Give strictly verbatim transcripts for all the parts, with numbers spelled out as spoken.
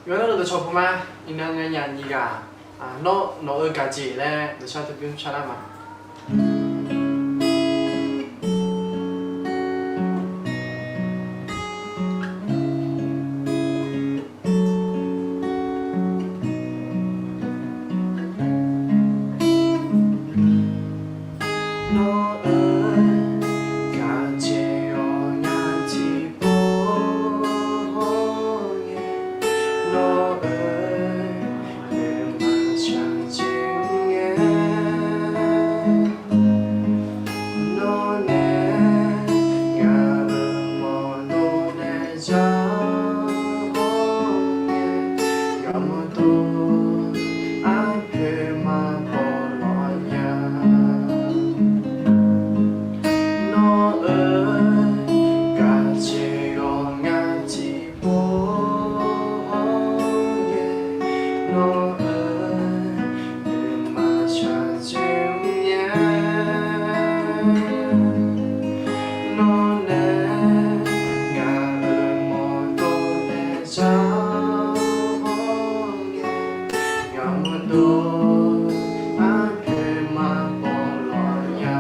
Yawqnan dawqcawq puq ma, iqnan nganyaf nyiq ghaq, nawr nawq-eu gaqjeq laer dawqshar teu bymr sharlar ma. Nawr-eu gaqjeq-awr ngar tiqpov hawr ngae, nawr-eu nuima shaqjeq ngae, nawr nae ngaq-euq mawrdo nae ja hawr ngae, yawmuiq dov arpoeq maqbaw lawq nya. Nawr-eu gaqjeq-awr ngar tiqpov hawr ngae, nawr-eu nuima shaqjeq ngae, nawr nae ngaq-euq mawrdo nae ja hawr ngae, yawmuiq dov arpoeq maqbaw lawq nya.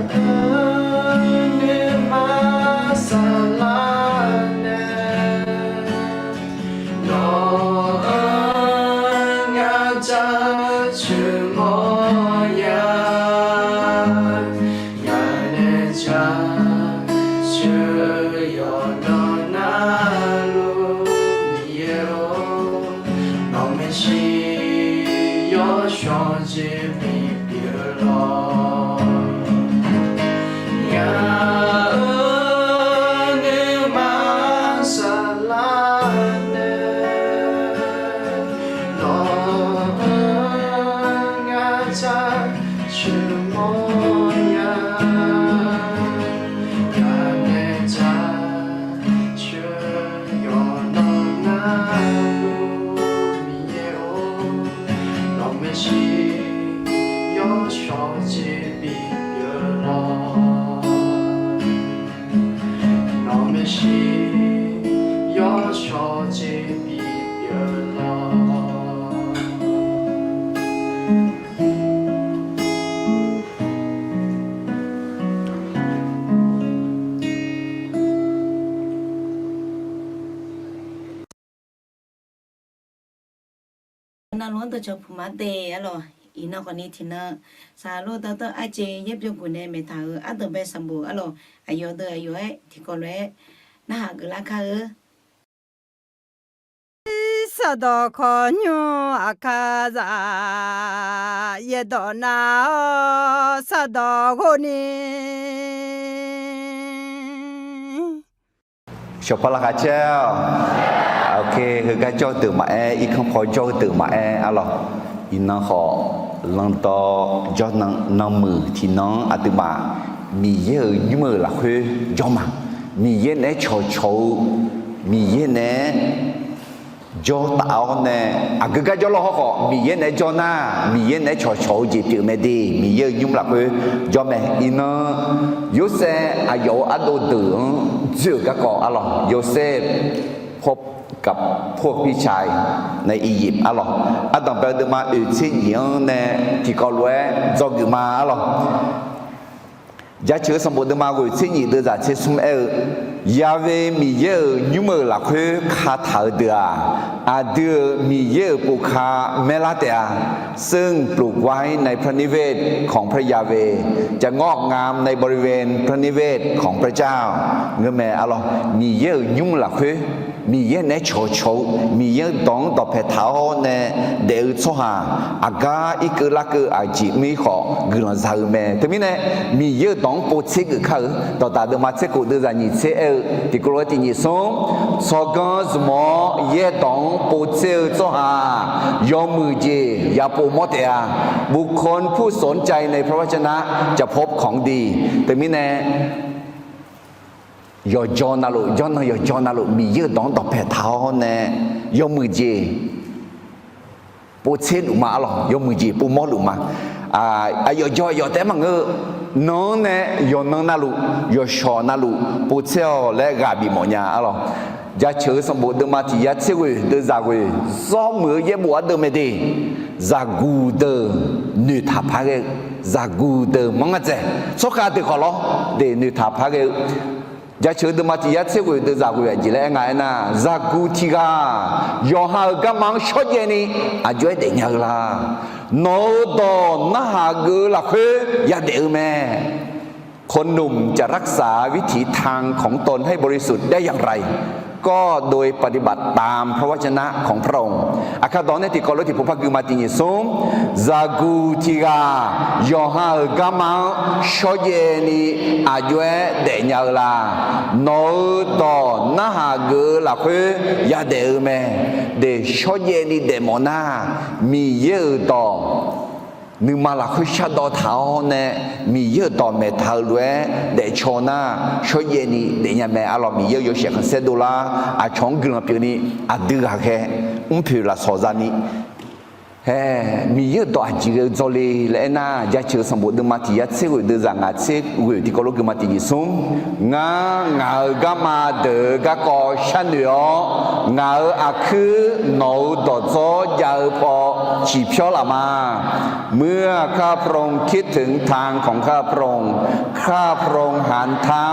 Ngaq-euq nuima saflar nae, nawq-eu ngar jaceuq mawr ya. Ngaq nae jaceuq yawqnan narluf Miqyaer-or, nawq maeqshi yawshawr jeq bipyeuf-eu lawq. Ngaq-euq nuima saflar nae, nawq-eu ngar jaceuq mawr ya. Ngaq nae jaceuq yawqnan narluf Miqyaer-or, nawq maeqshi yawshawr jeq bipyeuf lawq. Nawq maeqshi yawshawr jeq bipyeuf lawq. Navluf-anr dawqcawq puq ma de arlawq. Iqnan khawfni tiqnan saqlor dawqtawv arjeq yaerbyov guf nae maeqtaq-euq ardanqbae sanqbof arlawq. Aqyawf deuq aqyawf-aer tiqkawv lof-aer narhaq geuflar kar-eu. Saqdawq khawqnymr aqkar zaq yaerdawq nar-awr saqdawq ghofni Shawqpar laqkhaq caer-awq. Heugar jawr-eu deuq maqaer, irkanr paw jawr-eu deuq maqaer arlawq. Iqnan khawf, lanqdawq jawr nan nanmuiq tiqnan-anr aqduimaf Miqyaer-euq nymr-euq lafkhoer jawr ma. Miqyaer naeq-aer cawqcawq-eu, Miqyaer naeq-aer jawr taf-awr nae, aqgeu gar jawrlawr hawrkhawf Miqyaer naeq-aer jawr nar, Miqyaer naeq-aer cawqcawq-eu jeq pyeuf mae de, Miqyaer-euq nymr lafkhoer jawr mae. Iqnan Yorsaev aqyawf-euq ardov deuq-anr dzoer-euq garkawv arlawq. Yorsaev พบกับพวกพี่ชายในอียิปต์ arlawq. Ardanqbae-eu deuvma oeq tser nyiq-anr nae tiqkawv lof-aer dzawgeuf ma arlawq. Jaceuq-eu sanqbof deuvma ghoeq tser nyiq deuvzaq tser smr aer-eu, Yahweh Miqyaer-euq nymr-euq lafkhoer kataq-eu deuq-aq, aqdui-euq Miqyaer-euq pov ka maerlar taef-a. ซึ่งปลูกไว้ในพระนิเวศของพระยาเวห์ จะงอกงามในบริเวณพระนิเวศของพระเจ้า ngeur mae arlawq. Miqyaer-euq nymr lafkhoer Miqyaer naeq-aer cawqcawq-eu, Miqyaer-euq dawq-anr dawqpae taq-awr nae daef-eu tsawrhaq aqgar irkeuv larkeuv aqjeq mr-ir khawf guiqlanq za-eu mae. Teumirnae Miqyaer-euq dawq-anr pov tser geuf kar-eu. Dawqdaq deuvma tser khof deuvzaq nyiq tser aer-eu tiqkawv lof-aer tiq nyiq smr, tsawrganr zmq-awr yaerdawq-anr pov tser-eu tsawrhaq yawmuiq jeq yapov mawr taef-a. บุคคลผู้สนใจในพระวจนะจะพบของดี Teumirnae yawqjawr navluf, jawrnan yawqjawr navluf Miqyaer-euq dawq-anr dawqpae taq-awr nae yawmuiq jeq pov tser luf ma arlawq. Yawmuiq jeq pov mawr luf ma. aq, aqyawf jawr aqyawf taef-aer maqngeur-eu. Nan-anr nae yawqnan navluf, yawqshawq navluf povtser-awq laer ghaq bif mawf nya arlawq. Jaceuq-eu sanqbof deuvma tiq yar tser ghoeq deuvzaq ghoeq, zawr muiq-eu yaerbof ardeuv mae de. Zaqguq deuq noeqtaq par ghae-eu, zaqguq deuq manr nga dzaeq, tsawrkhav deuq khawf lawr de noeqtaq par ghae-eu. Jaceuq-eu deuvma tiq yar tser ghoeq deuvzaq ghoeq aqjeq laer aer nga aernar, zaqguq tiq ghaq yawqha-euq garma-anr shawrjaev ni aqjox-aer daefnya-eu la? Nawq-euq dawq narhaq geuf-eu lafkhoer yadaef-eu mae.คนหนุ่มจะรักษาวิถีทางของตนให้บริสุทธิ์ได้อย่างไร ก็โดยปฏิบัติตามพระวจนะของพระองค์ Aqkar dawq-anr nae tiqkawv lof tiqpov par gui ma tiq nyiq smr. Zaqguq tiq ghaq yawqha-euq garma-anr shawrjaev ni aqjox-aer daefnya-eu la? Nawq-euq dawq narhaq geuf-eu lafkhoer yadaef-eu mae. De shawrjaev ni daefmawf nar, Miqyaer-euq dawq nuima lafkhoer shardawv taq-awr nae, Miqyaer-euq dawq maeqtaq-eu lof-aer daefcaw nar, shawrjaev ni daefnya mae arlawq. Miqyaer-euq yawshaef khanqsaer dovlar, aqcawq-anr guiqlanq pyeuf ni aqdui ghaqkhae mrpoeq lafsawq zani Hae, Miqyaer-euq dawq aqjeq ghae-eu dzawle laer aernar, Jaceuq-eu sanqbof deuvma tiq yar tser ghoeq deuvzaq ngaq tser ghoeq tiqkawv lof gui ma tiq nyiq smr. Ngar ngaq-euq garma deuq-eu garkawv sharnoeq-awr, ngaq-euq aqkuir nawq-euq dawqdzawr jav-eu paw ciqpyawr laf ma. เมื่อข้าพระองค์คิดถึงทางของข้าพระองค์ ข้าพระองค์หันเท้า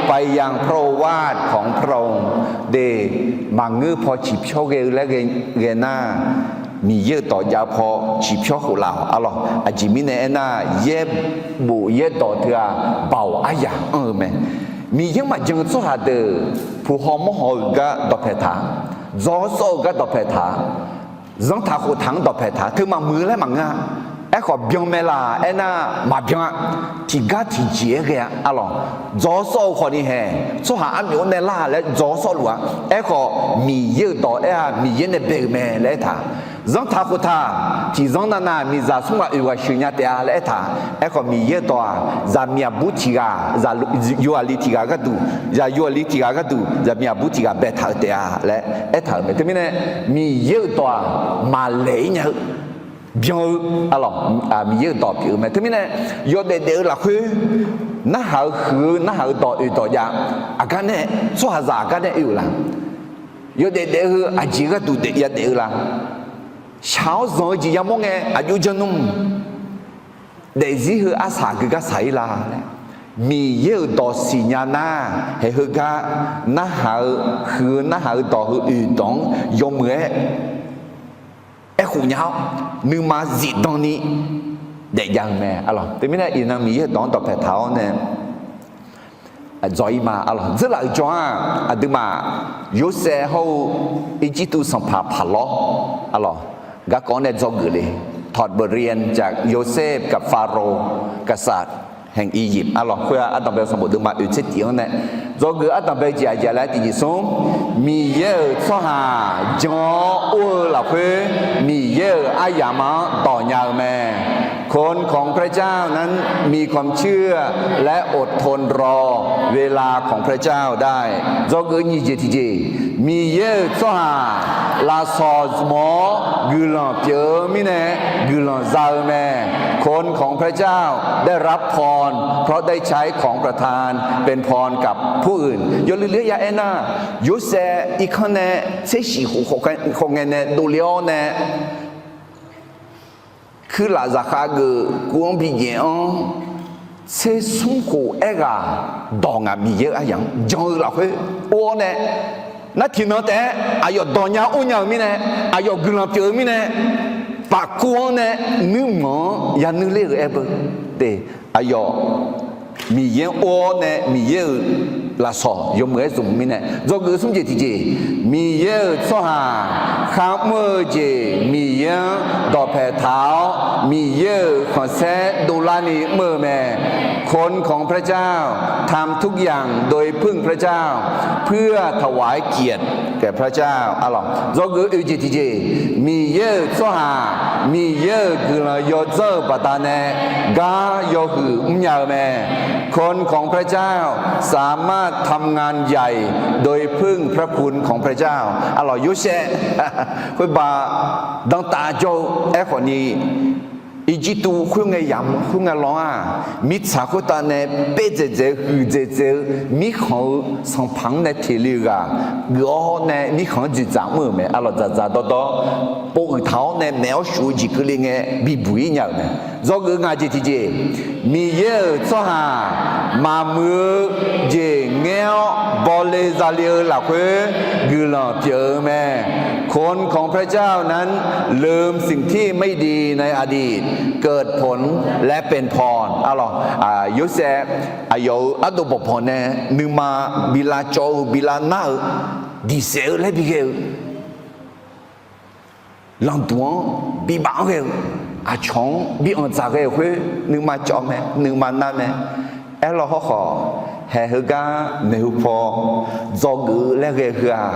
ไปยังพระโอวาทของพระองค์ De, maqngeur paw ciqpyawr ghae-eu laer ghae nar, Miqyaer-euq dawq jav-eu paw ciqpyawr khof laf-awq arlawq. Aqjeq mirnae aernar, yaerbof yaerdawq teu-aq, baoq aryaq anr-eu mae. Miqyaer maqjan-eu tsawrhaq deuq, puq haw mawr haw-euq gar dawqpae taq, dzaw-awr sawr-eu gar dawqpae taq, zanrtaq khoftaq-anr dawqpae taq, teu maqmuiq-eu laer maqngeur-a. Aerkhawf, byan mae laq aernar, maqbyan-a. Tiqgar tiqjeq-aer ghae-a arlawq. Dzaw-awr sawr-eu khawfni hae, tsawrhaq armyawf-anr nae lar laer dzaw-awr sawrluf-a. Aerkhawf, Miqyaer-euq dawq aer-aq, Miqyaer nae bae-euq mae laer aertaq. Zanrtaq khoftaq, tiqzanr navnav miqzaq smr ghaq oeq ghaq sheuq nya taef-a laer aertaq. Aerkhawf, Miqyaer-euq dawq-aq, zaqmiq aqbur tiq ghaq, zaq yawqghaqli tiq ghaq gharduq, zaq yawqghaqli tiq ghaq gharduq zaqmiq aqbur tiq ghaq baetaq-eu taef-a laer aertaq-euq mae. Teumirnae, Miqyaer-euq dawq-aq, maqlaeq-ir nya-eu, byan-eu, arlawq, Miqyaer-euq dawq pyeuf-eu mae. Teumirnae, yawdaef daef-eu lafkhoer narhaq-eu huiq-eu narhaq-eu dawq oeq dawq jav, aqgar nae, tsawrhaqzaq aqgar nae oe-euq la? Yawdaef daef-eu heu aqjeq gharduq daef yadaef-eu la? Shaq-awr zanq-eu jeq yamawr ngae aqjox jan nmr. Daefzir heu arsaq geugar saq-ir la laer, Miqyaer-euq dawq siqnya nar, haeq heugar narhaq-eu huiq-eu narhaq-eu dawq heu oeq dawq-anr yawmuiq-aer aerkhof nya-awr, nuima zifdan ni daefjav-eu mae arlawq. Teumirnae iqnan Miqyaer-euq dawq-anr dawqpae taq-awr nae dzawr-ir ma arlawq. Dzeurlaf-euq jawr-aq, aqduimaf Yorsaev hawr-eu Irjirtuv sanqpaq Paqlawr arlawq, garkawv-anr nae dzawgeuf le. ถอดบทเรียนจากโยเซฟกับฟาโรห์ กษัตริย์แห่งอียิปต์ arlawq. Khoer-aq, ardanqbae-eu sanqbof deuvma oeq tser tif-anr nae dzawgeuf ardanqbae jeq aqjeq laer tiq nyiq smr. Miqyaer-euq tsawrhaq jan-awr or-eu lafkhoer, Miqyaer-euq aryamq-anr dawq nya-eu mae. คนของพระเจ้านั้นมีความเชื่อและอดทนรอเวลาของพระเจ้าได้ Dzawgeuf nyiq jeq tiqjeq, Miqyaer-euq tsawrhaq lafsawq zmq-awr guiqlanq pyeuf-eu mirnae guiqlanq za-eu mae. คนของพระเจ้าได้รับพรเพราะได้ใช้ของประทานเป็นพรกับผู้อื่น Yawluiv luiv-aer ya aernar, Yorsaev irkanr nae tser shif khof khawf ngae nae dovle-awr nae, kuirlaf zaqkhav geuf kuv-anr bijaef-anr tser smr khof aerghaq dawq ngaq Miqyaer-euq aryamq-anr jan-eu lafkhoer or-awr nae, nar tiqnan taef-aer aqyawf dawq nya or nya-euq mirnae, aqyawf guiqlanq pyeuf-eu mirnae, pafkuv-anr nae nuirmanq-anr yanuir ler-euq aer beu de. Aqyawf Miqyaer-anr or-awr nae Miqyaer-euq lafsawq yawmuiq-aer zmq-eu mirnae dzawgeuf smr jeq tiqjeq, Miqyaer-euq tsawrhaq kharmr-eu jeq Miqyaer-anr dawqpae taq-awr, Miqyaer-euq khanqsaer dovlarni mr-eu mae. คนของพระเจ้าทำทุกอย่างโดยพึ่งพระเจ้า เพื่อถวายเกียรติแก่พระเจ้า arlawq. Dzawgeuf oeq jeq tiqjeq, Miqyaer-euq tsawrhaq Miqyaer-euq guiqlanq yawdzanr-eu baqdanae gar yawhuiq mrnya-eu mae. คนของพระเจ้าสามารถทำงานใหญ่โดยพึ่งพระคุณของพระเจ้า arlawq. Yorsaev khoerba dantav jawr-eu aerkhawfni, Irjirtuv khoerngae yamq khoerngae lanr-aq, mirtsaq khoertav nae paerdzaeq dzaeq-eu huiqdzaeq dzaeq-eu mirkhanq-eu sanqpaq-anr nae teq le-eu ghaq geuf-awr nae mirkhanq-anr dzoeqdzaq mr-euq mae. Arlawq, dzaqdzaq dawrdawr pov uiq taq-awr nae maef-awr shuf-eu jeq keuvle ngae bibuq-ir nya-euq mae. Dzawgeuf ngaq jeq tiqjeq, Miqyaer-euq tsawrhaq maqmuiq-eu jeq ngaer-awr bawle zale-eu lafkhoer guiqlanq pyeuf-eu mae. คนของพระเจ้านั้นลืมสิ่งที่ไม่ดีในอดีต เกิดผลและเป็นพร Arlawq, Yorsaev aqyawf-euq ardov bawqbawq nae nuima bi lavcawv-eu bi lavnar-eu diqsaef-eu laer bi ghae-eu lanqduq-anr bibaf-anr ghae-eu, aqcawq-anr bi anqdzaq ghae-euq khoer nuima cawv mae, nuima nar mae. Aerlawr hawrkhawf, haeq heugar maeqhu paw dzawgeuf-eu laer ghae heu-aq,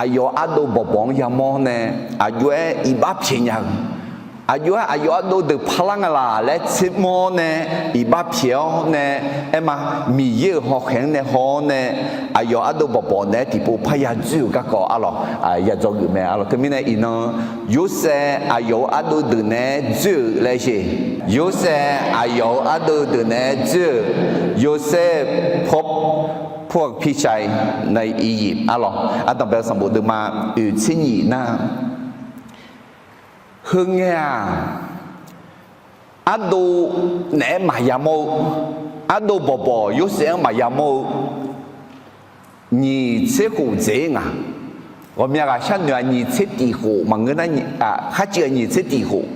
aqyawf ardov bawqbawq-anr yamawr nae aqjox-aer iqbax pyaeq nya-eu, aqjox-aer aqyawf ardov deuq parlar nga laq laer tsermawr-awr nae iqbax pyaeq-awr nae, aerma, Miqyaer-euq hawkhaeq-anr nae haw-awr nae aqyawf ardov bawqbawq naeq-aer tiqpov parya dzoer-euq garkawv arlawq, ya dzawgeuf mae arlawq. Teumirnae iqnan, Yorsaev aqyawf-euq ardov deuq naeq-aer dzoer-euq laer sher. Yorsaev aqyawf-euq ardov deuq naeq-aer dzoer-euq, โยเซฟ พบพวกพี่ชายในอียิปต์ arlawq. Ardanqbae-eu sanqbof deuvma oeq tser nyiq nar, heungae-aq, ardov naeq-aer maqya mawr-eu, ardov bawqbawq Yorsaev-anr maqya mawr-eu nyiq tser khof dzaeq-ir nga. Ghawqmya ghaqshar noeq-aq nyiq tser tiq khof maqngeur nar, kharcuiv-aq nyiq tser tiq khof,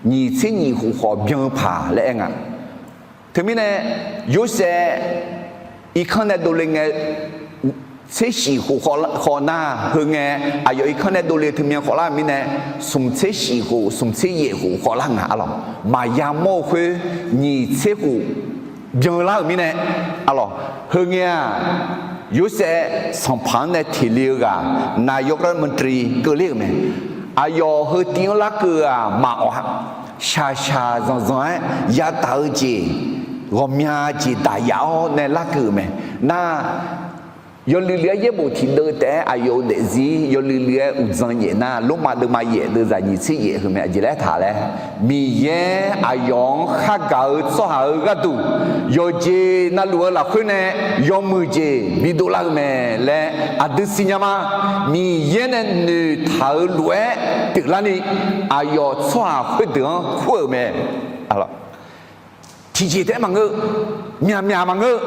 nyiq tser nyiq khof khawf byan-eu paq laer aer nga. Teumirnae Yorsaev irkanr nae dovle ngae tser shif khof khawf nar, heungae aqyawf irkanr nae dovle teumyan khawf lar mirnae smq tser shif khof smq tser yaef khof khawf lar nga arlawq. Maqya mawr-eu khoer nyiq tser khof byan lar-euq mirnae arlawq. Heungae-aq, Yorsaev sanqpaq-anr nae teq le-eu ghaq นายกรัฐมนตรี keuvler-euq mae. Aqyawf heu tiv-anr larkeuv-aq maqawq-a. Shaqshaq zanqzanq-aer yadaq-eu jeq, ghawqmya jeq daqyaf-awr nae larkeuv-euq mae. Nar, yawluiv luiv-aer yaerbof tiqdeuv taef-aer aqyawf-euq daefzir yawluiv luiv-aer uqdzan nyaef nar, Lormav deuvma yaef deuvzaq nyiq tser yaef heu mae. Aqjeq laer taq laer, Miqyaer aqyawf-anr khargaq-eu tsawrhaq-euq gharduq yawqjeq navluf-eu lafkhoer nae yawmuiq jeq bidov lar-eu mae laer aqdui siqnya ma. Miqyaer nae noeqtaq-euq lof-aer pyeuflarni aqyawf tsawrhaq khoerdeuq-anr kur-euq mae. Tiqjeq taef-aer maqngeur, myaqmyaq maqngeur,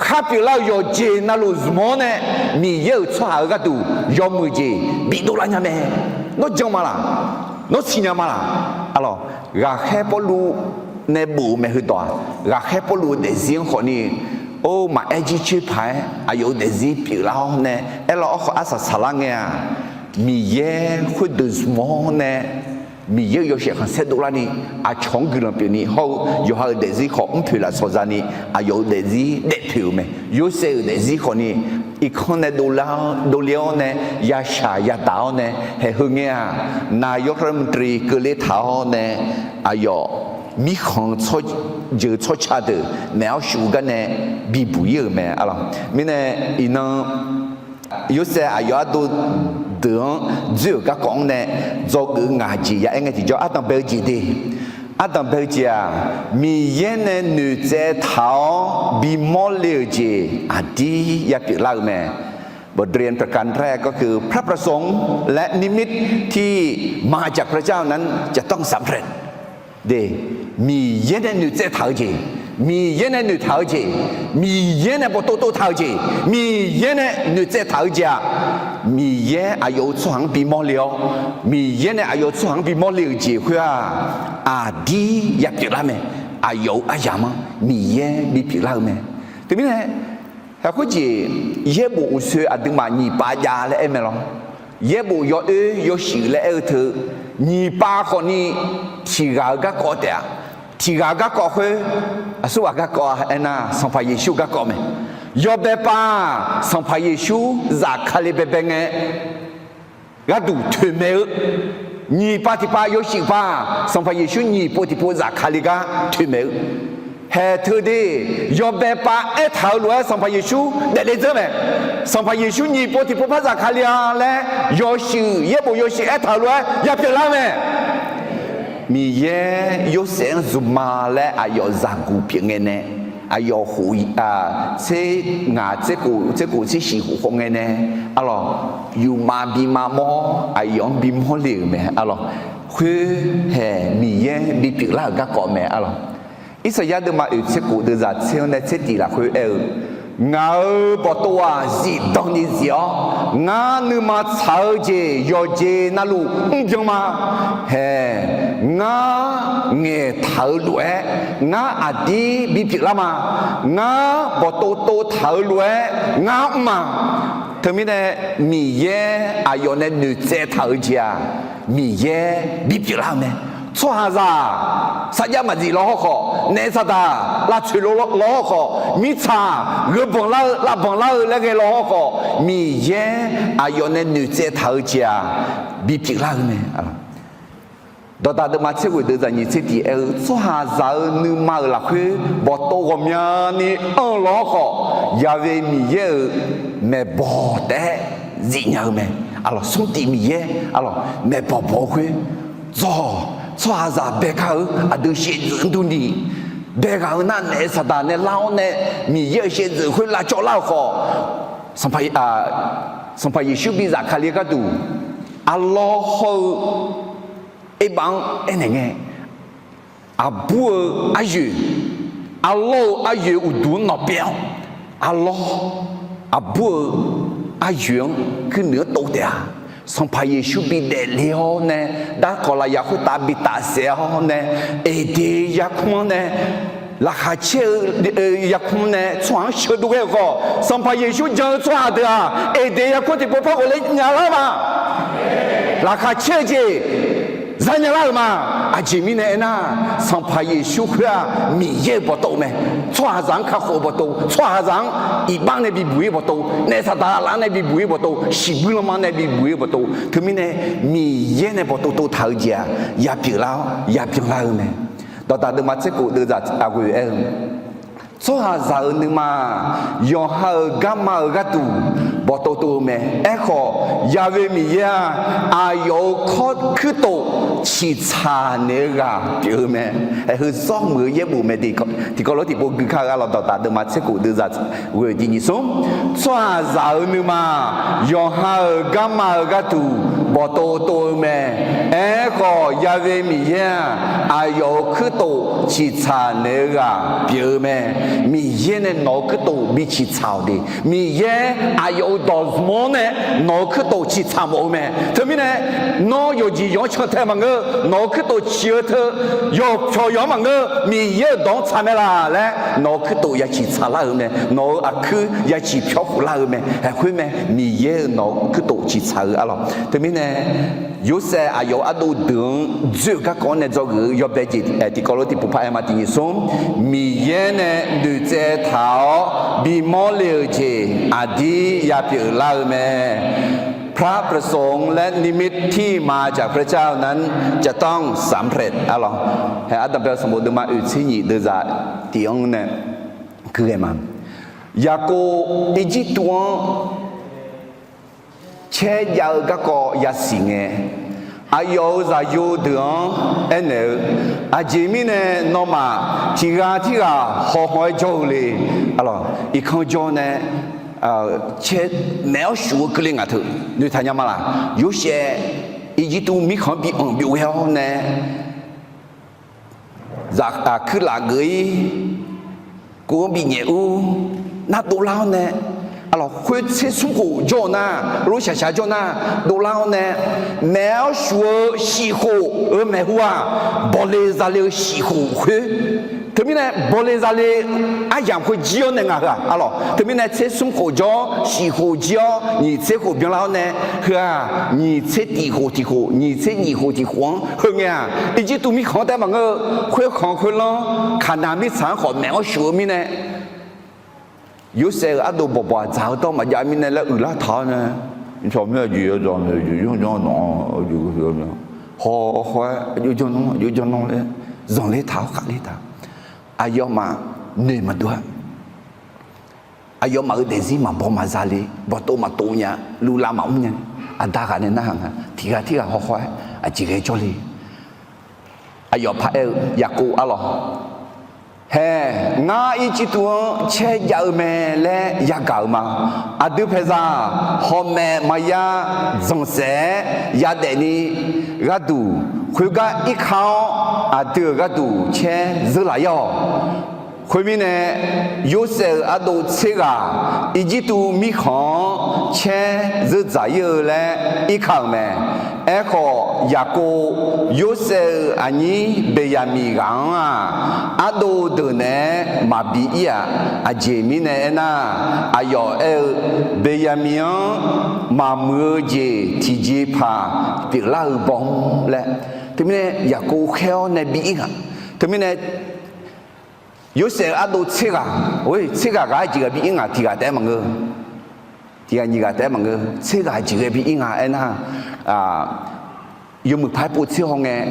khar pyeuflar-euq yawqjeq navluf zmq-awr nae Miqyaer-euq tsawrhaq-euq gharduq yawmuiq jeq bidov lar nya mae. Nawr jan ma laq? Nawr siqnya ma laq? Arlawq, ghaqkhaer Pawrluv nae bof-eu mae heudawq-aq, ghaqkhaer Pawrluv-eu daefzir-anr khawfni, or, maqaer jircoer paq-aer aqyawf-euq daefzir pyeuflar-awr nae aerlawr awr khawf arsaq saqlar ngae-aq, Miqyaer khoerdeuq zmq-awr nae Miqyaer-euq yawshaef khanqsaer dovlarni aqcawq-anr guiqlanq pyeufni hawr-eu yawqha-euq daefzir khawf mrpoeq lafsawq zani aqyawf-euq daefzir daefpoeq-euq mae. Yorsaev-euq daefzir khawfni irkanr nae dovle-awr nae yashaq yadaq-awr nae haeq heungae-aq, นายกรัฐมนตรี keuvle taq-awr nae aqyawf mirkhanq-eu tsawrjeuq tsawrca deuq maeq-awr shuf-eu gar nae bibuq-ir-euq mae arlawq. Mirnae iqnan Yorsaev aqyawf ardov deuq-anr dzoer-euq garkawv-anr nae dzawgeuf ngaq jeq ya aer ngae tiqjawr ardanq bae-eu jeq de. Ardanq bae-eu jeq-aq, Miqyaer nae noeqtsaev taq-awr bimawr le-euq jeq aqdir ya pyeuflar-eu mae. บทเรียนประการแรกก็คือพระประสงค์และนิมิตที่มาจากพระเจ้านั้นจะต้องสำเร็จ De, Miqyaer nae noeqtsaev taq-eu jeq, Miqyaer nae noeqtaq-eu jeq, Miqyaer nae bawqtov tov taq-eu jeq, Miqyaer nae noeqtsaev taq-eu jeq-aq, Miqyaer aqyawf-euq tsawrhaq-anr bimawr le-awr, Miqyaer nae aqyawf-euq tsawrhaq-anr bimawr le-euq jeq khoer-aq, aqdir ya pyeuflar mae. Aqyawf-euq aryamq-anr Miqyaer bipyeuf lar-eu mae. Teumirnae, haeq khoerjeq yaerbof uqsoe aqduimaf nyiq pav jav laer aer mae lawr. Yaerbof yawoer yawshuif laer aer-eu teu, nyiq pav khawfni tiq ghaq-eu garkawv taef-a. Tiq ghaq-eu garkawv khoer, aqsurghaq garkawv aernar, Sanqpaq Yeqsur garkawv mae. Yawbae pav-aq, Sanqpaq Yeqsur zafkale baebae ngae, gharduq toeqmaeq-eu. Nyiq pav tiq pav yawshuif pav-aq, Sanqpaq Yeqsur nyiq pov tiq pov zafkale gar toeqmaeq-eu. Haeq teu de, yawbae pav aertaq-eu lof-aer Sanqpaq Yeqsur daefle dzeur mae. Sanqpaq Yeqsur nyiq pov tiq pov par zafkale-a laer yawshuif, yaerbof yawshuif aertaq-eu lof-aer ya pyeuflar mae. Miqyaer Yorsaev-anr zmqma laer aqyawf zaqguq pyeuf ngae nae, aqyawf khof, tser ngaq tser khof tser khof tser shiq khof khawf ngae nae, arlawq, yufmav bimav mawr-awr aqyawf-anr bimawr le-euq mae, arlawq. Khoer haeq Miqyaer bipyeuf lar-euq garkawv mae, arlawq. Irsaqyar deuvma oeq tser khof deuvzaq tser-anr nae tser tiq lafkhoer aer-eu, Ngaq-euq bawqtov-aq zifdan ni zif-awr, ngar nuima tsaq-eu jeq yawqjeq navluf mrbyan ma. Haeq, ngar ngaeqtaq-eu lof-aer ngar aqdir bipyeuf lar ma. Ngar bawqtov tov taq-eu lof-aer ngar mr ma. Teumirnae Miqyaer aqyawf nae noeqtsaev taq-eu jeq-aq, Miqyaer bipyeuf lar-eu mae. Tsawrhaqzaq sarjax maqzif law hawrkhawf, naef saqdaq lavtsoeq lo law hawrkhawf, mirtsaq gheu banq lar-eu lavbanq lar-eu laer ghae law hawrkhawf, Miqyaer aqyawf nae noeqtsaev taq-eu jeq-aq, bipyeuf lar-eu mae. Dawqdaq deuvma tser ghoeq deuvzaq nyiq tser tiq aer-eu, tsawrhaqzaq-euq nuima-euq lafkhoer bawqtov ghawqmyani anr-eu law hawrkhawf, Yaqve Miqyaer-euq maeqbawq taef-aer zifnya-eu mae. Arlawq, smrtif Miqyaer, arlawq, maeqbawq bawq-eu khoer, dzawq, tsawrhaqzaq bae gar-eu aqdui shaevdzeuf-anr durni, bae ghaq-eu nar naef saqdaq nae lar-awr nae, Miqyaer-euq shaevdzeuf khoer lavcawv lar-euq khawf, Sanqpaq, Sanqpaq Yeqsur bi zafkale gharduq, arlawr hawr-eu Erbav-anr aernaeq ngae, aqbur-eu aryoeq, arlawr-eu aryoeq uqduq-anr nawq pyaev-awr, arlawr, aqbur-eu aryoeq-anr kuirnuiq-anr tov taef-a. Sanqpaq Yeqsur bi daefle-awr nae, darkawq lafyaq khoertav bi tafsaef-awr nae, Eqdeq yarkmr-anr nae, laqkhaq caer-eu yarkmr nae tsawrhaq-anr sheuqdov ghae-euq khawf, Sanqpaq Yeqsur jan-eu tsawrhaq deuq-aq, Eqdeq yarkmr tiqpov par ghofler nya lar ma. Laqkhaq caer-eu jeq za nya lar-euq ma. Aqjeq mirnae aernar, Sanqpaq Yeqsur khoer-aq, Miqyaer-euq bawqtov mae. Tsawrhaqzaq-anr kakhof-eu bawqtov, tsawrhaqzaq-anr iqbax nae bibuq-ir bawqtov, naef saqdaq laf nae bibuq-ir bawqtov, shiqbuir lanma nae bibuq-ir bawqtov. Teumirnae, Miqyaer nae bawqtov tov taq-eu jeq-aq, yapyeuf lar-awr yabyan lar-eu mae. Dawqdaq deuvma tser khof deuvzaq aqghoeq aer-eu, tsawrhaqzaq-euq nuima-aq, yawqha-euq garma-euq gharduq bawqtov tov-eu mae. Aerkhawf, Yaqve Miqyaer-aq, aqyawf-euq kawr kuirtof ciqtsaq naeq-eu ghaq pyeuf-eu mae. Aer, heu zawr muiq-eu yaerbof mae. Tiqkawv lof tiqpov gui kar-eu arlawq, dawqdaq deuvma tser khof deuvzaq ghoeq tiq nyiq smr. Tsawrhaqzaq-euq nuima-aq, yawqha-euq garma-euq gharduq bawqtov tov-eu mae. Aerkhawf, Yaqve Miqyaer-aq, aqyawf-euq kuirtof ciqtsaq naeq-eu ghaq pyeuf-eu mae. Miqyaer nae nawq-euq kuirtof bi ciqtsaq-awq de. Miqyaer aqyawf-euq dawqzmq-anr nae nawq-euq kuirtof ciqtsaq mawf-eu mae. Teumirnae, nawr yawqjeq yawq-anr cantae maqngeur, nawq-euq kuirtof ciq-eu teu, yawqpyawq yawq-anr maqngeur, Miqyaer-euq dawq-anr tsaq mae laq laer, nawq-euq kuirtof ya ciqtsaq lar-euq mae. Nawq-euq aqkuir ya ciqpyawr khof lar-eu mae. Aer, khoer mae, Miqyaer-euq nawq-euq kuirtof ciqtsaq-eu arlawq. Teumirnae, Yorsaev aqyawf-euq ardov deuq-anr dzoer-eu garkawv-anr nae dzawgeuf-eu yawbae jeq tiqkawv lof tiqpov par aer ma. Tiq nyiq smr, Miqyaer nae noeqtsaev taq-awr bimawr le-euq jeq aqdir yapyeuf lar-eu mae. พระประสงค์และนิมิตที่มาจากพระเจ้านั้นจะต้องสำเร็จ arlawq. Hae, Ardanqbae-eu sanqbof deuvma oeq tser nyiq deuvzaq tiq-anr nae kuirghae ma. Yaqkov Irjirtuv-anr caer jav-eu garkawv yasiq ngae, aqyawf-euq zaqyo deuq-anr aernaeq-eu, Aqjeq mirnae nawmaf tiq ghaq tirghaq hawkhaw-aer jawr-eu le? Arlawq, irkanr jawr nae caer, maeq-awr shuf-eu keuvle ngaq teu noeqtaq nya ma laq? Yorsaev Irjirtuv mirkhanq-anr bi anq byov ghae-awr nae, zaq aqkuir laf geuf-ir, kov-anr binyaef ur, nar dovlar-awr nae, arlawq, khoer tser smr khof jawr-eu nar, lor shaqshaq jawr nar, dovlar-awr nae, maeq-awr shuf-eu shif khof-euq maeqhu-aq, bawle zale-eu shif khof khoer. Teumirnae bawle zale aryamq khoer jir-awr nae ngaq heu-aq, arlawq, teumirnae tser smr khof jawr-awr shif khof jir-awr nyiq tser khof byanlar-awr nae, heu-aq, nyiq tser tiq khof tiq khof, nyiq tser nyiq khof tiq khof-anr heu ngae-aq, Irjirtuv mirkhanq-anr taef maqngeur-eu, khoerkhanq khoerlanr Kaqnaq mirtsaq-anr khawf maeq-awr shuf-eu mirnae, Yorsaev-euq ardov bawqbawq aqdzaq-eu dawr maqjav mirnae laer uiqlar taq-awr nae, cawq mir aqjeq yawdzanq, yawdzanr nawq, hawkhaw-aer aqjox janr nawr, aqjox janr nawr laer zanqler taq-awr khaqler taq. Aqyawfmaf noeq maqdov-a. Aqyawfmaf-euq daefzir maqbaw maqza le, bawqtov maqtov nya, luvlav maqmr nya. Aqda ghaq nae narhaq nga, tiq ghaq tirghaq hawkhaw-aer aqjeq ghae jawrle. aqyawf paq-aer-eu Yaqkov arlawq, hae, ngar Irjirtuv-anr caer jav-eu mae laer yagaq-euq ma. Aqdui paeqzaq hawmaeq maqya dzanqsaef-aer yadaef ni gharduq, khoergar irka-awr aqdui-euq gharduq caer zeur laf-ir-awq. Khoermirnae, Yorsaev-euq ardov tser ghaq Irjirtuv mirkhanq-anr caer zeur dzaq-ir-eu laer irka-euq mae. Aerkhawf, Yaqkov, Yorsaev-euq aqnyir Beqyaqmiq ghaq-anr-aq, ardov deuq naeq-aer maqbi ir-aq. Aqjeq mirnae aernar, aqyawf aer-eu, Beqyaqmiq-anr maqmuiq-eu jeq tiqjeqpaq pyeuflar-eu baw-anr laer. Teumirnae Yaqkov khaer-awr nae bi ir ghaq. Teumirnae Yorsaev-euq ardov tser ghaq, tser ghaq ghaq-aer jeq ghae bi ir nga. Tiq ghaq taef-aer maqngeur, tiq ghaq nyiq ghaq taef-aer maqngeur, tser ghaq jeq ghae bi ir nga aernar, yawmuiq paq-aer pov tser haw ngae,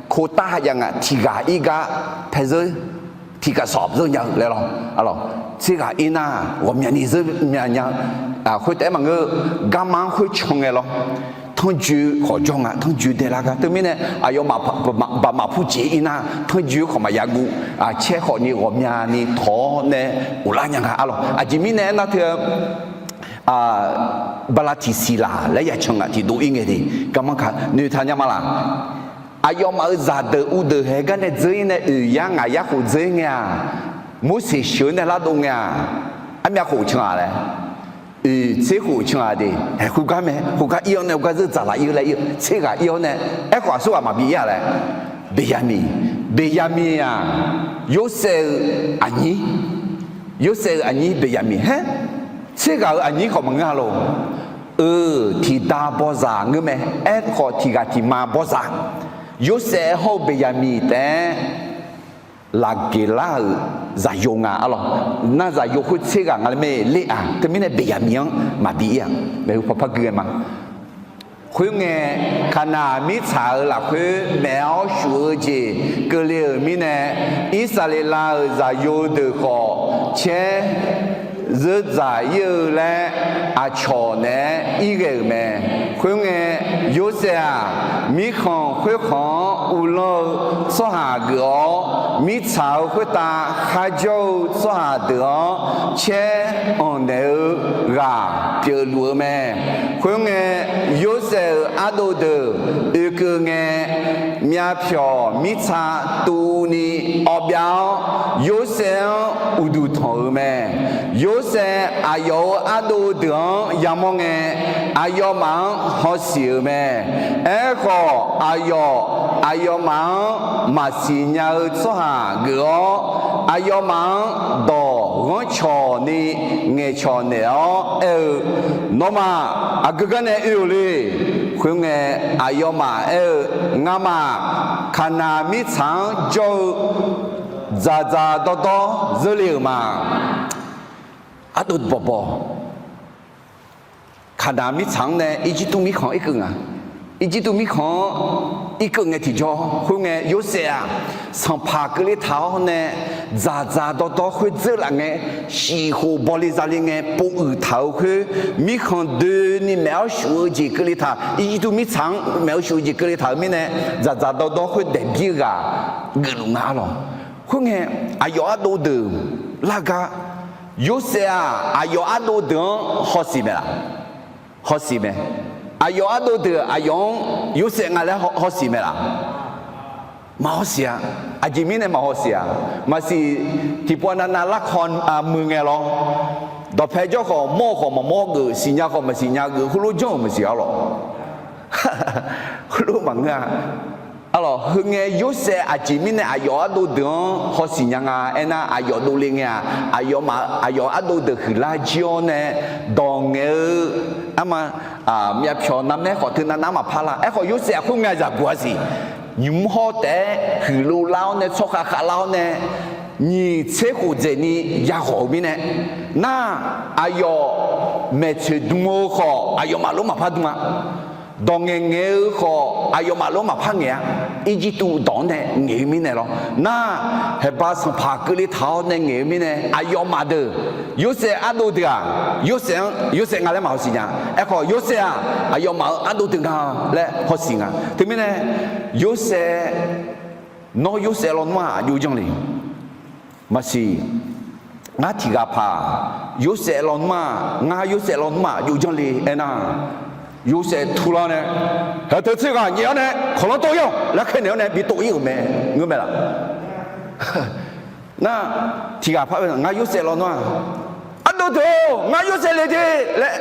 khoertav hajav nga tiq ghaq ir gar paezeur, tiq ghaq sawq zeur nya-eu laer lawr. Tser ghaq ir nar ghawqmyani zeur mya nya-eu, khoer taef-aer maqngeur, garma-anr khoercan ngae lawr. Tanrjoe khawf jawr nga, tanrjoe daelar gar. Teumirnae aqyawfmaf baqmaf purjeq ir nar, tanrjoe khawf maqya guv, caer khawf ni ghawqmyani tawq-awr nae ghoflar nya nga arlawq. Aqjeq mirnae aernar teu-eu, bala tiqsiq laq laer ya can ngaq tiqdov ir ngae de, garmanr ka noeqtaq nya ma laq. Aqyawfmaf-euq zaqdeuq uvdeuq haeq gar nae dzeur ir nae oeq yar ngaq yar khof dzeur ir ngae-aq, Morseq sheuq-eu nae lardov ngae-aq, armyav khof can-aq laer, oeq tser khof can-aq de, haeq khoergar mae, khoergar ir-awr nae khoergar zeur dzaqlaq ir-eu laer ir-eu, tser ghaq ir-awr nae, aerkhawf aqsur ghaq maqbi ir-a laer, Beqyaqmiq, Beqyaqmiq-aq, Yorsaev-euq aqnyir, Yorsaev-euq aqnyir Beqyaqmiq haer, tser ghaq-euq aqnyir khawf maqngeur-a lor. Eu, tiqda bawzaq ngeur mae, aerkhawf tiq ghaq tiq ma bawzaq. Yorsaev hawr-eu Beqyaqmiq taef-aer laqgeq lar-euq zaqyo nga arlawq. Nar zaqyo khoer tser ghaq nga laer mae ler-aq, teumirnae Beqyaqmiq-anr maqbi ir-aq, maeqhu pawpar gui ghae ma. Khoerngae, Kaqnaq mirtsaq-euq lafkhoer maef-awr shuf-eu jeq keuvle-euq mirnae, Irsaqleqlav-euq zaqyo deuq khawf caer zeur dzaq ir-eu laer aqcawq naeq-aer irghae-euq mae. Khoerngae, Yorsaev-aq, mirkhanq khoerkhanq-anr uvlanr-eu tsawrhaq geuf-awr, mirtsaq-euq khoertav kharjawr-eu tsawrhaq deuq-anr caer anqnaeq-eu ghaq pyeufluf-eu mae. Khoerngae, Yorsaev-euq ardov deuq oekeuv ngae, myavpyawq mirtsa tuvni awbyav-awr, Yorsaev-anr uqduq tanq-euq mae. Yorsaev aqyawf-euq ardov deuq-anr yamawr ngae, aqyawfmaf-anr hawsiq-euq mae. Aerkhawf, aqyawf aqyawfmaf-anr maqsiq nya-eu tsawrhaq geuf-awr, aqyawfmaf-anr dawq ghanrcawq ni ngaeqcawq naeq-awr aer-eu, Nawmaf aqgeu gar nae oe-euq le. Khoerngae, aqyawfmaf aer-eu, Ngamaf Kaqnaq mirtsaq-anr jawr-eu dzaqdzaq dawrdawr zeurle-euq ma. Ardov bawqbawq, Kaqnaq mirtsaq-anr nae Irjirtuv mirkhanq irkeuv nga. Irjirtuv mirkhanq-anr irkeuv ngae tiqjawr, khoerngae Yorsaev-aq, sanqpaq keuvle taq-awr nae dzaqdzaq dawrdawr khoer dzeur laf ngae, shif khof bawle zale ngae, pov uiq taq-euq khoer, mirkhanq doeni maef-awr shuf-eu jeq keuvle taq, Irjirtuv mirtsaq-anr maef-awr shuf-eu jeq keuvle taq-euq mirnae, dzaqdzaq dawrdawr khoer daeqbir-eu ghaq geufluf nga arlawq. Khoerngae, aqyawf ardov deuq lar gar, Yorsaev-aq, aqyawf ardov deuq-anr hawsiq mae laq? Hawsiq mae. Aqyawf ardov deuq aqyawf-anr Yorsaev nga laer hawsiq mae laq? Maqhawsiq-a. Aqjeq mirnae maqhawsiq-a? Maqsiq tiqpov navnav larkawv muiq ngae lawr. Dawqpae jawr khawf mawr-eu khawf maqmawr geuf, siqnya khawf maqsiqnya geuf, heulof janr-euq maqsiq arlawq. Heulof maqngeur-a. Arlawq, heungae Yorsaev aqjeq mirnae aqyawf ardov deuq-anr hawsiq nya nga aernar, aqyawf dovle ngae-aq, aqyawfmaf aqyawf ardov deuq huiqlar jir-awr nae, dawq ngaeq-eu arma, myavpyawq navmaer khawf teunav nar maqpar lar. Aerkhawf Yorsaev-aq khoerngae zaqguq-a siq. Nymq-mr hawr taef-aer huiqlov lar-awr nae, tsawrkhav khavlar-awr nae, nyiq tser khof dzaeqni yaghawq-eu mirnae, nar, aqyawf maeqtsoeq dm-eu khawf aqyawfmaf lof maqpar dm-a. Dawq ngaeq ngaeq-eu khawf aqyawfmaf lof maqpar ngaeq-a. Irjirtuv dawq-anr nae ngaeq-eu mirnae lawr. Nar, haeqba sanqpaq keuvle taq-awr nae ngaeq-eu mirnae, aqyawfmaf deuq, Yorsaev ardov deuq-aq, Yorsaev-anr Yorsaev nga laer maqhawsiq nya. Aerkhawf Yorsaev-aq aqyawfmaf-euq ardov deuq nga laer hawsiq nga. Teumirnae Yorsaev Nawr Yorsaev lawnmr-aq aqjox janr le. Maqsiq, ngar tiq ghaq paq Yorsaev lawnmr-aq, ngar Yorsaev lawnmr-aq aqjox janr le aernar, Yorsaev turlar nae, haeq teu tser ghaq nyaef-awr nae kawqlanr tov-ir-awq laer khaernaeq-awr nae bi tov-ir-euq mae. Ngeur mae laf? Nar, tiq ghaq paq ngar Yorsaev lawnmr-aq, ardov deuq-or, ngar Yorsaev le de laer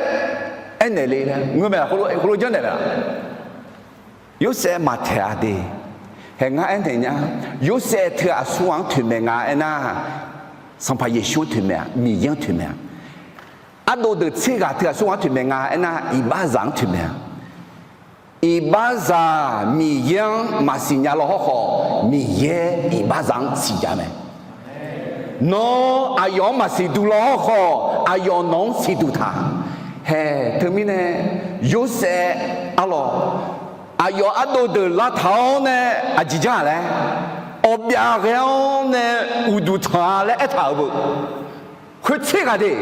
aernaeq le laer ngeur mae laf? Heulof janrnaeq mae laf? Yorsaev maqtaeq-a de. Haeq ngar aernaeq nya, Yorsaev teu aqsurghaq-anr toeqmaeq nga aernar, Sanqpaq Yeqsur-anr toeqmaeq-a, Miqyaer-anr toeqmaeq-a. Ardov deuq tser ghaq teu aqsurghaq-anr toeqmaeq nga aernar, iqbaxzaq-anr toeqmaeq-a. Iqbaxzaq Miqyaer-anr maqsiq nya law hawrkhawf, Miqyaer iqbaxzaq-anr siqnya mae. Nawr aqyawf-anr maqsiq duq law hawrkhawf, aqyawf nawq-anr siqduq taq. Haeq teumirnae, Yorsaev arlawq, aqyawf ardov deuq lavtaq-awr nae aqjeq jar-aq laer, awqbyav ghae-awr nae uqduq tanq-a laer aertaq-euq beu. Khoertser ghaq de.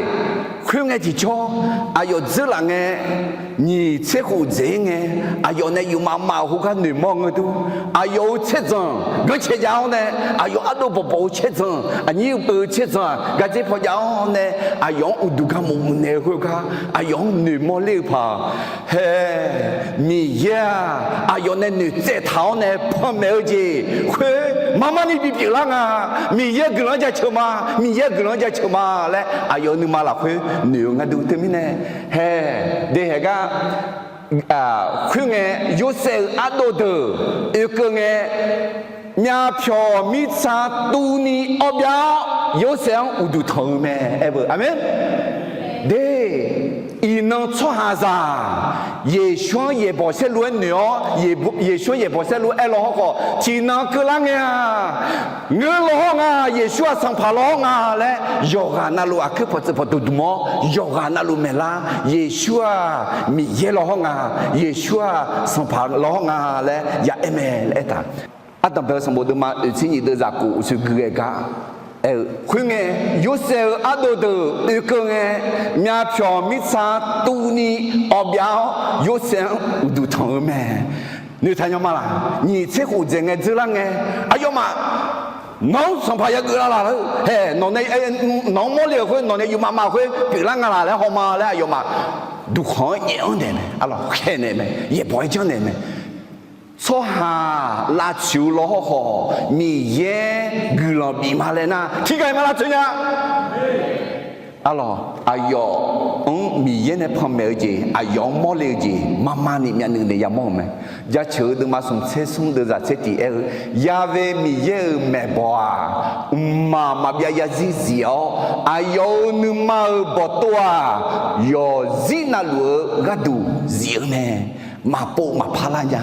Khoerngae tiqjawr, aqyawf dzeurlaf ngae, nyiq tser khof dzaeq-ir ngae, aqyawf nae yufmav mav-euq khoergar noeqmawr ngeur dur. Aqyawf-euq caerdzanq ganrcae jav-awr nae, aqyawf ardov bawqbawq-eu caerdzanq, aqnyir-eu peuq-eu caerdzanq gardzer paw jav-awr nae, aqyawf-anr uqduq garmaf muf naeq-eu khoergar aqyawf-anr noeqmawr ler-eu paq. Haeq, Miqyaer-aq, aqyawf nae noeqtsaev taq-awr nae panmaeq-eu jeq khoer marmarni bipyeuf lar nga. Miqyaer guiqlanq-anr jaceuq ma, Miqyaer guiqlanq-anr jaceuq ma laer aqyawf-euq nuima lafkhoer noeq-eu ngar dur. Teumirnae, haeq, de haeq gar khoerngae, Yorsaev-euq ardov deuq oekeuv ngae, myavpyawq mirtsa tuvni awbyav-awr Yorsaev-anr uqduq tanq-eu mae. Aer beu, aqmeq. De, iqnan tsawrhaqzaq Yeqsur-anr yaeqbawq saerlu-aer noeq-awr, Yeqsur-anr yaeqbawq saerlu-aer law hawrkhawf, tiqnan keuvlar ngae-aq, ngeur law hawr nga, Yeqsur-aq Sanqpaq law hawr nga laer yawqghaq navluf aqkuir pawqtsuif pawqdmq dmq-awr, yawqghaq navluf maeqlar, Yeqsur-aq Miqyaer law hawr nga, Yeqsur-aq Sanqpaq law hawr nga laer ya aer mae laer aertaq. Ardanqbae-eu sanqbof deuvma oeqtser nyiq deuv zaqkhof uqshoe gui ghae gar aer-eu khoerngae, Yorsaev-euq ardov deuq oekeuv ngae, myavpyawq mirtsa tuvni awbyav-awr Yorsaev-anr uqduq tanq-eu mae. Noeqtaq nya ma laq? Nyiq tser khof dzaeq ngae dzeurlar ngae, aqyawfmaf nawq-anr Sanqpaq yageuf lar laq-eu, haeq, nawq nae, nawq-anr mawrle-euq khoer, nawq nae yufmav mav khoer pyeuflar nga laq laer hawma laer aqyawfmaf duqkhanq-anr nyaef-anr naeq mae, arlawq khaeqnaeq mae, yaeqbawq-aer janrnaeq mae. Tsawrhaq lavtsoeq-eu law hawrkhawf, Miqyaer guiqlanq bif ma laer nar, tiqghaq-iq ma lavtsoeq nya. Arlawq, aqyawf-anr Miqyaer nae panmaeq-eu jeq, aqyawf-anr mawrle-eu jeq marmarni myavnuiv naeq yamawr-euq mae. Jaceuq-eu deuvma smq tser smr deuv zaq tser tiq aer-eu, Yave Miqyaer-euq maeqbawq-aq, mqmaq maqbyav yarzir zif-awr, aqyawf-euq nuima-euq bawqtov-aq, yawqzir navluf-eu gharduq zif-eu mae. Maqpov maqpar lar nya.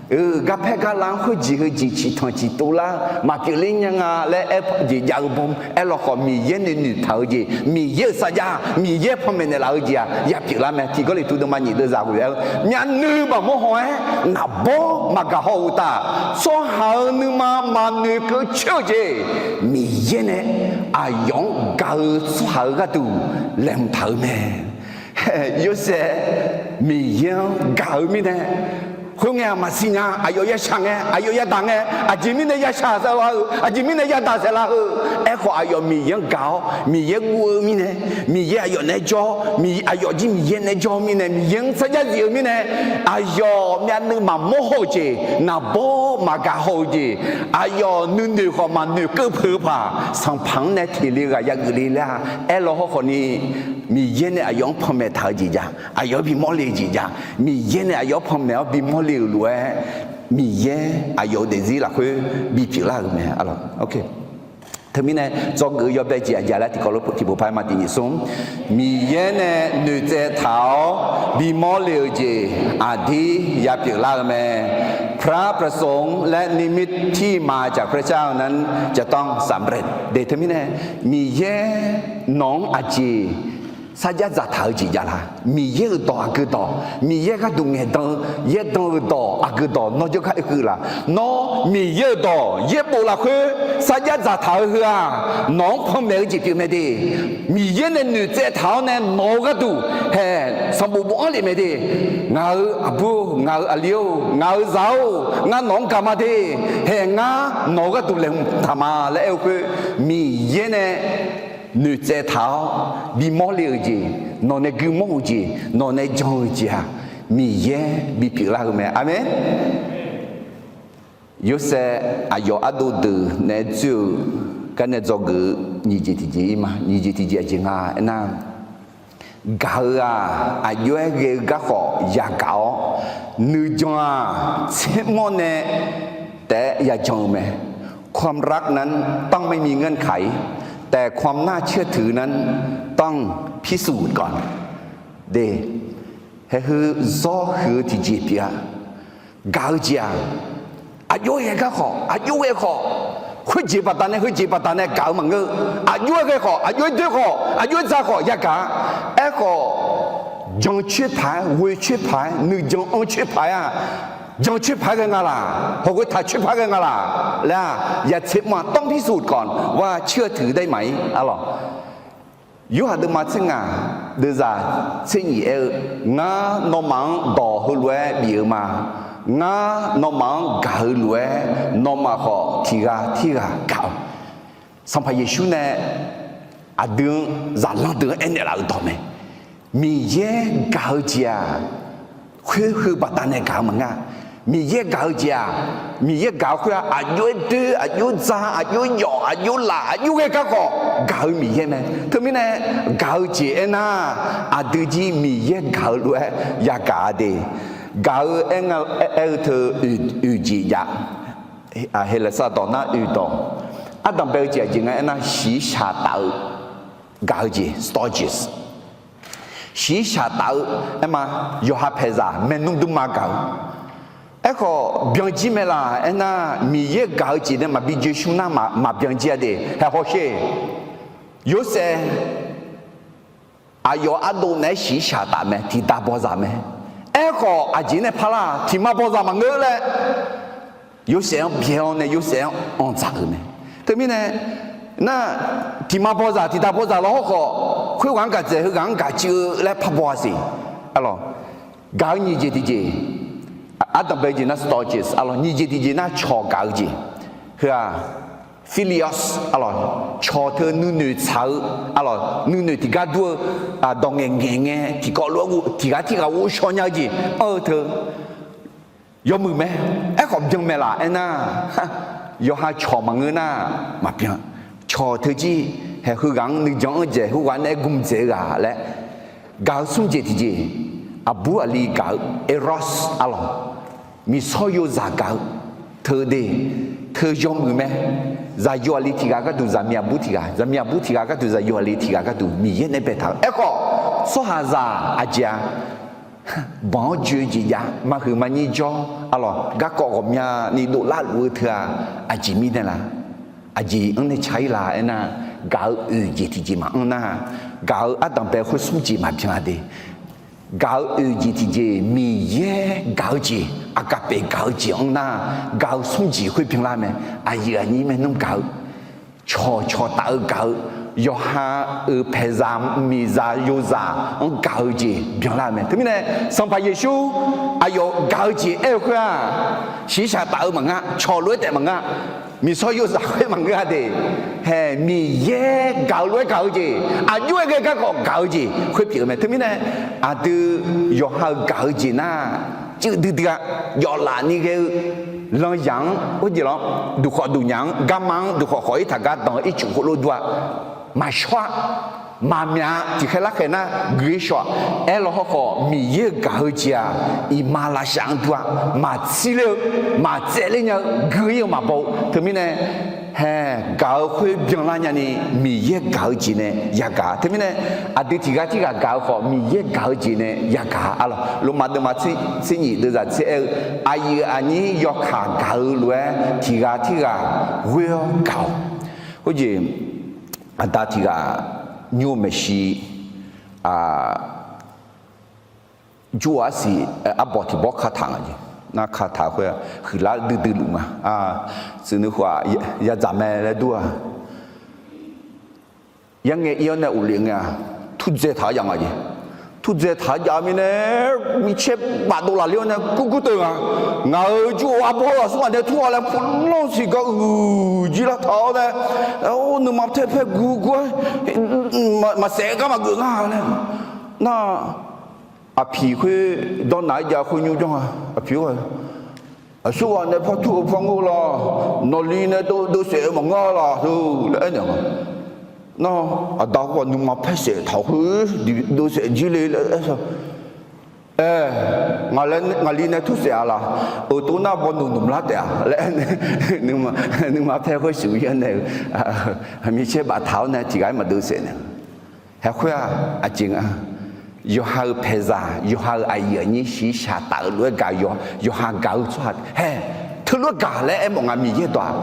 Garpaer garlav-anr khoerjeq heujeq ciqtanq ciqtov lar, maqpyeuf ler nya nga laer aer jeq jav-eu bawm aer law khawf, Miqyaer nae noeqtaq-eu jeq, Miqyaer-euq sarjax, Miqyaer panmaeq naeqlaf-eu jeq-aq, ya pyeuflar mae. Tiq Gawrliqtu deuvma nyiq deuv zaq ghoe-aer-eu, myavnuiv maqmawr haw-aer, naqbawr maqgaq haw-eu uqtaf, tsawrhaq-euq nuima maqnoeqkeuv coer-eu jeq, Miqyaer nae aqyawf-anr gaq-eu tsawrhaq-euq gharduq laeqhmq taq-eu mae. Yorsaev Miqyaer-anr gaq-eu mirnae, khoerngae-aq maqsiq nya. Aqyawf yashaq ngae, aqyawf yadaq ngae, aqjeq mirnae yashaq saeqlar-eu, aqjeq mirnae yadaq saeqlar-eu. Aerkhawf, aqyawf Miqyaer-anr gaq-awr, Miqyaer guv-eu mirnae, Miqyaer aqyawf naeq-aer jawr, aqyawf jir Miqyaer naeq-aer jawr-eu mirnae, Miqyaer-anr sarjax zif-eu mirnae, aqyawf myavnuiv maqmawr haw-eu jeq, naqbawr maqgaq haw-eu jeq, aqyawf nuinoeq khawf maqnoeqkeuv peuq-eu paq, Sanqpaq-anr nae teq le ghaq yageuf le laer-a. Aer law hawrkhawf ni, Miqyaer nae aqyawf-anr panmaeq taq-eu jeq jav, aqyawf-anr bimawr le-eu jeq jav, Miqyaer nae aqyawf-anr panmaeq-awr bimawr le-euq lof-aer, Miqyaer aqyawf-euq daefzir lafkhoer bipyeuf lar-euq mae. Teumirnae dzawgeuf-eu yawbae jeq aqjeq laer tiqkawv lof tiqpov par ma tiq nyiq smr, Miqyaer nae noeqtsaev taq-awr bimawr le-euq jeq aqdir yapyeuf lar-eu mae. พระประสงค์ และนิมิตที่มาจากพระเจ้า นั้นจะต้องสำเร็จ de. Teumirnae Miqyaer nawq-anr aqjeq sarjax dzaqtaq-eu jeq jav la? Miqyaer-euq dawq aqgeu dawq, Miqyaer gharduq ngaeqdan-eu yaerdan-euq dawq aqgeu dawq nawr jawrgar oekeuv la? Nawr Miqyaer-euq dawq yaerbof lafkhoer sarjax dzaqtaq-eu heu-aq, nawq-anr panmaeq-eu jeq pyeuf mae de. Miqyaer nae noeqtsaev taq-awr nae nawq-eu gharduq haeq sanqbof bofanr lef mae de. Ngaq-euq aqbur, ngaq-euq aqli-or, ngaq-euq zaq-or, ngar nawq-anr gaq ma de. Haeq ngar nawq-eu gharduq laeqhmq taq ma laer aer-eu khoer, Miqyaer nae noeqtsaev taq-awr bimawr le-euq jeq, nawq nae guimawr-euq jeq, nawq nae jan-eu jeq-aq, Miqyaer bipyeuf lar-eu mae. Aqmeq. Yorsaev aqyawf ardov deuq naeq-aer dzoer-eu gar nae dzawgeuf-eu nyiq jeq tiqjeq-ir ma. Nyiq jeq tiqjeq aqjeq nga aernar, gaq-eu-aq, aqjox-aer ghae-eu garkhawf yagaq-awr, nuijan-aq, tsermawr nae taef-aer yajan-eu mae. ความรักนั้นต้องไม่มีเงื่อนไข แต่ความน่าเชื่อถือนั้นต้องพิสูจน์ก่อน de. Haeq heu zawr huiq-eu tiqjeq pyeuf-a. Gaq-eu jeq-aq, aqjox-aer ghae garkhawf, aqjox ghae khawf, khoerjeq baqdanae heujeq baqdanae gaq-eu maqngeur-eu. Aqjox-aer ghae khawf, aqjox-aer doer khawf, aqjox-aer dza khawf yagaq-a. Aerkhawf, jan coer paq-aer, ghoe coer paq-aer, nuijan anr coer paq-aer-aq, jan coer paq-aer ghae nga laq, hawq ghoe taq coer paq-aer ghae nga laq laer-aq, อย่าเชื่อ ต้องพิสูจน์ก่อนว่าเชื่อถือได้ไหม arlawq. Yorhaq deuvma tser ngaq deuvzaq tser nyiq aer-eu, Ngar nawmaf-anr dawq heulof-aer bif-eu ma. Ngar nawmaf-anr gaq-eu lof-aer, nawmaf khawf tiqghaq tirghaq gaq-awq. Sanqpaq Yeqsur nae aqdui-anr zaqlanr deuq-anr aernaeq laf-euq dawq mae. Miqyaer gaq-eu jeq-aq, khoer heu baqdanae gaq-eu maqngeur-a. Miqyaer gaq-eu jeq-aq, Miqyaer gaq-eu khoer-aq, aqjox-aer doer, aqjox-aer dza, aqjox-aer yawf, aqjox-aer laf, aqjox-aer ghae garkhawf gaq-eu Miqyaer mae. Teumirnae, gaq-eu jeq aernar, aqdui jir Miqyaer gaq-eu lof-aer yagaq-a de. Gaq-eu aer-eu teu oeq jeq jav. Heqlaeqsar dawq nar oeq dawq. Ardanq bae-eu jeq aqjeq nga aernar, shiqshaq taf-eu gaq-eu jeq, stages. Shiqshaq taf-eu aerma, yawqha paeqzaq maernmr dmrma gaq-eu. Aerkhawf byanjir mae laq aernar, Miqyaer gaq-eu jeq nae maqbi joe shmr nar maqbyan jir-a de. Haeq hawsher, Yorsaev aqyawf ardov naeq-aer shiqshaq taf mae, tiqda bawzaq mae. Aerkhawf aqjeq nae parlar tiqma bawzaq maqngeur laer Yorsaev-anr byae-awr nae Yorsaev-anr anr dzaq-euq mae. Teumirnae, nar, tiqma bawzaq tiqda bawzaq lawr hawrkhawf, khoerghaq-anr gaq dzaeq heughaq-anr gaq cuiv-eu laer par baw-a siq. Arlawq, gaq-eu nyiq jeq tiqjeq, ardanq bae-eu jeq nar stages, arlawq, nyiq jeq tiqjeq nar cawq gaq-eu jeq. Heu-aq, philia, arlawq, cawq teu nuinoeq tsaq-eu, arlawq, nuinoeq tiqgar dur-eu, dawq ngaeq ngaeq ngae tiqkawv lof-aer tiqghaq tirghaq ghovshaw nya-eu jeq anr-eu teu yawmuiq mae. Aerkhawf byan mae laq aernar, yawqha cawq maqngeur nar maqbyan. Cawq teu jir, haeq heughaq-anr nuijan anr dzaeq, heughaq nae gm dzaeq-eu ghaq laer gaq-eu smr jeq tiqjeq, aqbur aqli gaq-eu eros, arlawq, miqsawr yozaq gaq-eu teu de, teu yawmuiq mae. Zaqyo aqli tiqghaq gharduq zaqmiq aqbur tiqghaq, zaqmiq aqbur tiqghaq gharduq zaqyo aqli tiqghaq gharduq Miqyaer nae baetaq-eu. Aerkhawf, tsawrhaqzaq aqjeq-a, banq-anr joe jeq jav, maqhuiq maqnyir jawr, arlawq, garkawv ghawqmyani dovlar luf-eu teu-aq, aqjeq mirnae laq? Aqjeq anr nae ca-ir laq aernar, gaq-eu oeq jeq tiqjeq maqanr nar, gaq-eu ardanq bae khoer smr jeq maqbyan-a de. Gaq-eu oeq jeq tiqjeq Miqyaer gaq-eu jeq, aqgaqpeq gaq-eu jeq anr nar, gaq-eu smr jeq khoer byanlar mae. Aqyuif aqnyir maernmr gaq-eu, cawqcawq taf-eu gaq-eu, yawqha-euq paeqzaq miqzaq yozaq-anr gaq-eu jeq byanlar-eu mae. Teumirnae, Sanqpaq Yeqsur aqyawf gaq-eu jeq aer-eu khoer-aq, shiqshaq taf-eu maqnga, cawq lof-aer taef maqnga, miqsawr yozaq khoer maqngeur-a de. Haeq, Miqyaer gaq-eu lof-aer gaq-eu jeq, aqjox-aer ghae garkawv gaq-eu jeq khoer pyeuf-eu mae. Teumirnae, aqdui yawqha-euq gaq-eu jeq nar, cuiv duidui-a, jawflaf ni ghae-eu, lanzaq-anr, ur jeq lawr, duqkhawf duqnyaf-anr, garma-anr duqkhawf khawf-ir taq gar danq-eu ircuf khoerlof dur-a, maqshawr-a, maqmyaq-a, tiqkhaer larkhaeq nar gui-ir shaw-a. Aerlaw hawrkhawf, Miqyaer-euq gaq-eu jeq-aq, iqmalavshav-anr dur-a, maqtsir ler-eu, maqtsaev ler nya-eu, gui-ir-eu maqbaw-eu. Teumirnae, haeq, gaq-eu khoer byanlar nyani, Miqyaer gaq-eu jeq nae yagaq. Teumirnae, aqdui tiqghaq tirghaq gaq-eu khawf, Miqyaer gaq-eu jeq nae yagaq-a lawq. Lormav deuvma tser nyif deuvzaq tser aer-eu, aqyuif aqnyir yawkaq gaq-eu lof-aer tiqghaq tirghaq ghoer-awr gaq-awq. Khoerjeq, aqda tiqghaq nymr-eu maeqshi, aq, jur-eu arsiq arbawq tiqbawr kataq nga jeq. Nar kataq khoer-aq huiqlar duidui luf nga. Tsuif nuikhof-aq yadzaq mae laer dur-a. Yarngae ir-awr nae ghofle ngae-aq, turdzae taq-awr jav nga jeq. Turdzae taq-awr jav mirnae, micaer bafdov lafler-awr nae gurgur teuq nga. Ngaq-euq jur-eu arbawr-eu aqsur ghaq nae tur-a laer pulawr siqgar uiq jir lar taq-awr nae, nuima taer paer gurgur-aer, maqsaef-eu gar maqgeuf nga laer. Nar, aqpiq khoer dawrnaq-aer jav khoer nymr jawr nga. Aqpiq-or, aqsur ghaq nae par tur-eu par ngeur laq, nawqli nae dov dov saef-eu maqngeur laq teu laer aernaeq nga. Nar, aqda khoer-aq nuima paer saef taq khoer dov saef jir le laer aer-a. Aer, ngaqli nae tur saef-a laq, euq tov nar baw noeq noeq lar taef-a laer aernaeq. Nuima paer khoer sheuq-ir-awr nae-eu, micaer baftaq-awr nae tiqghaq-aer maqdov saef naeq. Haer khoer-aq aqjeq nga, yawqha-euq paeqzaq, yawqha-euq aqyuif aqnyir shiqshaq taf-eu lof-aer gaq-eu yawqha gaq-eu tsawrhaq haer, teulof-aer gaq laer aermawf nga. Miqyaer dawq-aq,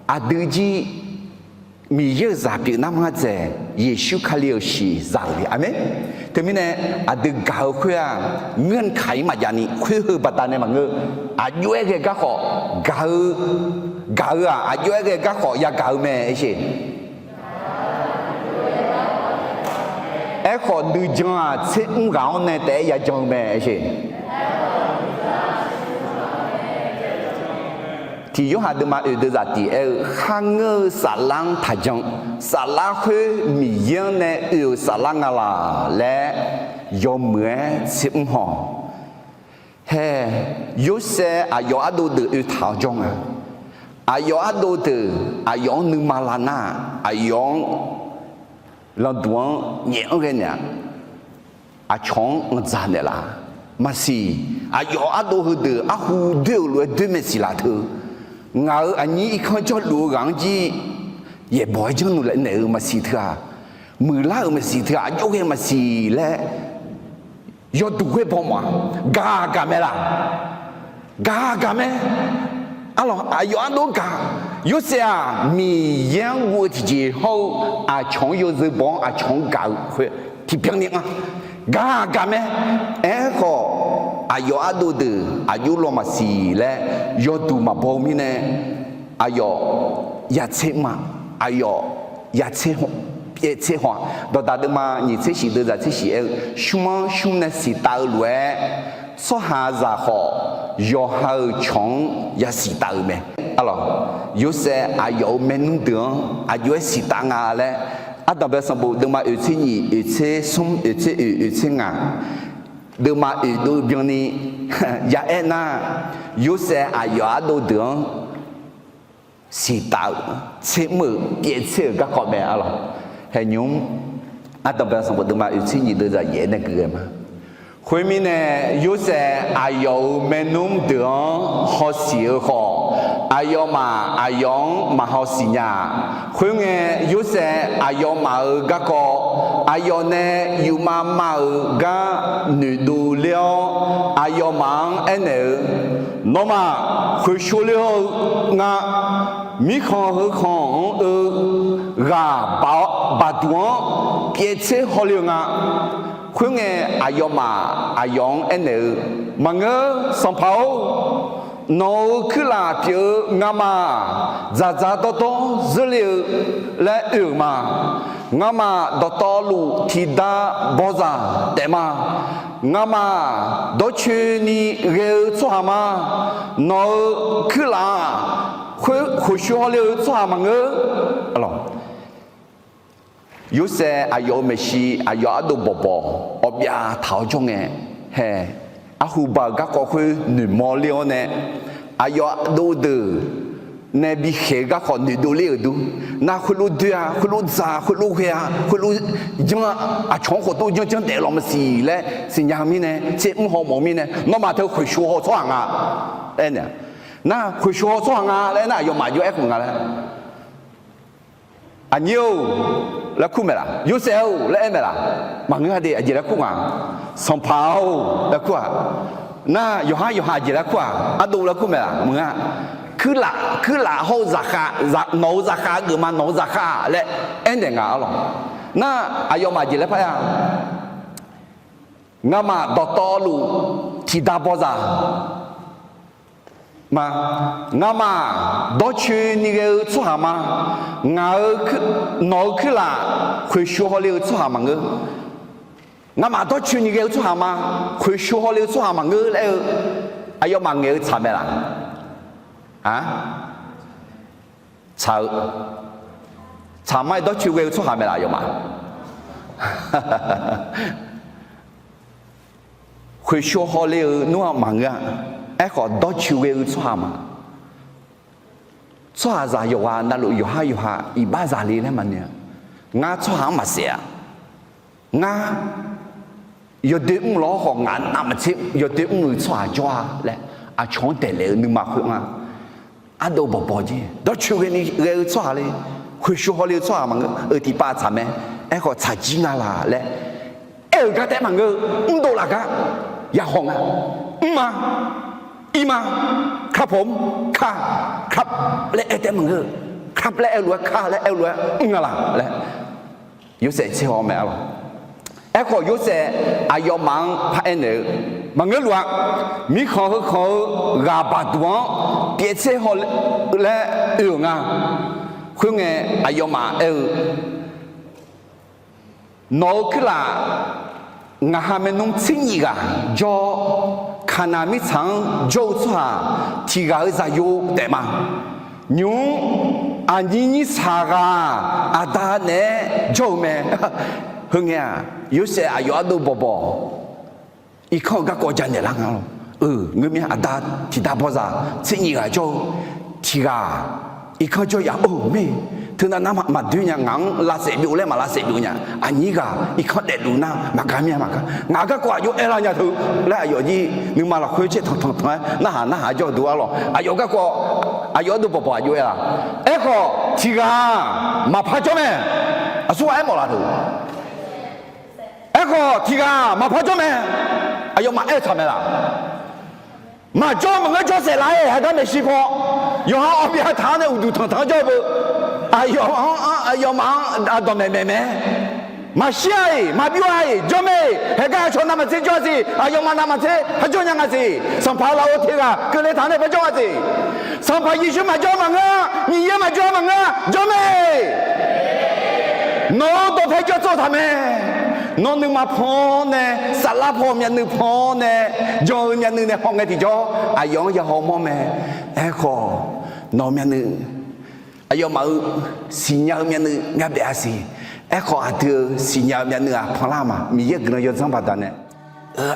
aqdui jir Miqyaer-euq zaq pyeuf nar mar dzaeq, Yeqsur Kali-euq shiq zaq-euq le. Aqmeq. Teumirnae aqdui gaq-eu khoer-aq, ngeur kaq-ir maqjav ni khoer heu baqda nae maqngeur. Aqjox-aer ghae garkhawf gaq-eu, gaq-eu-aq aqjox-aer ghae garkhawf yagaq-eu mae aersheq. Aerkhawf nuijan-aq tser mr ghaq-anr nae taef-aer yajan-eu mae aersheq. Tiq Yorhaq deuvma oeq deuvzaq tiq aer-eu, kharngeur-eu saflar-anr taqjan. Saflar khoer Miqyaer-anr nae oe-euq saflar nga laq laer yawmuiq-aer tser mr haw. Haer, Yorsaev aqyawf ardov deuq oe taq-awr jawr nga. Aqyawf ardov deuq aqyawf-anr nuima lavnar-aq, aqyawf-anr landuq-anr nyaef-anr ghae naeq-aq, aqcawq-anr anqdzaq naeqlaf. Maqsiq, aqyawf ardov heudeuq arhu doer-euq lof-aer doer maeqsiq laf teu. Ngaq-euq aqnyir irkanr jawrluf-eu ghaq-anr jir yaeqbawq-aer janrnuq laer naeq-eu maqsiq teu-aq, muiqlar-euq maqsiq teu-aq, aqjox ghae maqsiq laer yawduq ghoer baw mawf-a. Gaq gaq mae laq? Gaq gaq mae. Arlawq, aqyawf ardov gaq. Yorsaev-aq Miqyaer-anr guv-eu tiqjeq hawr-eu aqcawq-anr yawzeu baw-anr aqcawq-anr gaq-eu khoer tiqbyan ni nga. Gaq gaq mae. Aerkhawf, aqyawf ardov deuq aqjox law maqsiq laer yawduq maqbaw-eu mirnae, aqyawf yatser mr-a. Aqyawf yatser, pyaev tser haw-a. Dawqdaq deuvma nyiq tser shif deuvzaq tser shif aer-eu, shmr-anr shmr nae siqtav-eu lof-aer, tsawrhaqzaq khawf yawqha-euq cawq-anr yasiq taf-eu mae. Arlawq, Yorsaev aqyawf-euq maernmr deuq-anr aqjox-aer siqtav nga laer, Ardanqbae sanqbof deuvma oeq tser nyiq, oeq tser smr, oeq tser oeq, oeq tser ngaq, deuvma oeq dov byanni ya aer nar, Yorsaev aqyawf ardov deuq-anr siqtav-eu tser mr-euq pyaev tser-euq garkawv mae. Arlawq, haer nymr, Ardanqbae sanqbof deuvma oeq tser nyiq deuvzaq yaef nae gui ghae ma. Khoermirnae, Yorsaev aqyawf-euq maernmr deuq-anr hawsiq-eu khawf, aqyawfmaf aqyawf-anr maqhaw siqnya-a. Khoerngae, Yorsaev aqyawfmaf-euq garkawv, aqyawf nae yufmav mav-euq gar noeqdov ler-awr, aqyawfmaf-anr aernaeq-eu, Nawmaf khoeqshov ler-eu nga. Mirkhanq heukhanq-anr oe-eu ghaq baqduq-anr pyaev tser hawle-eu nga. Khoerngae, aqyawfmaf aqyawf-anr aernaeq-eu, Maqngeur, sanqpaq-or. Nawq-euq kuirlaf pyeuf-eu ngamaf dzaqdzaq dawrdawr zeurle-eu laer oe-euq ma. Ngamaf dawqtawvluf tiqda bawzaq taef ma. Ngamaf dawrcoeni ghae-eu tsawrhaq ma. Nawq-euq kuirlaf-aq, khoer khoeqshov hawle-eu tsawrhaq maqngeur. Yorsaev aqyawf-euq maeqshi aqyawf ardov bawqbawq awqbyav taq-awr jawr ngae, haer, arhu ba-euq garkawv khoer noeqmawr ler-awr nae, aqyawf ardov deuq nae bikhaeq-eu garkawv noeqdov ler-euq dur. Nar khoerlof doer-a, khoerlof dzaq-a, khoerlof ghae-a, khoerlof janr-a, aqcawq-anr khawf tov janrjanr daef lawq maqsiq laer siqnya-eu mirnae, tser mr haw mawf-eu mirnae, nawmaf teu khoeqshov haw tsawrhaq nga laer aernaeq. Nar khoeqshov haw tsawrhaq nga laer aernar, aqyawfmaf jov-aer khof nga laer, Aqnyir-or laer kur maeq laf? Yorsaev-or laer aer maeq laf? Maqngeur-a de. Aqjeq laer kur nga? Sanqpaq-or laer kur-aq. Nar yawqhar yawqha aqjeq laer kur-aq? Ardov laer kur maeq laf? Maqngeur-a. Kuirlaf, kuirlaf hawr-eu zaqkhav, nawq-euq zaqkhav geufma nawq-euq zaqkhav laer aernaeq nga arlawq. Nar aqyawfmaf jeq laer parya Ngamaf dawqtawvluf tiqda bawzaq ma. Ngamaf dawrcoeni ghae-eu tsawrhaq ma. Ngaq-eu, nawq-eu kuirlaf khoeqsho hawle-eu tsawrhaq maqngeur. Ngamaf dawrcoeni ghae-eu tsawrhaq ma. Khoeqsho hawle-eu tsawrhaq maqngeur laer-eu aqyawfmaf ngaeq-eu tsaq mae laq? A, tsaq-eu, tsaq ma-aer dawrcoe ghae-eu tsawrhaq mae laq aqyawfmaf? Khoeqsho hawle-eu nmr-aq maqngeur-a. Aerkhawf dawrcoe ghae-eu tsawrhaq ma. Tsawrhaqzaq yawqghaq navluf yawqhar yawqha iqbax zaqle laer maqnoeq-a. Ngar tsawrhaq-anr maqsaef-a. Ngar yawdoer mr lawr khawf ngaq navmaqtser yawdoer mr-eu tsawrhaq jawr-a laer aqcawq-anr daeqlaef-eu nuima khoer nga. Ardov bawqbawq jir dawrcoeni ghae-eu tsawrhaq le, khoeqsho hawle-eu tsawrhaq maqngeur-eu tiqpav tsaq mae. Aerkhawf tsaqjir nga laq laer aer-euq gar taef-aer maqngeur-eu, mrdov laf gar yahaw nga. Mr ma, ir ma, ครับผม, ka, ครับ laer aer taef-aer maqngeur-eu, ครับ laer aer-eu lof-aer, ka laer aer-eu lof-aer mr nga laq laer Yorsaev tser haw mae-a lawq. Aerkhawf Yorsaev aqyawfmaf-anr paraer naeq-eu maqngeur luf-a. Mirkhanq heukhanq-eu ghaq baqduq-anr pyaev tser haw laer oe-euq nga. Khoerngae aqyawfmaf aer-eu, nawq-eu kuirlaf ngaqha maernmr tser nyif ghaq jawr-awr, Kaqnaq mirtsaq-anr jawr-eu tsawrhaq tiq ghaq-euq zaqyo taef ma. Nymq-mr aqnyir nyir saq ghaq aqda naeq-aer jawr-eu mae. Heungae-aq Yorsaev aqyawf ardov bawqbawq irkanr-eu garkawv janaeq lar nga lawq. Eu, ngeur mir-a, aqda tiqda bawzaq tser nyif ghaq jawr-eu tiq ghaq irkanr jawr yaf-or mir. Teunav nar maqdoer nya, ngaq-anr lavsaef byov laer maq lavsaef byov nya. Aqnyir ghaq irkanr daefluf nar maqgar mir-a maqgar. Ngaq-euq garkawv aqjox aer lar nya teu laer aqyawf jir nuima lafkhoer caer tanqtanq tanq-aer narhaq narhaq jawr-eu duq-a lawq. Aqyawf garkawv aqyawf ardov bawqbawq aqjox aer-a. Aerkhawf tiq ghaq maqpar jawr mae. Aqsur ghaq aermawf laf teu. Aerkhawf tiq ghaq maqpar jawr mae. Aqyawfmaf aer-eu tsaq mae laq? Maqjawr maqngeur jawr saef laf-aer haegar maeqshi paw yawqha awbyav taq-anr nae uqduq tanqtanq-anr jawr-eu beu. Aqyawf-anr, aqyawfmaf-anr dawqmaeq maeq mae. Maqshir-a-iq maqbyov-a-iq jawr mae-iq haegar aqcawq navmaqtser jawr-a siq, aqyawfmaf navmaqtser har jawr nya nga siq. Sanqpaq Lafov tiq ghaq keuvle taq-anr nae par jawr nga siq. Sanqpaq Yeqsur maqjawr maqngeur-a, Miqyaer maqjawr maqngeur-a jawr mae-iq. Nawq-anr dawqpae jawr tsov taq mae. Nawr nuima pan-awr nae, saflar paw myavnuiv pan-awr nae, jan-eu myavnuiv nae hawngae tiqjawr aqyawf-anr yahaw mawr mae. Aerkhawf nawq myavnuiv aqyawfmaf-euq siqnya-eu myavnuiv ngar baef-a siq. Aerkhawf aqdui-euq siqnya-eu myavnuiv-aq panlar ma. Miqyaer guiqlanq yawdzanr baqda nae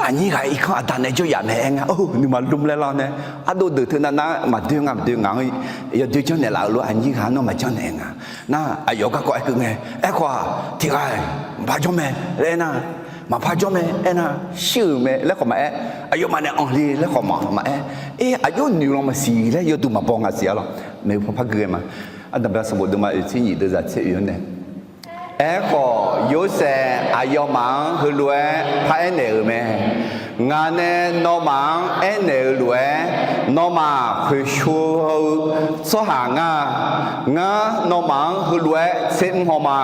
aqnyir ghaq irkanr aqda nae jawr yaf mae aer nga. Or, nuima lmr laer lar-awr nae ardov deuq teunav nar maqdoer nga maqdoer ngaq-anr yawdoer janrnaeq laf-euq lof aqnyir ghaq nawr maqjanrnaeq nga. Nar aqyawf garkawv aerkeuv ngae. Aerkhawf-aq tiq ghaq-iq maqpar jawr mae laer aernar, maqpar jawr mae aernar shir-euq mae laer khawf maqaer, aqyawfmaf nae anqle laer khawf maqaer, ir aqjox noeq lan maqsiq laer yawduq maqbaw nga siq-a lawq. Maeqhu paw par gui ghae ma. Ardanqbae sanqbof deuvma oeq tser nyif deuvzaq tser oeq-anr nae Aerkhawf Yorsaev aqyawfmaf-anr heulof-aer par aernaeq-euq mae. Ngaq nae nawmaf-anr aernaeq-eu lof-aer, nawmaf khoeqsho-eu tsawrhaq ngar. Ngar nawmaf-anr heulof-aer tsermr haw ma.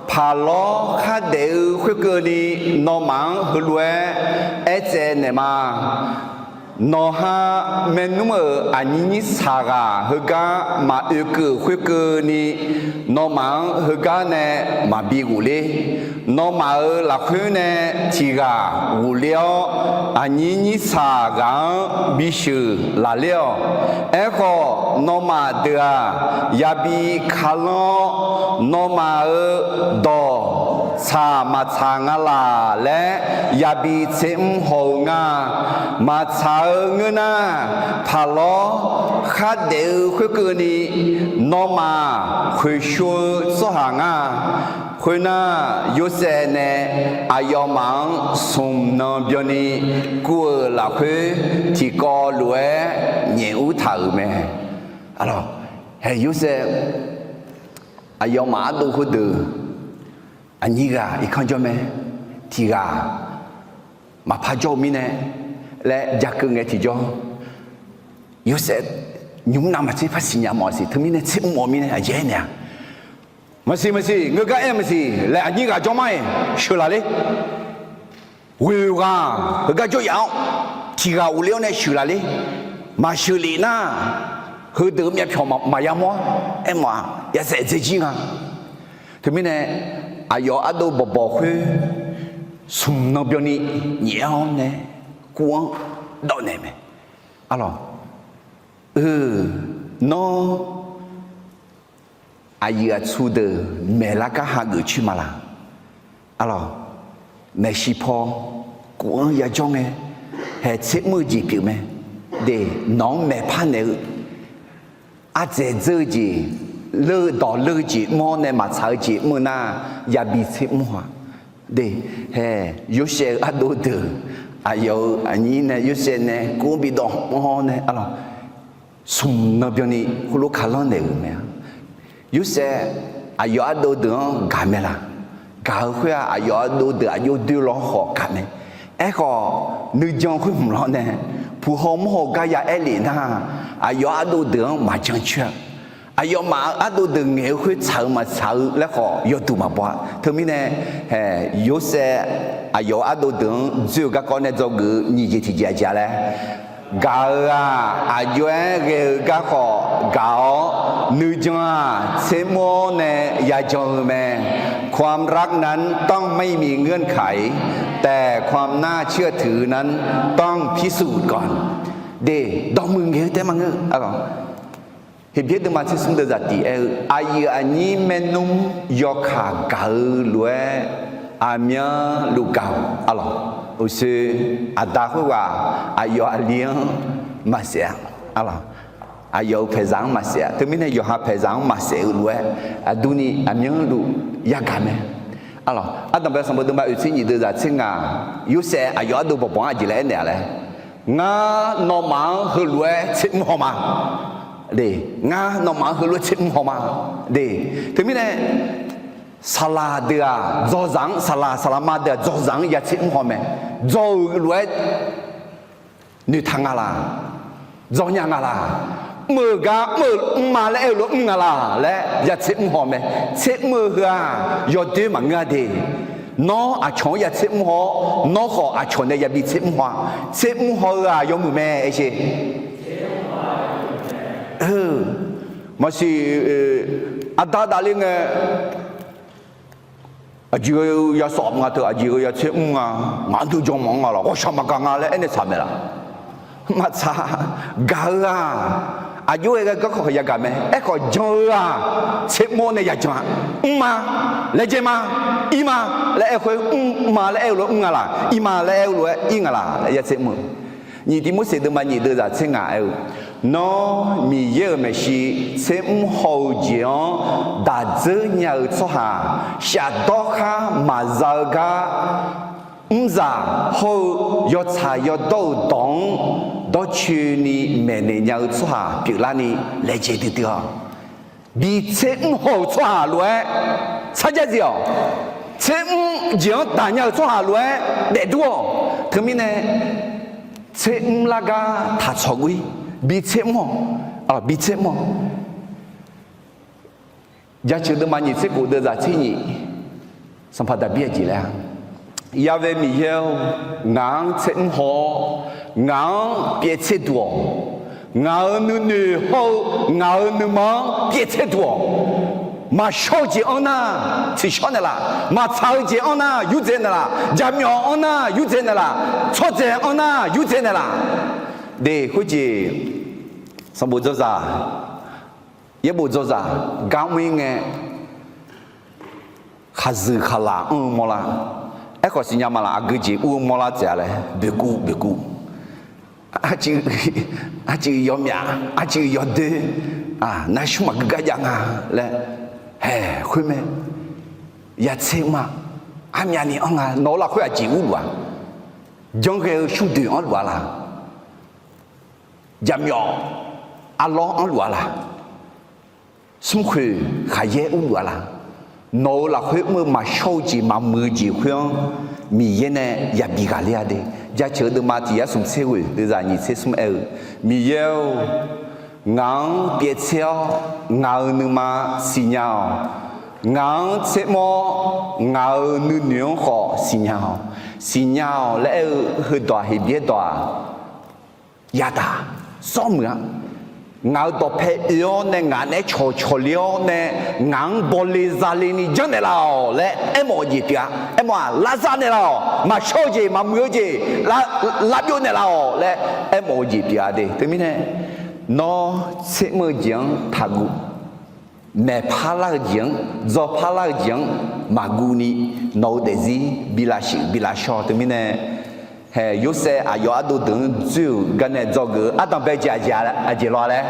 Paqlawr khardaef-eu khoerkeuvni nawmaf-anr heulof-aer aertsaev naeq ma. Nawqha maernmr-euq aqnyir nyir saqghaq heugar maqoekeuv khoerkeuvni, nawmaf-anr heugar nae maqbi ghofler. Nawmaf-euq lafkhoer nae tiq ghaq ghofler-awr, aqnyir nyir saqghaq-anr bisheuq lafler-awq. Aerkhawf, nawmaf deuq-aq, yabi kalanr-awr, nawmaf-euq dawq tsaq maqtsaq nga laq laer yabi tsermr haw-eu nga. Maqtsaq-eu ngeur nar, paqlawr khardaef-eu khoerkeuvni, nawmaf khoeqsho-eu tsawrhaq ngar. Khoernar, Yorsaev nae aqyawfmaf-anr smq nan byanni kuv-euq lafkhoer tiqkawv lof-aer nyaef ur taq-euq mae. Aqlawq, hae Yorsaev aqyawfmaf ardov khoerdeuq aqnyir ghaq irkanr jawr mae, tiq ghaq maqpar jawr-eu mirnae laer jakeuv ngae tiqjawr, Yorsaev nymq-mr navmaqtser par siqnya mawf-a siq. Teumirnae tsermr mawf-eu mirnae aqjeq aernaeq-a. Maqsiq maqsiq, ngeur gar aer maqsiq laer aqnyir ghaq jawr mar-iq sheuq laqler. ghoeq ghaq heugar jawryaf-awr tiq ghaq ghofler-awr nae sheuqlaf ler. Maqsheuq lef nar, heudeuq-eu myavpyawq maqya mawr-ar. Aermawf-aq, yadzaeq dzaejir nga. Teumirnae, aqyawf ardov bawqbawq khoer smq nan byanni nyaef-awr nae kur-anr dawvnaeq mae. Arlawq, eu, nawr aqyuif aqtsu deuq maeqlar gar hageuf coer ma laq? Arlawq, maeqshi paw kov-anr yajawr ngae, haeq tser mr-eu jeq pyeuf mae. De, nawq-anr maeqpar naeq-eu ardzaeq dzeur-eu jeq, leur-eu dawq leur-eu jeq mr-awr nae maqtsaq-eu jeq mr-eu nar, yabi tser mr haw-a. De, haeq Yorsaev-eu ardov deuq, aqyawf-euq aqnyir nae Yorsaev nae kur-anr bidawv hmq-awr nae, arlawq, smq nan byanni khoerlof kalanr naeq-euq mae-a. Yorsaev aqyawf ardov deuq-anr gaq mae laq? Gaq-eu khoer-aq, aqyawf ardov deuq aqjox doer law-anr khawf gaq mae. Aerkhawf, nuijan khoer hmq lawr nae, puq haw mawr haw gar ya aer lef nar, aqyawf ardov deuq-anr maqjan coer-a. Aqyawfmaf-euq ardov deuq ngaeq-eu khoer tsaq-eu maqtsaq-eu laer khawf yawduq maqbaw-a. Teumirnae, haeq Yorsaev aqyawf-euq ardov deuq-anr dzoer-eu garkawv nae dzawgeuf-eu nyiq jeq tiq jeq aqjeq-a laer, gaq-euq-aq, aqjox-aer ghae-eu garkawv gaq-awr, nuijan-aq tser mr-awr nae yajan-eu mae. ความรักนั้นต้องไม่มีเงื่อนไข แต่ความน่าเชื่อถือนั้นต้องพิสูจน์ก่อน De, dawqmuiq ngaeq-eu taef maqngeur. Heqbyaer deuvma tser smr deuvzaq tiq aer-eu, aqyuif aqnyir maernmr yawkaq gaq-eu lof-aer aqmyanluf gaq-awq. Arlawq, uqshoe aqda khoerghaq aqyawf aqli-anr maqsaef-a. Arlawq, aqyawf-euq paeqzaq-anr maqsaef-a. Teumirnae yawqha paeqzaq-anr maqsaef-eu lof-aer aqdurni aqmyanluf yagaq mae. Arlawq, ardanqbae sanqbof deuvma oeq tser nyiq deuvzaq tser ngaq, Yorsaev aqyawf ardov bawqbawq-anr aqjeq laer aernaeq-a laer, ngar nawmaf-anr heulof-aer tser mr haw ma. De, ngar nawmaf-anr heulof-aer tser mr haw ma. De, teumirnae, saqlaq deuq-aq dzawzaq-anr, saqlaq saqlaqma deuq-aq dzawzaq-anr ya tser mr haw mae. Dzaw-euq lof-aer noeqtaq nga laq? Dzaw nya nga laq? Mr-euq gar mr-eu mr ma laer aer-eu lof-aer mr nga laq laer ya tser mr haw mae. Tser mr-eu heu-aq yawdoer maqngeur-a de. Nawr aqcawq-anr ya tser mr haw-awr, nawr khawf aqcawq nae yabi tser mr haw-a. Tser mr haw-eu-aq yawmuiq mae, aer sher. Maqsiq, aqda dafle ngae, aqjeq-eu ya sawf nga teu, aqjeq-eu ya tser mr nga, ngaq-anr deuq jan mawf-anr nga laq, ghawqshaq maqgaq nga laer aernaeq tsaq mae laq? Maqtsaq. Gaq-eu-aq, aqjox-aer ghae garkawv yagaq mae. Aerkhawf jan-eu-aq, tser mr-awr nae yajan-a. Mr ma, laejae ma, ir ma laer aer-eu khoer, mr ma laer aer-eu lof-aer mr nga laq? Ir ma laer aer-eu lof-aer ir nga laq laer ya tser mr-eu. Nyiq Tiqmorseq deuvma nyiq deuvzaq tser ngaq aer-eu, Nawr Miqyaer-euq maeqshi tser mr haw-eu jeq-anr daq dzeur nya-eu tsawrhaq shafdawr khar maqza-eu gar, mrzaq hawr-eu yawtsaq yawdawr-euq dawq-anr dawrcoeni maeqnaeq nya-eu tsawrhaq pyeuflarni laejae duidui-awq. Bi tser mr haw-euq tsawrhaq lof-aer sarjax zif-awq. Tser mr jeq-anr daq nya-euq tsawrhaq lof-aer daefdur-awq. Teumirnae, tser mr lar gar taqtsawq ghoer. Bi tser mr-awq. Bi tser mr-awq. Jaceuq deuvma nyiq tser khof deuvzaq tser nyiq, Sanqpaq Daqbir aqjeq laer-a, Ya'we Miqyaer-or, ngaq-anr tser mr haw-awr, ngaq-anr pyaev tser duq-awq. Ngaq-euq nuinoeq hawr-eu ngaq-euq nuima-anr pyaev tser duq-awq. Maqshawr-eu jeq anr nar, tsiqshawr naeqlaf. Maqtsaq-eu jeq anr nar, yurdzaeq naeqlaf. Jaqmyawf anr nar, yurdzaeq naeqlaf. Tsawrdzaeq anr nar, yurdzaeq naeqlaf. De, khoerjeq sanqbof dzawzaq, yaerbof dzawzaq gar mr-ir ngae, khaqzuiq khaqlaq anr-eu mawrlar. Aerkhawf siqnya ma laf, aqgeu jeq ur-eu mawrlar taef-a laer boeqkuv boeqkuv, arcuiv yawmyaf, arcuiv yawdoer, narsmr maqgeu gar jav nga laer. Haeq, khoermae, ya tser mr-a. Armyavni anr nga. Nawq-eu lafkhoer aqjeq urluf-a? Janrghae-eu shurdoeq anrluf-a laq? Jaqmyawf arlawr anrluf-a laq? Smrkhoeq khaqyaer urluf-a laq? Nawq-euq lafkhoer mr-eu maqshawr-eu jeq maqmuiq-eu jeq khoer-anr Miqyaer nae yabi ghaqler-a de. Jaceuq-eu deuvma tiq yar smq tser ghoeq deuvzaq nyiq tser smr aer-eu, Miqyaer-or, ngaq-anr pyaev tser-awr ngaq-euq nuima siqnya-awq. Ngaq-anr tser mr-awr ngaq-euq nuinoeq-anr khawf siqnya-awq. siqnya-awq laer aer-eu heudawq-aq, Heqbyaer dawq-aq, yadaq, sawr muiq-a. Ngaq-euq dawqpae oe-awr nae, ngaq naeq-aer cawqcawq le-awr nae, ngaq-anr bawle zale ni janrnaeq laf-awq laer aermawf-eu jeq pyeuf-a. Aermawf-aq, lavzar naeqlaf-awq, maqshawr-eu jeq, maqmuiq-eu jeq, lavbyov naeqlaf-awq laer aermawf-eu jeq pyeuf-a de. Teumirnae, nawr tsermr-eu jeq-anr taqguv. Maeqpar lar-eu jeq-anr, dzawpar lar-eu jeq-anr maqguv ni, nawq-eu daefzir bi lavshuif bi lavshawr. Teumirnae, hae, Yorsaev aqyawf ardov deuq-anr dzoer-euq garnae dzawgeuf-eu ardanqbae jeq aqjeq law laer,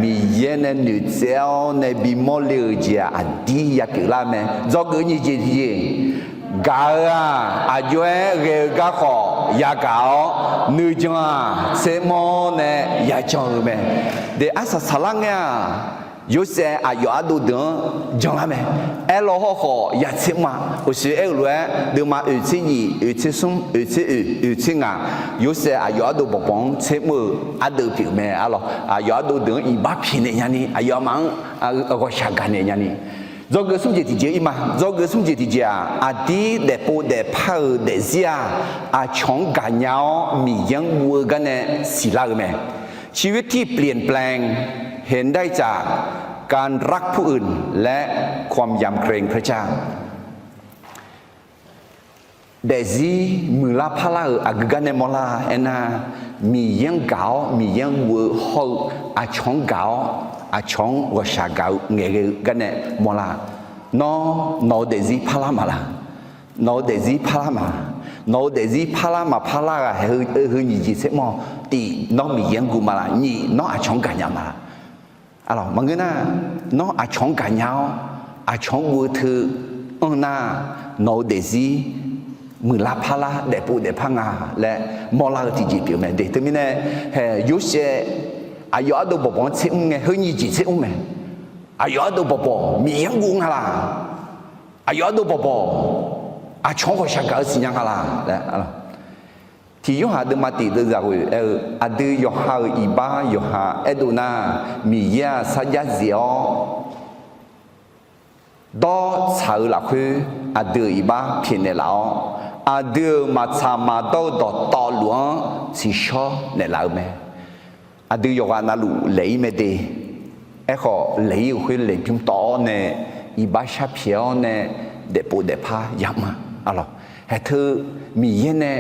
Miqyaer nae noeqtsaev-awr nae bimawr le-euq jeq-aq, aqdir yapyeuf lar mae. Dzawgeuf nyiq jeq tiqjeq, gaq-eu-aq, aqjox-aer ghae-eu gar khawf yagaq-awr, nuijan-aq, tsermr-awr nae yajan-eu mae. De, arsaq saqlar ngae-aq, Yorsaev aqyawf ardov deuq-anr janlar mae. Aerlaw hawrkhawf ya tsermr-a. Uqshoe aer-euq lof-aer, deuvma oeq tser nyiq, oeq tser smr, oeq tser oeq, oeq tser ngaq, Yorsaev aqyawf ardov bawqbawq-anr tsermr-eu ardeuv pyeuf mae. Arlawq, aqyawf ardov deuq-anr iqbax pyaeqnaeq nyani, aqyawfmaf-anr ghawqshaq gaqnaeq nyani. Dzawgeuf smr jeq tiqjeq-ir ma. Dzawgeuf smr jeq tiqjeq-aq, aqdir daefpov daefpar-euq daefzir-aq, aqcawq-anr gaqnya-awr Miqyaer-anr guv-eu garnae siqlar-eu mae. ชีวิตที่เปลี่ยนแปลง เห็นได้จากการรักผู้อื่น และความยำเกรงพระเจ้า Daefzir muiqlar parlar-euq aqgeu garnae mawrlar aernar, Miqyaer-anr gaq-awr Miqyaer-anr guv-eu hawr-eu, aqcawq-anr gaq-awr aqcawq-anr ghawqshaq gaq-eu ngaeqghae-eu garnae mawrlar. Nawr nawq-eu daefzir parlar maqlar? Nawq-eu daefzir parlar maqlar? Nawq-eu daefzir parlar maqparlar ghaq haeq heu nyiq jeq tser mawr. Tiq, nawr Miqyaer-anr guv maqlar? Nyiq, nawr aqcawq-anr gaqnya maqlar? Arlawq, maqngeur nar, nawr aqcawq-anr gaqnya-awr aqcawq-anr guv-eu teu anr nar, nawq-eu daefzir muiqlar parlar daefpov daefpar nga laer mawrlar-eu tiqjeq pyeuf mae de. Teumirnae, hae, Yorsaev aqyawf ardov bawqbawq-anr tser mr ngae, heu nyiq jeq tser mr mae. Aqyawf ardov bawqbawq Miqyaer-anr guv nga laq? Aqyawf ardov bawqbawq aqcawq-anr ghawqshaq gaq-eu siqnya nga laq laer. Tiq Yorhaq deuvma tiq deuvzaq ghoe aer-eu, aqdui yawqha-euq iqbax yawqha aerdov nar, Miqyaer-aq sarjax zif-awr dawr tsaq-eu lafkhoer, aqdui-euq iqbax pyaeqnaeq laf-awr, aqdui-euq maqtsaq maqdawr-eu dawqtawvluf-anr tsiqshawr naeqlaf-eu mae. Aqdui yawqghaq navluf laeq-ir mae de. Aerkhawf, laeq-ir-euq khoer laeqbymr tawv-awr nae, iqbax sharpyaeq-awr nae, daefpov daefpar yamr-a. Arlawq, haeq teu Miqyaer nae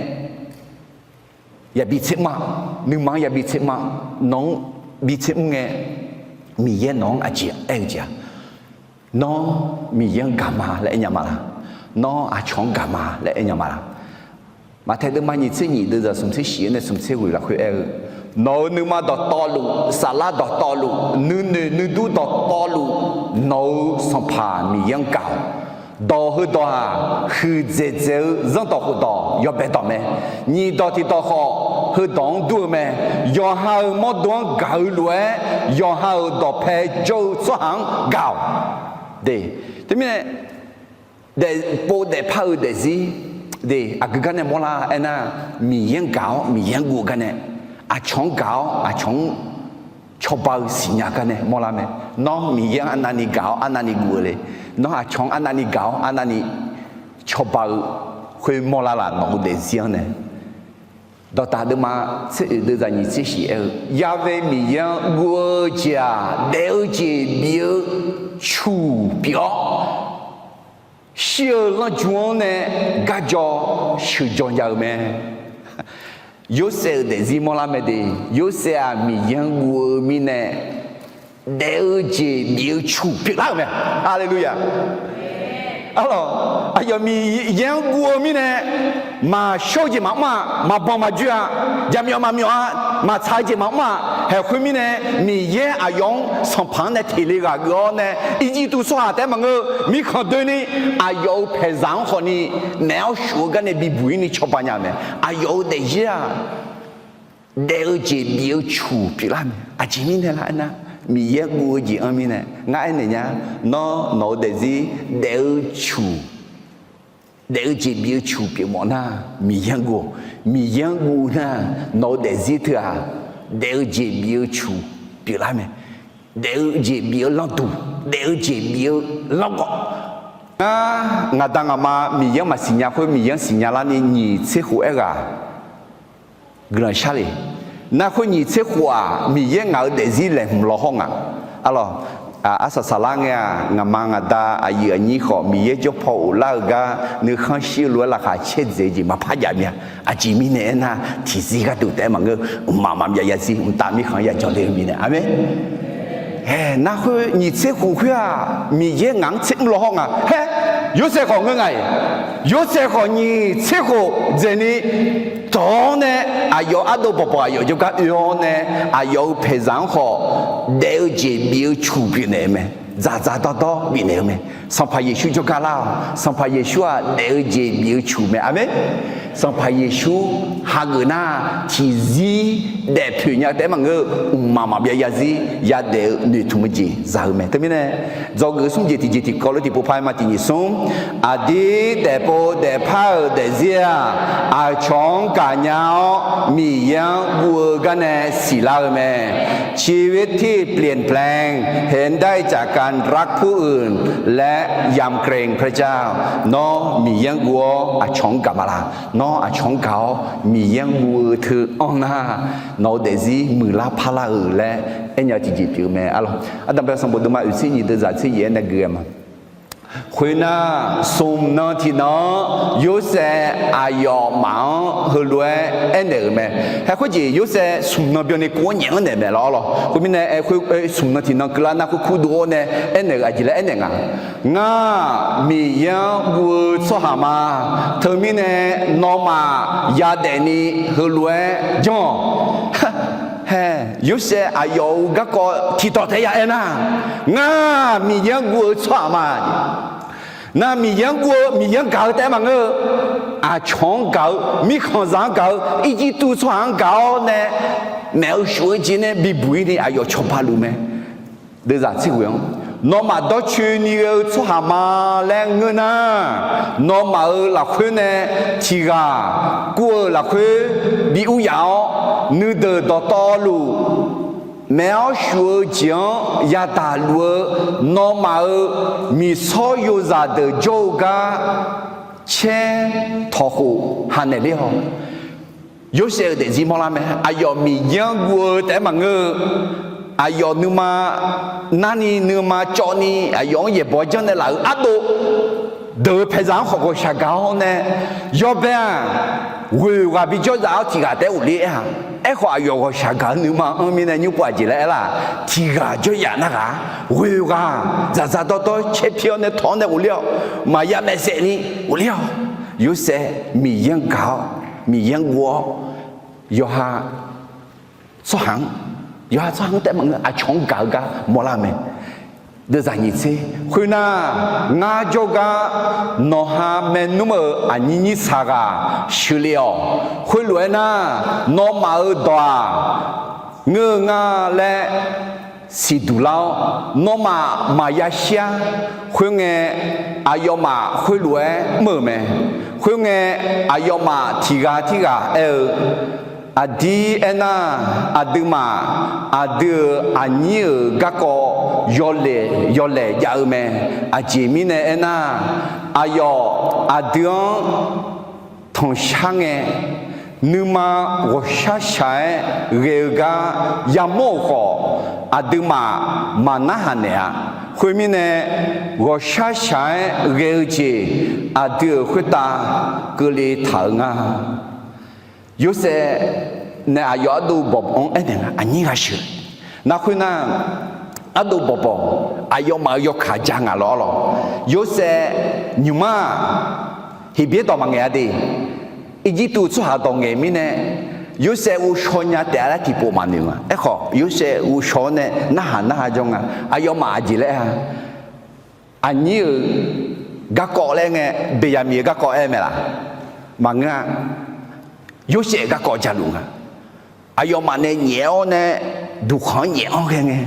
yabi tser mr-a. Nuima-anr yabi tser mr-a. Nawq-anr bi tser mr ngae, Miqyaer nawq-anr aqjeq aer-eu jeq-aq, nawr Miqyaer-anr gaq ma laer aer nya ma laq? Nawr aqcawq-anr gaq ma laer aer nya ma laq? Maqtaeq deuvma nyiq tser nyiq deuvzaq smq tser shif-anr nae smq tser ghoeq lafkhoer aer-eu, nawq-euq nuima dawqtawvluf, saflar dawqtawvluf, nuinoeq nuidur dawqtawvluf, nawq-euq Sanqpaq Miqyaer-anr gaq-awq. Dawq heudawq-aq, huiqdzaeq dzaeq-eu zanrdawq khofdawq yawbae dawq mae. Nyiq dawq tiq dawq khawf, heudawq-anr dur-eu mae. Yawqha-euq mawrdo-anr gaq-eu lof-aer, yawqha-euq dawqpae jawr-eu tsawrhaq-anr gaq-awq. De, teumirnae, daefpov daefpar-eu daefzir de, aqgeu gar nae mawrlar aernar, Miqyaer-anr gaq-awr Miqyaer-anr guv-eu gar nae, aqcawq-anr gaq-awr aqcawq-anr cawba-eu siqnya gar nae mawrlar mae. Nawr Miqyaer-anr arnavni gaq-awr arnavni guv-eu le? Nawr aqcawq-anr arnavni gaq-awr arnavni cawba-eu khoer mawrlar laf? Nawq-eu daefzir-anr nae, dawqtaq deuvma tser oeq deuvzaq nyiq tser shif aer-eu, Ya've Miqyaer-anr guv-eu jeq-aq, daef-eu jeq bif-eu cuq pyeuf-awr, shir-eu lanrju-anr nae garjaw sheuqjaw nya-eu mae. Yorsaev-euq daefzir mawrlar mae de. Yorsaev-aq Miqyaer-anr guv-eu mirnae, daef-eu jeq bif-eu cuq pyeuflar-euq mae. Haleluya! Arlawq, aqyawf Miqyaer-anr guv-eu mirnae, maqshawr-eu jeq maqmr-a, maqbanq maqjoe-a, jaqmyawf maqmyawf-a, maqtsaq-eu jeq maqmr-a. Haeq khoermirnae, Miqyaer aqyawf-anr Sanqpaq-anr nae teqle ghaq geuf-awr nae, Irjirtuv tsawrhaq taef-aer maqngeur, mirkhanq doeni, aqyawf-euq paeqzaq-anr khawfni naef-awr shuf-eu gar nae bibuq-ir ni cawba nya-eu mae. Aqyawf-euq daefzir-aq, daef-eu jeq bif-eu cuq pyeuflar mae. Aqjeq mirnae lar aernar, Miqyaer guv-eu jeq-anr mirnae. Ngar aernaeq nya, nawr nawq-eu daefzir daef-eu cuq, daef-eu jeq bif-eu cuq pyeufmawf nar, Miqyaer-anr guv-awq. Miqyaer-anr guv nar, nawq-eu daefzir teu-aq, daef-eu jeq bif-eu cuq pyeuflar mae. daef-eu jeq bif-eu lanrduq, daef-eu jeq bif-eu lanrgawv. Ngar, ngaqda ngaqma Miqyaer-anr maqsiq nya khoer Miqyaer-anr siqnya larni nyiq tser khof aerghaq guiqlanq shar le. Nar khoer nyiq tser khof-aq, Miqyaer ngaq-euq daefzir laeqhmq lawhawr nga. Arlawq, arsaq saqlar ngae-aq, ngaqma ngaqda aqyuif aqnyir khawf Miqyaer jawr paw ghoflar-eu gar nuikhanr shir-eu lof-aer laqkhaq caerdzaeq-eu jeq maqpar jav mya. Aqjeq mirnae aernar, tiqzir gharduq taef-aer maqngeur, mqmaq maqbyav zarzir mqtav mirkhanq-anr ya jawr le-eu mirnae. Aqmeq. Hae, nar khoer nyiq tser khof khoer-aq, Miqyaer ngaq-anr tser mr lawhawr nga. Haer, Yorsaev khawf ngeur nga-iq. Yorsaev khawf nyiq tser khof dzaeqni dawq-awr nae, aqyawf ardov bawqbawq aqyawf jawrgar oe-awr nae, aqyawf-euq paeqzaq-anr khawf daef-eu jeq bif-eu cuq pyeufnaeq-eu mae. Dzaqdzaq dawrdawr bifnaeq-eu mae. Sanqpaq Yeqsur jawrgar lar-awq. Sanqpaq Yeqsur-aq daef-eu jeq bif-eu cuq mae. Aqmeq. Sanqpaq Yeqsur hageuf nar, tiqzir daefpoeq nya taef-aer maqngeur, mqmaq maqbyav zarzir yadaef-eu noeqtmq-eu jeq za-eu mae. Teumirnae, dzawgeuf smr jeq tiqjeq tiqkawv lof tiqpov par-aer ma tiq nyiq smr. Aqdir daefpov daefpar-euq daefzir-aq, aqcawq-anr gaqnya-awr Miqyaer-anr guv-eu garnae siqlar-eu mae. ชีวิตที่เปลี่ยนแปลง เห็นได้จากการรักผู้อื่น และยำเกรงพระเจ้า Nawr Miqyaer-anr guv-awr aqcawq-anr gaq ma laq? Nawr aqcawq-anr gaq-awr Miqyaer-anr guv-eu teu anr nar, nawq-eu daefzir muiqlar parlar-euq laer aernya-eu tiqjeq pyeuf-eu mae. Arlawq, Ardanqbae sanqbof deuvma oeqtser nyiq deuvzaq tser yaef-aer nae gui-aer ma. Khoernar, smq nan tiqnan-anr Yorsaev aqyawfmaf-anr heulof-aer aernaeq-euq mae. Haer khoerjeq Yorsaev smq nan byanni kur-anr nyaef-anr naeq mae lawr arlawq. Khoermirnae, aer khoer smq nan tiqnan keuvlar nar khoer kur dov-awr nae aernaeq-euq aqjeq laer aernaeq nga. Ngar-aq, Miqyaer-anr guv-eu tsawrhaq ma. Teumirnae, nawmaf yadaefni heulof-aer janr-awq. Haer, Yorsaev aqyawf-euq garkawv tiqdawq taef-aer ya aernar, ngar Miqyaer-anr guv-eu tsawrhaq ma. Nar Miqyaer-anr guv-eu, Miqyaer-anr gaq-eu taef-aer maqngeur-eu, aqcawq-anr gaq-eu, mirkhanqzaq-anr gaq-eu, Irjirtuv tsawrhaq-anr gaq-awr nae, maef-eu shuf-eu jeq nae bibuq-ir ni aqyawf cawba luf mae. Deuvzaq tser ghoe-anr, nawmaf dawrcoeni ghae-eu tsawrhaq ma laer ngeur nar, nawmaf-euq lafkhoer nae tiq ghaq kur-euq lafkhoer bi ur yaf-awr, nuideuq dawqtawvluf maef-awr shuf-eu jeq-anr yadaq luf-eu nawmaf-euq miqsawr yozaq deuq jawr-eu gar caer tawq khof hanaeq ler-awq. Yorsaev-euq daefzir mawrlar mae. Aqyawf Miqyaer-anr guv-eu taef-aer maqngeur-eu, aqyawf nuima narni nuima cawvni aqyawf-anr yaeqbawq janrnaeq laf-euq ardov deuq-eu paeqzaq-anr khawf ghawqshaq gaq-awr nae, yawbae-aq, ghoeq ghaq bijawr zaf-awr tiq ghaq taef-aer ghofler aer-aq. Aerkhawf, aqyawf ghawqshaq gaq-eu nuima anr mirnae nymr pov aqjeq laer aer-aq, tiq ghaq jawryaf nar ghaq, ghoeq ghaq dzaqdzaq dawrdawr caer pi-awr nae tawq-awr nae ghofler-awq. Maqya maeqsaef ni ghofler-awq. Yorsaev Miqyaer-anr gaq-awr, Miqyaer-anr guv-awr, yawqha tsawrhaq-anr, yawqha tsawrhaq-anr taef-aer maqngeur, aqcawq-anr gaq-eu gar mawrlar-eu mae. Deuvzaq nyiq tser khoernar, ngar jawrgar nawqha maernmr-euq aqnyir nyir saq ghaq sheuqle-awq. Khoerlof-aer nar, nawmaf-euq dawq-aq, ngeur-eu nga laer siqduq lar-awr, nawmaf maqya shir-ar. Khoerngae, aqyawfmaf khoerlof-aer mr-euq mae. Khoerngae, aqyawfmaf tiq ghaq tirghaq aer-eu, Aqdir aernar, aqduimaf aqdui-euq aqnyir-euq garkawv yawlaeq yawlaeq jav-eu mae. Aqjeq mirnae aernar, aqyawf aqdui-anr tanqshar ngae, nuima ghawqshaq shaq-aer ghae-eu gar yamawr-euq khawf, aqduimaf maqnarhaq naeq-a. Khoermirnae, ghawqshaq shaq-aer ghae-eu jeq aqdui-euq khoertav keuvle taq-euq nga. Yorsaev nae aqyawf ardov bawq-anr aernaeq nga, aqnyir ghaq sheuq. Nar khoernar, ardov bawq bawq aqyawfmaf-euq yawkaq ja ngaq lawr lawq. Yorsaev nymq-mr-aq, Heqbyaer dawq maqngaeq-a de. Irjirtuv tsawrhaq dawq ngaeq mirnae, Yorsaev ghovshaw nya taef-a laer tiqpov maqnoeq nga. Aerkhawf, Yorsaev ghovshaw-awr nae narhaq narhaq jawr nga. Aqyawfmaf aqjeq laer-a, aqnyir-euq garkawv laer ngae, Beqyaqmiq-euq garkawv aer mae laq? Maqngeur-a. Yorsaev-euq garkawv jaluf nga. Aqyawfmaf nae nyaef-awr nae, duqkhanq-anr nyaef-anr ghae ngae,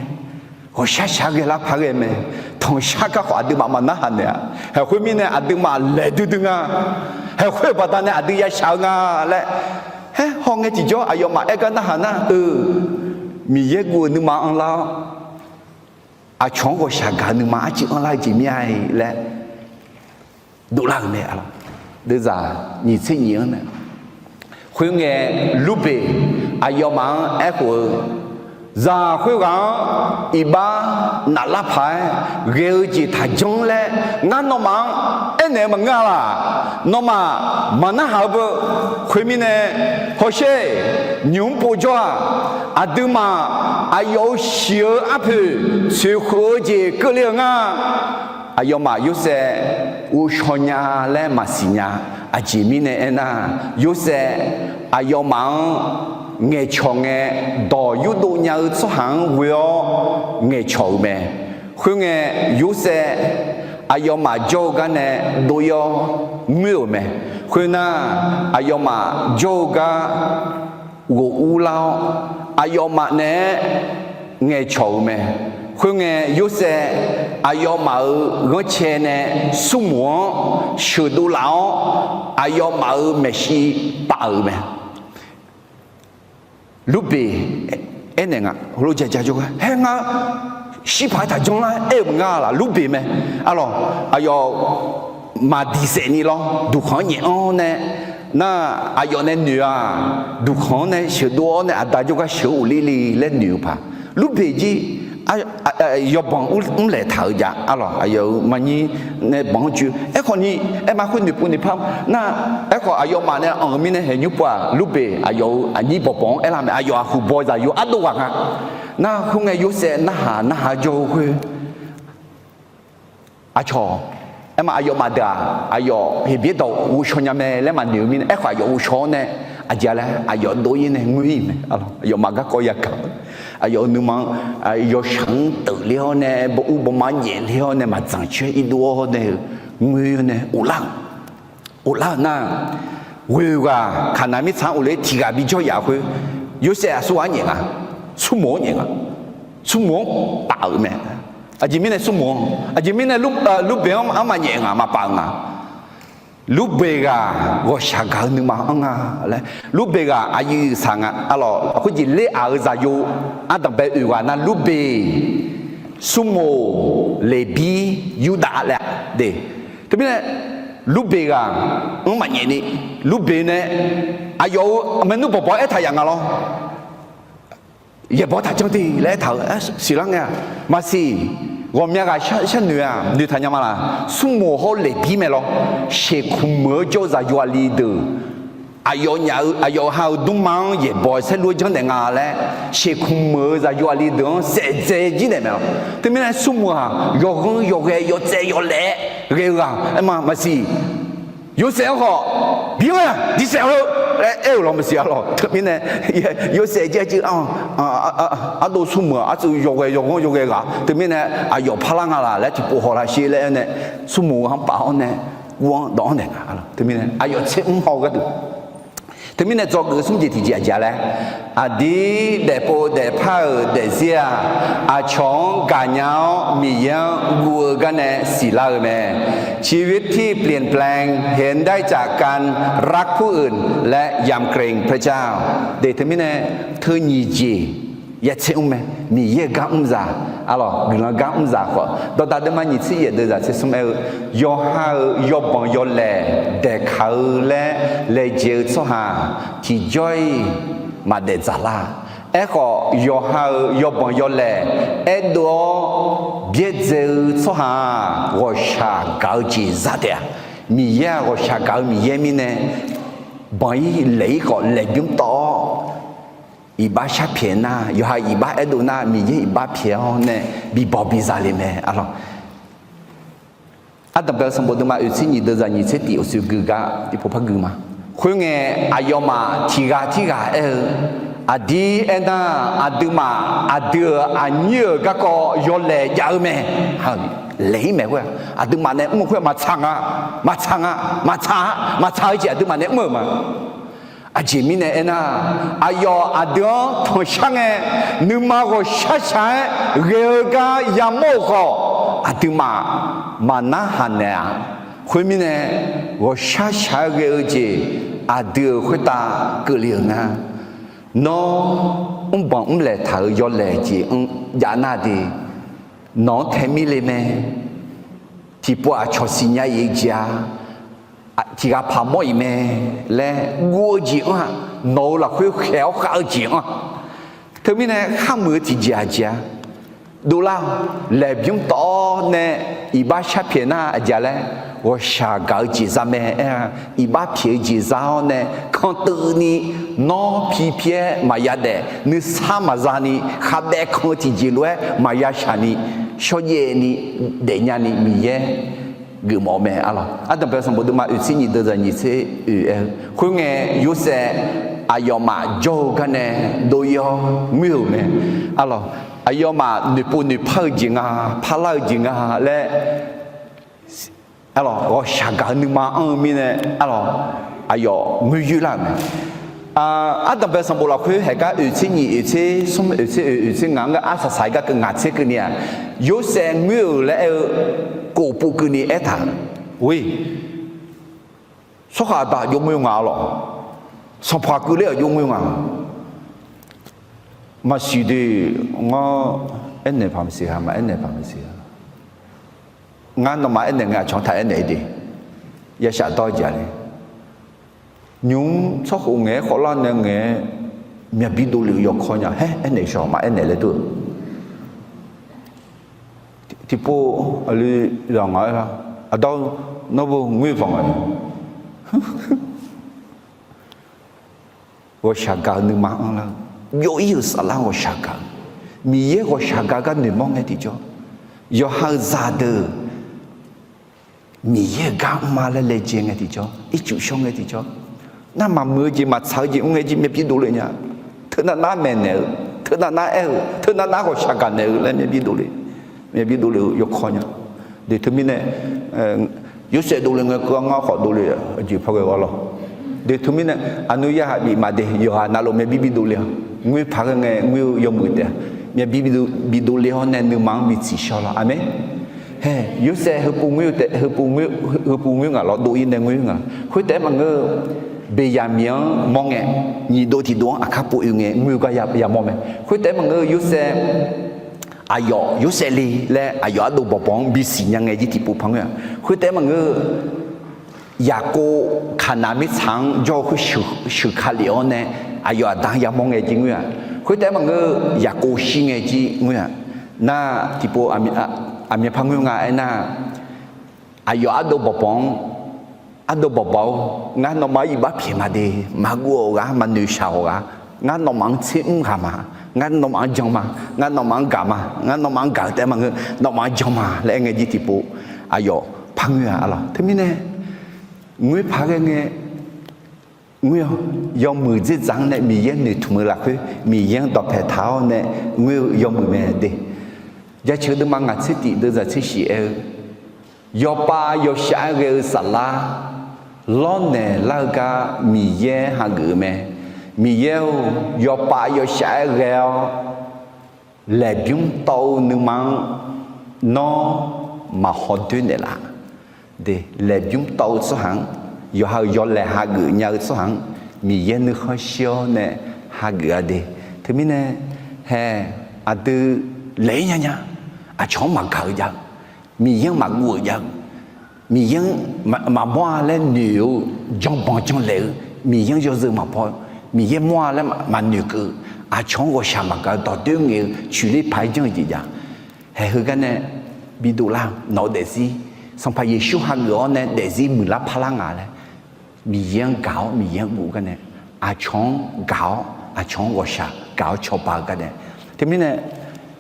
ghawqshaq shaq-aer ghae lar paq ghae mae. Tanqshar garkawv aqduimaf maqnarhaq naeq-a. Haeq khoermirnae aqduimaf laeq duidui nga. Haeq khoer-euq baqdanae aqdui yashaq-eu nga laer, haer hawngae tiqjawr aqyawfmaf aer gar narhaq nar-eu, Miqyaer guv-eu nuima anrlar-awr, aqcawq-anr ghawqshaq gaq-eu nuima arcuiv anrlar-eu jeq mir-a laer dovlar-euq mae. Deuvzaq nyiq tser nyiq-anr nae, khoerngae, Lurbeq aqyawfmaf-anr aerkhof-eu, zaq khoerghaq-anr iqbax naflar paq-aer ghae-eu jeq taqjanr laer ngar nawmaf-anr aernaeq-eu maqngeur-a laq? Nawmaf maqnarhaq-eu beu. Khoermirnae, hawsher, nymq-mr povjawr-aq, aqduimaf aqyawf-euq shiq-eu arpoeq tsoeqkhof-eu jeq keuvle-eu nga. Aqyawfmaf Yorsaev ghovshaw nya laer maqsiq nya. Aqjeq mirnae aernar, Yorsaev aqyawfmaf-anr ngaeqcawq ngae, dawq yurdov nya-eu tsawrhaq-anr ghoe-awr ngaeqcawq-euq mae. Khoerngae, Yorsaev aqyawfmaf jawr-eu gar nae dov-ir-awr muir-euq mae. Khoernar, aqyawfmaf jawr-eu gar ghof urlar-awr, aqyawfmaf naeq-aer ngaeqcawq-euq mae. Khoerngae, Yorsaev aqyawfmaf-euq ghanrcae nae smrmuiq-anr sheuqdov laf-awr, aqyawfmaf-euq maeqshi paf-euq mae. Lurbeq aernaeq nga, heulof-aer jawrgar, haer ngar shirpaq-aer taqjanr lar aer-eu maqnga laq? Lurbeq mae. Arlawq, aqyawf maqdiq saef ni lawr, duqkhanq-anr nyaef-anr nae, nar aqyawf nae noeq-aq, duqkhanq-anr nae sheuqdov-awr nae aqda jawrgar sheuq-eu ghofler le laer noeq-eu paq. Lurbeq jir yawbanq mrlaeq taq-eu jav. Arlawq, aqyawf-euq maqnyir nae banq-anr joe. Aerkhawf ni, aerma khoer noeqpov noeqpar nar, aerkhawf aqyawfmaf nae anq-eu mirnae haeqnymr pov-aq, Lurbeq aqyawf-euq aqnyir bawqbawq-anr aerlar mae. Aqyawf-aq huiqbaw zaqyo ardov ghaq nga. Nar khoerngae Yorsaev narhaq narhaq jawr-eu khoer, aqcawq, aerma aqyawfmaf deuq-aq, aqyawf Heqbyaer dawq ghovshaw nya mae laer maqnoeq-eu mirnae, aerkhawf aqyawf ghovshaw-awr nae, aqjeq-a laer aqyawf dov-ir nae ngoer-ir mae. Arlawq, aqyawfmaf garkawv yagaq-eu, aqyawf-euq nuima-anr yawshaq-anr teufler-awr nae, bawuv bawma nyaefler-awr nae, maqdzanq coer irdov-awr nae-eu, ngoer-awr nae uvlar-eu uvlar-euq nar, ghoeq ghaq Kaqnaq mirtsaq-anr uvler tiq ghaq bijawr yaf khoer, Yorsaev aqsurghaq-anr nyaef nga, smrmuiq-anr nyaef nga, smrmuiq-anr paf-euq mae. Aqjeq mirnae smrmuiq-anr, aqjeq mirnae Lurbeq-anr maqnyaef nga, maqpaf-eu nga. Lurbeq ghaq ghawqshaq gaq-eu nuima anr nga laer, Lurbeq ghaq aqyuif saq nga. Arlawq, khoerjeq ler-aq-eu zaqyo ardanqbae oeq ghaq nar, Lurbeq, Smrmuiq, Leqbir, Yurdav laer-a de. Teumirnae, Lurbeq ghaq-anr maqnyaef ni, Lurbeq nae aqyawf-euq maernmr bawqbawq aertaq yaf nga lawr. Yaeqbawq taqjanr de laer aertaq-eu siqlar ngae-aq, maqsiq. Ghawqmya ghaq sharnoeq-aq noeqtaq nya ma laq? Smrmuiq hawr Leqbir mae lawr. Sheuqkmq muiq-eu jawr-eu zaqyo aqli deuq, aqyawf nyaf-eu aqyawf ha-euq dmrma-anr yaeqbawq saerlu-aer janrnaeq nga laer, sheuqkmq muiq-eu zaqyo aqli deuq-anr saef dzae jir naeq mae lawr. Teumirnae smrmuiq-aq yawghanr yawghae yawtsaev yawlaef-aer ghae-eu ghaq aerma maqsiq. Yorsaev-anr khawf, bi-anr-aq diq saef-eu laer aer-euq lawr maqsiq. Arlawq, teumirnae Yorsaev jir aqcuiv ardov smrmuiq-aq artsuiv yawghae yawghanr yawghae ghaq, teumirnae aqyawf parlar nga laq laer tiqpov haw lasher laer aer nae, smrmuiq-anr paf-awr nae ur-anr dawq-anr naeq nga. Teumirnae aqyawf tser mr haw-eu gharduq, teumirnae dzawgeuf-eu smr jeq tiqjeq aqjeq-a laer, aqdir daefpov daefpar-euq daefzir-aq, aqcawq-anr gaqnya-awr Miqyaer-anr guv-eu garnae siqlar-eu mae. ชีวิตที่เปลี่ยนแปลง เห็นได้จากการรักผู้อื่น และยำเกรงพระเจ้า de. Teumirnae teu nyiq jeq ya tser mr mae. Miqyaer-euq gar mr zaq, arlawq, guiqlanq gar mr zaq khawf, dawqdaq deuvma nyiq tser yaef deuvzaq tser smr aer-eu, yawqha-euq yawbanq yawlaeq daeqkaq-eu laer laejae-eu tsawrhaq tiqjawr-iq maqdaef dzaqlar. Aerkhawf, yawqha-euq yawbanq yawlaeq aerdov-awr byaerdzae-eu tsawrhaq-aq, ghawqshaq gaq-eu jeq za taef-a. Miqyaer-aq, ghawqshaq gaq-eu Miqyaer mirnae, banq-ir laeq-ir khawf laeqbymr tawv-awr, iqbax shar pyaeq nar, yawqha iqbax aerdov nar, Miqyaer iqbax pyaeq-awr nae bibawq biza le mae, arlawq. Ardanqbae-eu sanqbof deuvma oeq tser nyiq deuvzaq nyiq tser tif awqsur gui gar tiqpov par gui ma. Khoerngae, aqyawfmaf tiqghaq tirghaq aer-eu, aqdir aernar, aqduimaf aqdui-euq aqnyir-euq garkawv yawlaeq jav-eu mae. Laeq-ir maeq khoer-aq, aqduimaf nae mr-eu khoer-aq maqtsaq nga, maqtsaq nga, maqtsaq-a, maqtsaq-eu jeq aqduimaf nae mr-euq ma. Aqjeq mirnae aernar, aqyawf aqdui-anr tanqshar ngae, nuima ghawqshaq shaq-aer ghae-eu gar yamawr-euq khawf, aqduimaf maqnar haq naeq-aq. Khoermirnae, ghawqshaq shaq-aer ghae-eu jeq aqdui-euq khoertav keuvle-euq nga. Nawr mrbanq mrlaeq taq-euq yawlaeq jeq-anr jav nar de, Nawq-anr tae mirle mae. Tiqpov aqcawq siqnya-iq-eu jeq-a, tiqghaq paq mawr-iq mae laer guv-eu jeq-anr-aq, nawq-euq lafkhoer khaeq-awr khav-eu jeq-anr-aq, teumirnae kharmuiq-eu tiqjeq-aq jeq-a, dovlar-awq. Laeqbymr tawv-awr nae iqbax sharpyaeq nar aqjeq laer, ghawqshaq gaq-eu jeq za mae aer-a. Iqbax pyaeq-eu jeq za-awr nae kantuvni, nawr pi pyaer maqya daef, nuisar maqza ni, khavbaev kan-eu tiqjeq lof-aer maqya shaq ni, shawrjaev ni, daefnya ni Miqyaer geufmawf-eu mae arlawq. Ardanqbae sanqbof deuvma oeqtser nyiq deuq zaq nyiq tser oeq aer-eu khoerngae, Yorsaev aqyawfmaf jawr-eu garnae dov-ir-awr ngoer-euq mae arlawq. Aqyawfmaf noeqpov noeqpar-eu jeq nga, parlar-eu jeq nga laer arlawq, ghawqshaq gaq-eu nuima anr-eu mirnae arlawq, aqyawf ngoer yoerlar-euq mae. Ardanqbae sanqbof lafkhoer haeq gar oeqtser nyiq, oeqtser smr, oeqtser oeq, oeqtser ngaq-anr gar arsaq saq-aer gar keuv ngaq tser keuvni-aq, Yorsaev ngoer-euq laer aer-eu, kof pov keuvni aertaq-euq, Oe, tsawrhaq aqda aqjox ngoer nga arlawq. Sanqpaq keuvler aqjox ngoer nga. Maqsiq de, ngar aernaeq paq maqsiq ha, maqaer naeq paq maqsiq ha. Ngar nawmaf aernaeq ngae aqcawq-anr taq aernaeq-ir de. Yashaf dawr-eu jeq-a le. Nymq-mr tsawrkhof ngaeq-aer khawvlar nae ngaeq-aer myaqbi dovlef-eu yawkawr nya. Haer, aernaeq shawq, maqaer naeq laer dur-eu. Tiqpov aqli zaq ngaq-aer lar, Aqda-or, nawr bo ngoer vanq nga. Ghawqshaq gaq-eu nuima anrlar-eu, jov-ir-euq saflar ghawqshaq gaq-eu, Miqyaer ghawqshaq gaq gar noeqmawr ngae tiqjawr, yawqha-euq zaqdeuq Miqyaer-euq gar mr-a laer laejae ngae tiqjawr, ircuf shawr ngae tiqjawr, nar maqmuiq-eu jeq maqtsaq-eu jeq mr ngae jir myavbir dovle nya. Teunav nar maeqnaeq-eu, teunav nar aer-eu, teunav nar ghawqshaq gaq naeq-eu laer myavbir dovle, myavbir dovle-eu yawkawr nya. De teumirnae, Yorsaev dovle ngae keuv-a, ngar khawf dovle-eu jeq par ghae-a lawr. De teumirnae, aqnur yarhaq bif maqde, yawqghaq navluf myavbir bidov le-awr, ngoer paq ghae ngae ngoer-eu yawmuiq taef-a. Myavbir bidov le-awr nae nuima-anr bitsiq shawr lawr. Aqmeq. Hae, Yorsaev heupov ngoer-eu taef, heupov ngoer, heupov ngoer ngaq lawr dov-ir nae ngoer ngaq. Khoertaef-aer maqngeur-eu, Beqyaqmiq-anr mawr ngae, nyiq dov tiq dov-anr aqkar pov oe ngae ngoer-eu gar yamawr mae. Khoertaef-aer maqngeur-eu, Yorsaev aqyawf Yorsaev le laer aqyawf ardov bawqbawq-anr bisiq nya ngae jir tiqpov par ngoer-a. Khoertaef-aer maqngeur-eu, Yaqkov Kaqnav mirtsaq-anr jawr-eu khoer sheuq ka lef-awr nae aqyawf aqda-anr yamawr ngae jir ngoer-a. Khoertaef-aer maqngeur-eu, Yaqkov shir ngae jir ngoer-a. Nar tiqpov aqmyan par ngoer nga aernar, aqyawf ardov bawqbawq-anr, ardov bawqbawq-or, ngar nawmaf-anr iqbax pyaeq maqde, maqguv-awq ghaq, maqnoeq shaq-awq ghaq, ngar nawmaf-anr tser mr ghaq ma, ngar nawmaf-anr jan ma, ngar nawmaf-anr gaq ma, ngar nawmaf-anr gaq-eu taef-aer maqngeur, nawmaf-anr jan ma laer aer ngae jir tiqpov aqyawf par ngoer-a arlawq. Teumirnae ngoer paq ghae ngae ngoer-awr, yawmuiq dzerdzaq-anr nae Miqyaer noeqtmq-eu lafkhoer Miqyaer-anr dawqpae taq-awr nae ngoer-eu yawmuiq mae de. Jaceuq deuvma ngaq tser tif deuvzaq tser shif aer-eu, yawpav yawshaf-aer ghae-eu saflar lawrnaeq lar-eu gar Miqyaer hageuf-eu mae. Miqyaer-or, yawpav yawshaf-aer ghae-awr laeqbymr tawv-eu nuima-anr nawr maqhaw doer naeqlaf. De, laeqbymr tawv-eu tsawrhaq-anr, yawqha-euq yawlaeq hageuf nya-eu tsawrhaq-anr Miqyaer nuikhanr shir-awr nae hageuf-a de. Teumirnae, hae, aqdui laeq-ir nya nya, aqcawq-anr maqgaq-eu jav-eu, Miqyaer-anr maqguv-euq jav-eu, Miqyaer-anr maqmawr-a laer noeq-eu, janbanq janlaeq-eu, Miqyaer-anr yawzeu maqbaw-eu, Miqyaer mawr-a laer maqnoeq keuv-eu, aqcawq-anr ghawqshaq maqgaq-eu dawqdoer ngaeq-eu coeqler paq-aer janr-eu jeq jav. Haeq heugar nae bidov lar-eu nawq-eu daefzir, Sanqpaq Yeqsur hageuf-awr nae daefzir muiqlar parlar nga laer, Miqyaer-anr gaq-awr Miqyaer-anr guv-eu gar nae, aqcawq-anr gaq-awr aqcawq-anr ghawqshaq gaq-awr cawba-eu gar nae. Teumirnae,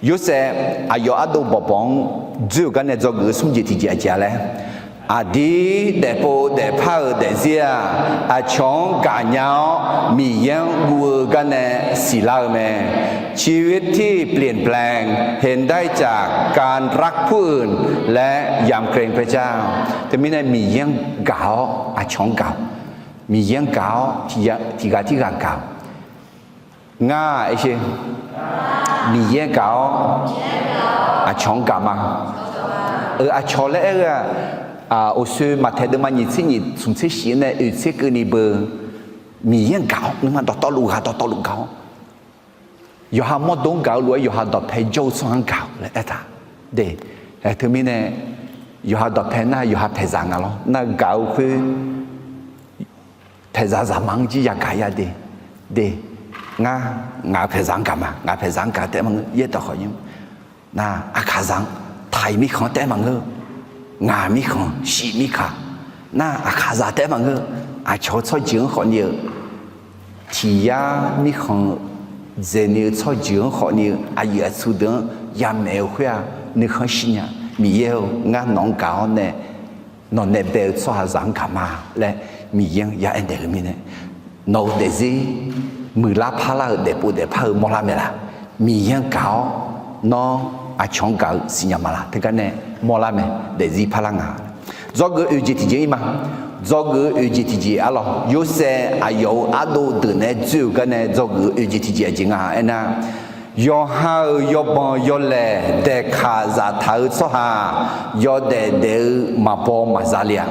Yorsaev aqyawf ardov bawqbawq-anr dzoer-euq gar nae dzawgeuf-eu smr jeq tiqjeq aqjeq-a laer, aqdir daefpov daefpar-euq daefzir-aq, aqcawq-anr gaqnya-awr Miqyaer-anr guv-eu gar nae siqlar-eu mae. ชีวิตที่เปลี่ยนแปลง เห็นได้จากการรักผู้อื่น และยำเกรงพระเจ้า. Teumirnae Miqyaer-anr gaq-awr aqcawq-anr gaq-awq. Miqyaer-anr gaq-awr tiqghaq tirghaq gaq-awq. Ngar-aq, Miqyaer gaq-awr aqcawq-anr gaq ma. Aqcawq laer aer-eu-aq, uqsoe Maqtaeq deuvma nyiq tser nyiq smq tser shif nae oeq tser keuvni beu, Miqyaer-anr gaq-awr nuima dawqtawvluf ghaq dawqtawvluf gaq-awr, yawqha mawrdo-anr gaq-eu lof-aer yawqha dawqpae jawr-eu tsawrhaq-anr gaq-awq laer aertaq. De, teumirnae yawqha dawqpae nar yawqha paeqzaq nga lawr. Nar-eu gaq-eu khoer paeqzaq zaqmar-anr jir yagaq ya de. De, ngar, ngaq-euq paeqzaq-anr gaq ma, ngaq-euq paeqzaq-anr gaq taef maqngeur, yaerdawq khawf nymr. Nar aqkaqzaq-anr, taq-iq mirkhanq-anr taef maqngeur, ngaq mirkhanq shif mirkaq. Nar aqkaqzaq taef maqngeur, aqcawq-eu tsawrjeuq-anr khawfni-eu tiq yar mirkhanq dzaeqni-eu tsawrjeuq-anr khawfni-eu aqyuif aqtsu deuq-anr yamaeq-eu khoer-aq, nuikhanr shirnya. Miqyaer-or, ngar nawq-anr gaq-awr nae nawq nae bae-eu tsawrhaqzaq-anr gaq ma laer Miqyaer-anr ya aernaeq-eu mirnae, nawq-eu daefzir muiqlar parlar-euq daefpov daefpar-eu mawrlar mae laq? Miqyaer-anr gaq-awr nawr aqcawq-anr gaq-eu siqnya ma laq? Teugar nae mawrlar mae, daefzir parlar nga. Dzawgeuf oeq jeq tiqjeq ir ma. Dzawgeuf-eu oeq jeq tiqjeq arlawq, Yorsaev aqyawf-euq ardov deuq naeq-aer dzoer-euq gar nae dzawgeuf-eu oeq jeq tiqjeq aqjeq nga aernar, yawqha-euq yawbanq yawlaeq daeqkaq zaftaq-eu tsawrhaq yawdaef daef-eu maqbaw maqza le-a.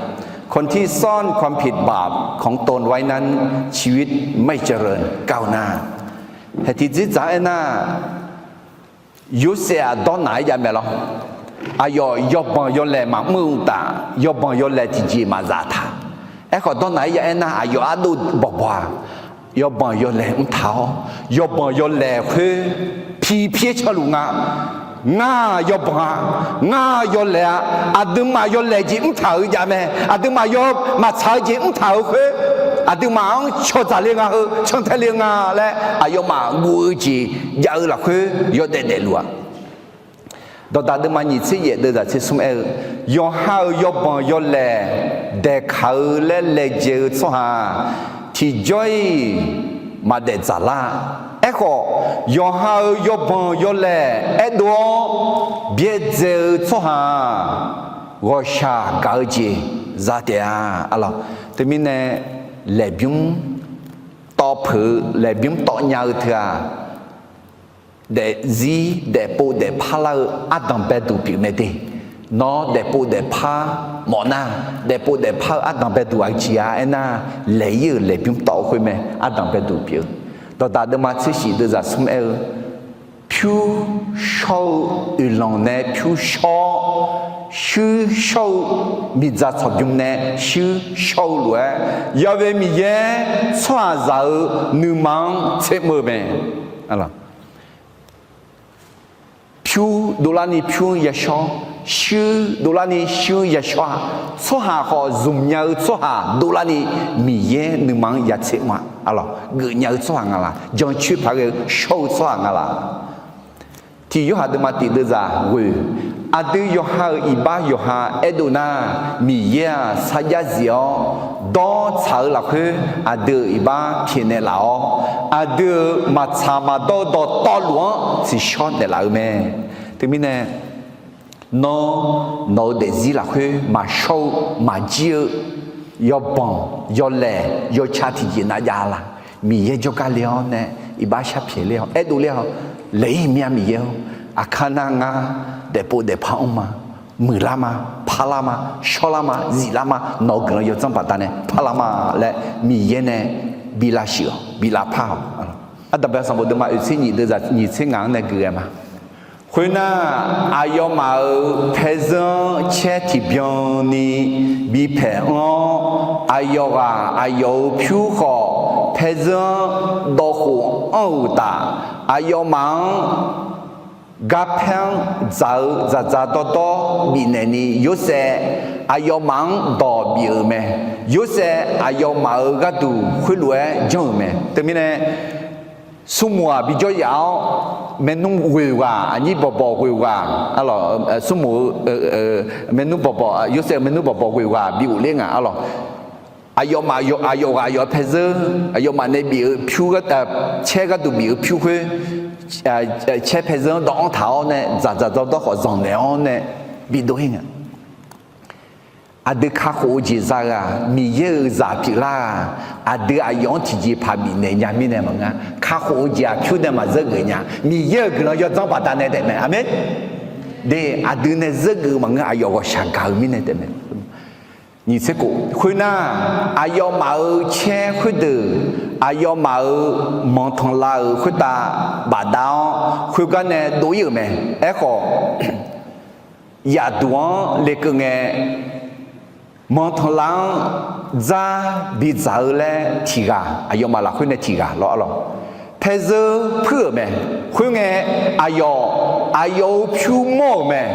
คนที่ซ่อนความผิดบาปของตนไว้นั้น ชีวิตไม่เจริญก้าวหน้า Haeq tiqdzir dzaq aernar, Yorsaev-aq dawrnaq-aer jav mae lawr. Aqyawf yawbanq yawlaeq maqmr-eu uqtaf, yawbanq yawlaeq tiqjeq maqzaftaq. Aerkhawf dawrnaq-aer jav aernar, aqyawf ardov bawqbawq-aq, yawbanq yawlaeq mrtaq-awr, yawbanq yawlaeq khoer pi pir-aer canluf nga. Ngar-aq yawbanq-a, ngar-aq yawlaeq-a, aqduimaf yawlaeq jeq mrtaq-euq jav mae, aqduimaf yaw maqtsaq-eu jeq mrtaq-euq khoer, aqduimaf-anr cawqdzaq le nga heu cantae le nga laer aqyawfmaf guv-eu jeq jav-eu lafkhoer yawdaef daefluf-a. Dawqdaq deuvma nyiq tser yaef deuvzaq tser smr aer-eu, yawqha-euq yawbanq yawlaeq daeqkaq-eu laer laejae-eu tsawrhaq tiqjawr-iq maqdaef dzaqlar. Aerkhawf, yawqha-euq yawbanq yawlaeq aerdov-awr byaerdzae-eu tsawrhaq-aq, ghawqshaq gaq-eu jeq za taef-a. Arlawq, teumirnae laeqbymr tawv peuq-eu, laeqbymr tawv nya-eu teu-aq, daefzir daefpov daefpar lar-eu ardanq baeduq pyeuf mae de. Nawr daefpov daefpar mawfnar, daefpov daefpar-eu ardanq baeduq aqjeq-a aernar, laeq-ir-euq laeqbymr tawv khoer mae ardanq baeduq pyeuf-eu. Dawqdaq deuvma tser shif deuvzaq smr aer-eu, pyur shawr-eu oeqlanq nae pyur shawr-awr, shuir shawr-eu miqdzaq tsawqbymr nae shuir shawr-eu lof-aer, Ya'we Miqyaer tsawrhaqzaq-euq nuima-anr tsermr-eu mae. Pyur dovlarni pyur-anr yashawr, shuir dovlarni shuir-anr yashawr-a. Tsawrhaq khawf zmq nya-eu tsawrhaq dovlarni Miqyaer nuima-anr ya tsermr-a. Arlawq, geufnya-eu tsawrhaq nga laq? Jancoer paq ghae-eu shawr-eu tsawrhaq nga laq? Tiq Yorhaq deuvma tiq deuvzaq ghoeq, aqdui yawqha-euq iqbax yawqha aerdov nar, Miqyaer-aq sarjax zif-awr dawrtsaq-eu lafkhoer aqdui-euq iqbax pyaeqnaeq laf-awr, aqdui-euq maqtsaq maqdawr-eu dawqtawvluf-anr tsiqshawr naeqlaf-eu mae. Teumirnae, nawr nawq-eu daefzir lafkhoer maqshawr-eu maqjir-eu yawbanq yawlaeq yawca tiqjeq nav jav laq? Miqyaer jawrgar le-awr nae iqbax sharpyaeq ler-awr aerdov ler-awr, laeq-ir mir-a Miqyaer-or, aqkar nar ngar daefpov daefpar mr ma, muiqlar ma, parlar ma, shawrlar ma, ziflar ma, nawq-eu guiqlanq yawdzanr baqdanae parlar ma laer Miqyaer nae bi lavshuif-awq, bi lavpar-awq. Ardanqbae sanqbof deuvma oeqtser nyiq deuvzaq nyiq tser ngaq-anr nae gui ghae ma. Khoernar, aqyawfmaf-euq paerzeur-anr caer tiqbyan ni bipaeq anr-awr, aqyawf ghaq aqyawf-euq pyur khawf paerzeur-anr dawvkhof anr-eu uqtaf, aqyawfmaf-anr garpaer-anr dzaq-eu dzaqdzaq dawrdawr bifnaeq ni Yorsaev aqyawfmaf-anr dawq bif-euq mae. Yorsaev aqyawfmaf-euq gharduq khoerlof-aer janr-euq mae. Teumirnae, smrmuiq-aq bijawr yaf-awr, maernmr ghoeq ghaq, aqnyir bawqbawq ghoeq ghaq, arlawq, smrmuiq-eu maernmr bawqbawq, Yorsaev-euq maernmr bawqbawq ghoeq ghaq bi ghofler nga, arlawq. Aqyawfmaf, aqyawf ghaq aqyawf paerzeur, aqyawfmaf nae bif-eu pyur, caer gharduq bif-eu pyur khoer, caer paerzeur-anr dawv-anr taq-awr nae dzaqdzaq dawrdawr khawf zanqnaeq-awr nae bidov-ir nga. Aqdui kakhof-eu jeq za-eu-aq, Miqyaer-euq zaq pyeuflar-aq, aqdui aqyawf-anr tiqjeqpaq bifnaeq nya mirnae maqngeur. Kakhof-eu jeq aqpyur nae maqzeur geuf nya. Miqyaer-euq guiqlanq yawdzanr baqdanae taefmae. Aqmeq. De, aqdui nae zeur geuf-eu maqngeur, aqyawf ghawqshaq gaq-eu mirnae taefmae. Nyiq tser khof, khoernar, aqyawfmaf-euq caer khoerdeuq, aqyawfmaf-euq manqtanqlav-euq khoertav bafdav-awr, khoergar nae dov-ir-euq mae. Aerkhawf, yaqduq-anr lekeuv ngae, manqtanqlav-anr dzar bidzaq-eu laer tiq ghaq, aqyawfmaf lafkhoer nae tiq ghaq lawr arlawq. Paerzeur puir-euq mae. Khoerngae, aqyawf, aqyawf-euq pyur mawr-euq mae.